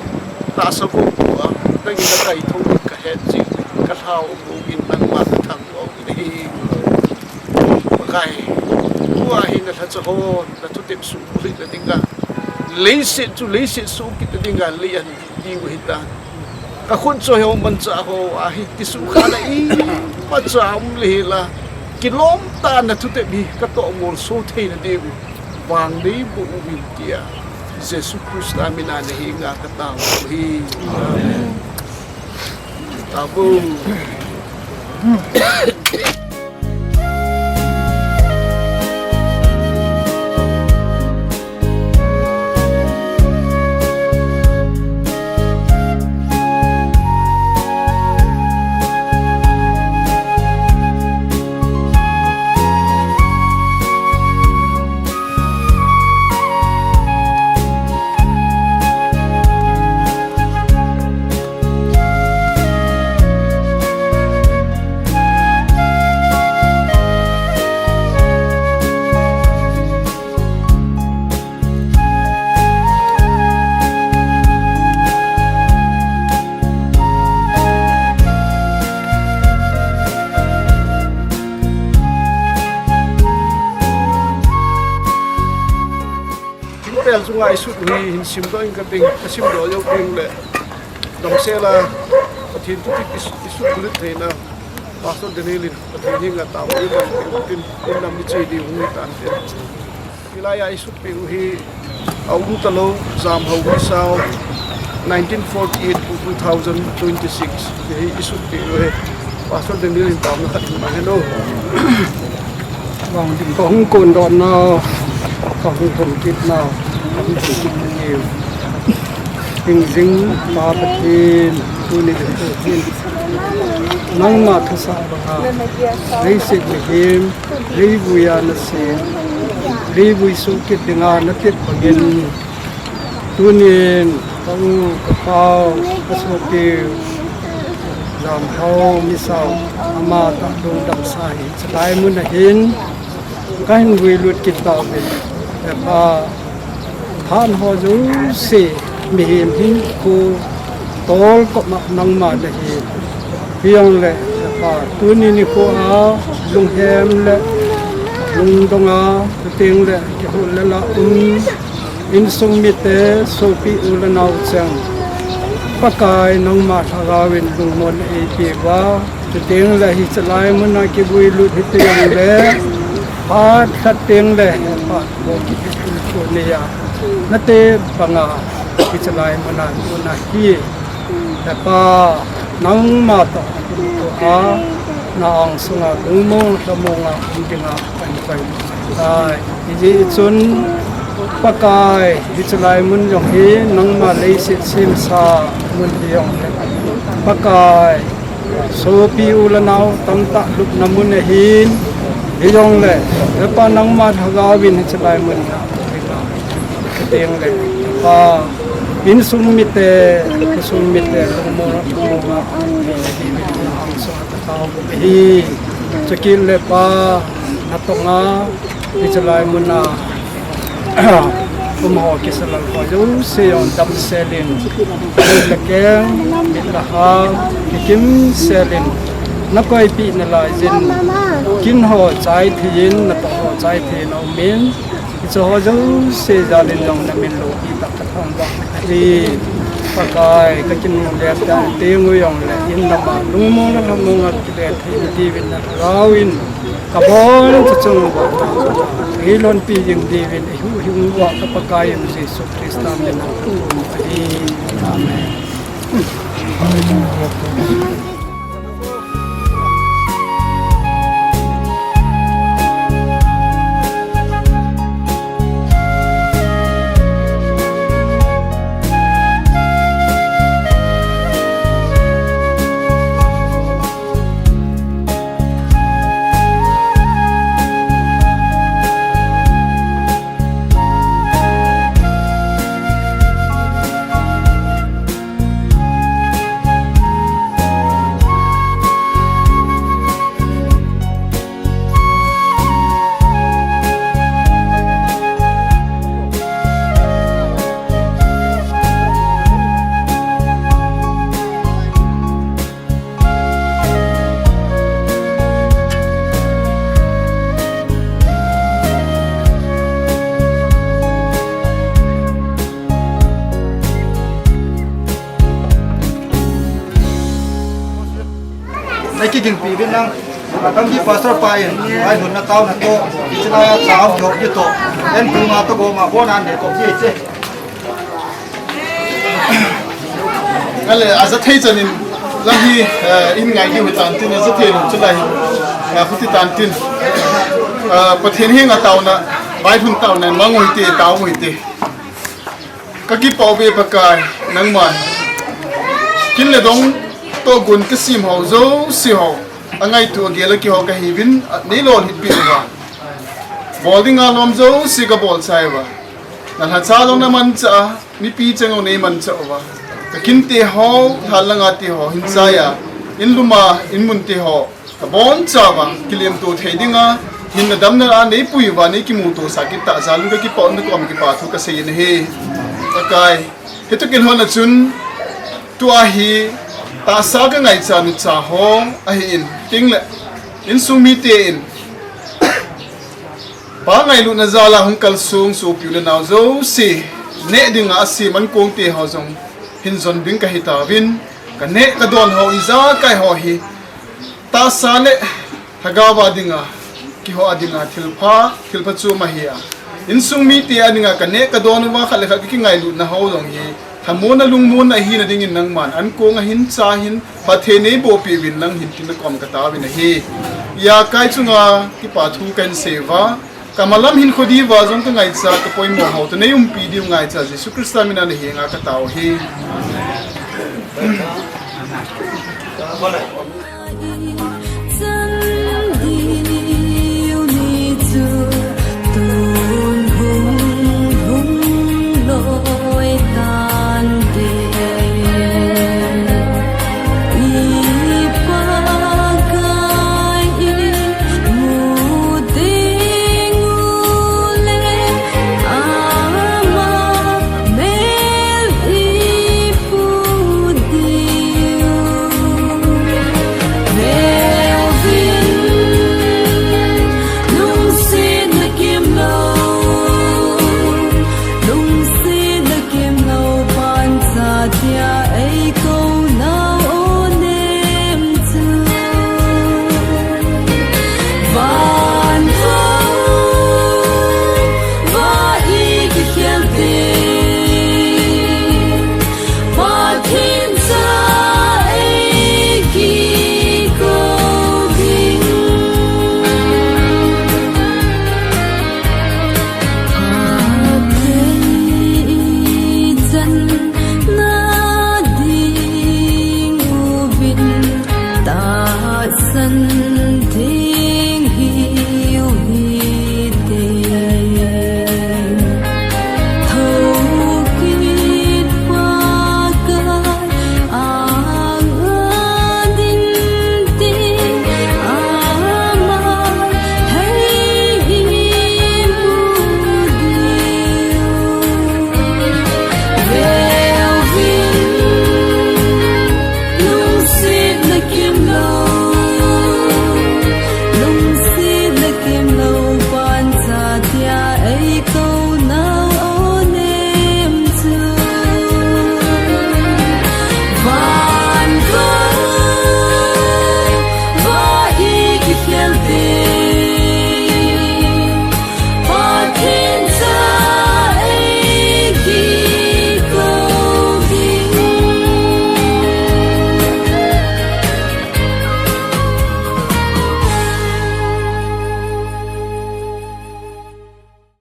tahsa bang tua, nangin na kaithou ding ka het jeh in, ka lhao um uvin, nangma ka thangvah u ahi. Pakai, tua hi na lhacha hon na thutep suh lhihna dinga, leiset chu leiset suh kit na dinga lei ahin ding u ahitan. Ka khut chu hiho manchah ho a hi kisuhkhahna imacha um le hila, kilom tah a na thutep hi ka toh molso theina diu vang neiboh uvin tia Jesu Christa mina na henga ka tao u ahi. Amen. Tao. Thingpel chunga i sut u hi hin simdoh ing ka ting, ka simdoh jou ding le, damsel a Pathen thupeh i sut, i sut bulut theina, Pastor Daniel in Pathen henga taona i ban ding tin, in lam i che ding hung hi tan tin. Hilai a i sut peh u hi, a um talou, Jamhoumisao, nineteen forty-eight to two thousand twenty-six. Hi i sut peh u hi. Pastor Daniel in taona khat mang hen o. Vang ding ka hung kondoh nau, ka hung kon kit nau, ka hung kon kit nau. Hingjing Pa Pathen, tuni le Pathen. Nangma thusah banga, leiset mihem, leivui a nasem, leivui suh kit dinga natep bangin, tunin ka u, ka pau, ka sopi, Jamhoumisao, ama tah lungdamsa hi, chulai mun ahin, ka hin vuilut kit tauvin, e Pa, phat ho jouse, mihem hinkho tolkop a nangma nahi. Hijongle, Pa, tuni nikho a, lunghem le, lungdong a, chuteng le, kihou le la um, insung mite, sopi u le nao cheng, Pakai nangma lhagaovin lungmon eipeh uva, chuteng le hiche lai muna kivuilut hite jongle, phat khat teng le, Pa, Bo kiti tuni a, natep banga, hiche lai muna, muna hi, e Pa, nangma toh, a, na angsunga, lungmong, lhamong a, um dinga, kan koi. Ai, hijeh chun, Pakai, hiche lai mun jong hi, nangma leiset semsa, mun hi jong hi. Pakai, sopi u le nao tamtah lupna mun ahin, hijongle, e Pa nangma lhagaovin hiche lai mun a, teng le, Pa, insung mite, khosung mite, lungmong, lhamong a, hi, chukit le Pa, Natonga, hichelai muna, umho kisalal ho jouse jong damsel in, lake, mit le ha, kikimsel in, nakoipeh nalai jin, kin ho chai thei in, natoh ho chai thei in aumin, hiche ho jouse jal in jong namin loupi tah kathangvah ahi. Pakai, kakinungle tah teng u jongle, in lama lungmong le lhamong a kile thei diuvin nalhagao in, kabon chu chung uva, eilhonpi jing diuvin, eihuhhing uva, ka Pakai u Jesu Christa min a kathum ahi. Amen. Nei kigingpi uvin lang. Atamji pastor pa in, vaihomna taona toh, hichelai a cha um jong kitoh, en pu nga toh gom a bon an nei kop ji che. Ale, aja thei chan in, lang hi, eh, in ngai diu hitan tin, aja thei lou chu lai, eh, khuti tan tin. Eh, Pathen henga taona, vaihom taona, mang u hite, tao u hite. Kakipah uve Pakai, nangman. Kin le dong toh gun kasem ho jouse ho, angaito agel a kihou kahiuvin, nei lolhinpi uva. Bol dinga lom jouse kabol chai uva. Nalhacha jong namanchah a, mipi cheng jong neimanchah uva. Kakinte ho, lhan langa te ho, hin chai a, in lum a, in mun te ho, kabonchauva, kilemto thei dinga, hinna damna a neipui uva, neikimuto sah kit tah jal un kakipah un, nakom kipa thu kasei in ahi. Pakai, hitoh kilhon a chun, tua hi, tahsa kangaicha nucha ho, ahin, tin le, insung mite in, Pa ngailutna jal a hung kalsong sopi u le nao jouse, neh dinga asem ankong te ho jong hin jon ding kahi tauvin, kaneh kadon ho ijakai ho hi, tahsa le lhagao a dinga, keiho a dinga thilpha, thilpha chom ahi a. Insung mite a dinga kaneh kadon uva khat le khat kakingailutna ho jong hi, lhamonna lungmonna ahina dingin nangman ankong a hin cha hin, phatthei neiboh peh uvin lang hin tin nakom kataovin ahi. Ijakai chunga kipa thu kahin sei uva, kamalam hinkho diuva jong kangaicha kapoimo ho toh neiumpi diu ngaicha Jesu Christa min a nahenga katao ahi.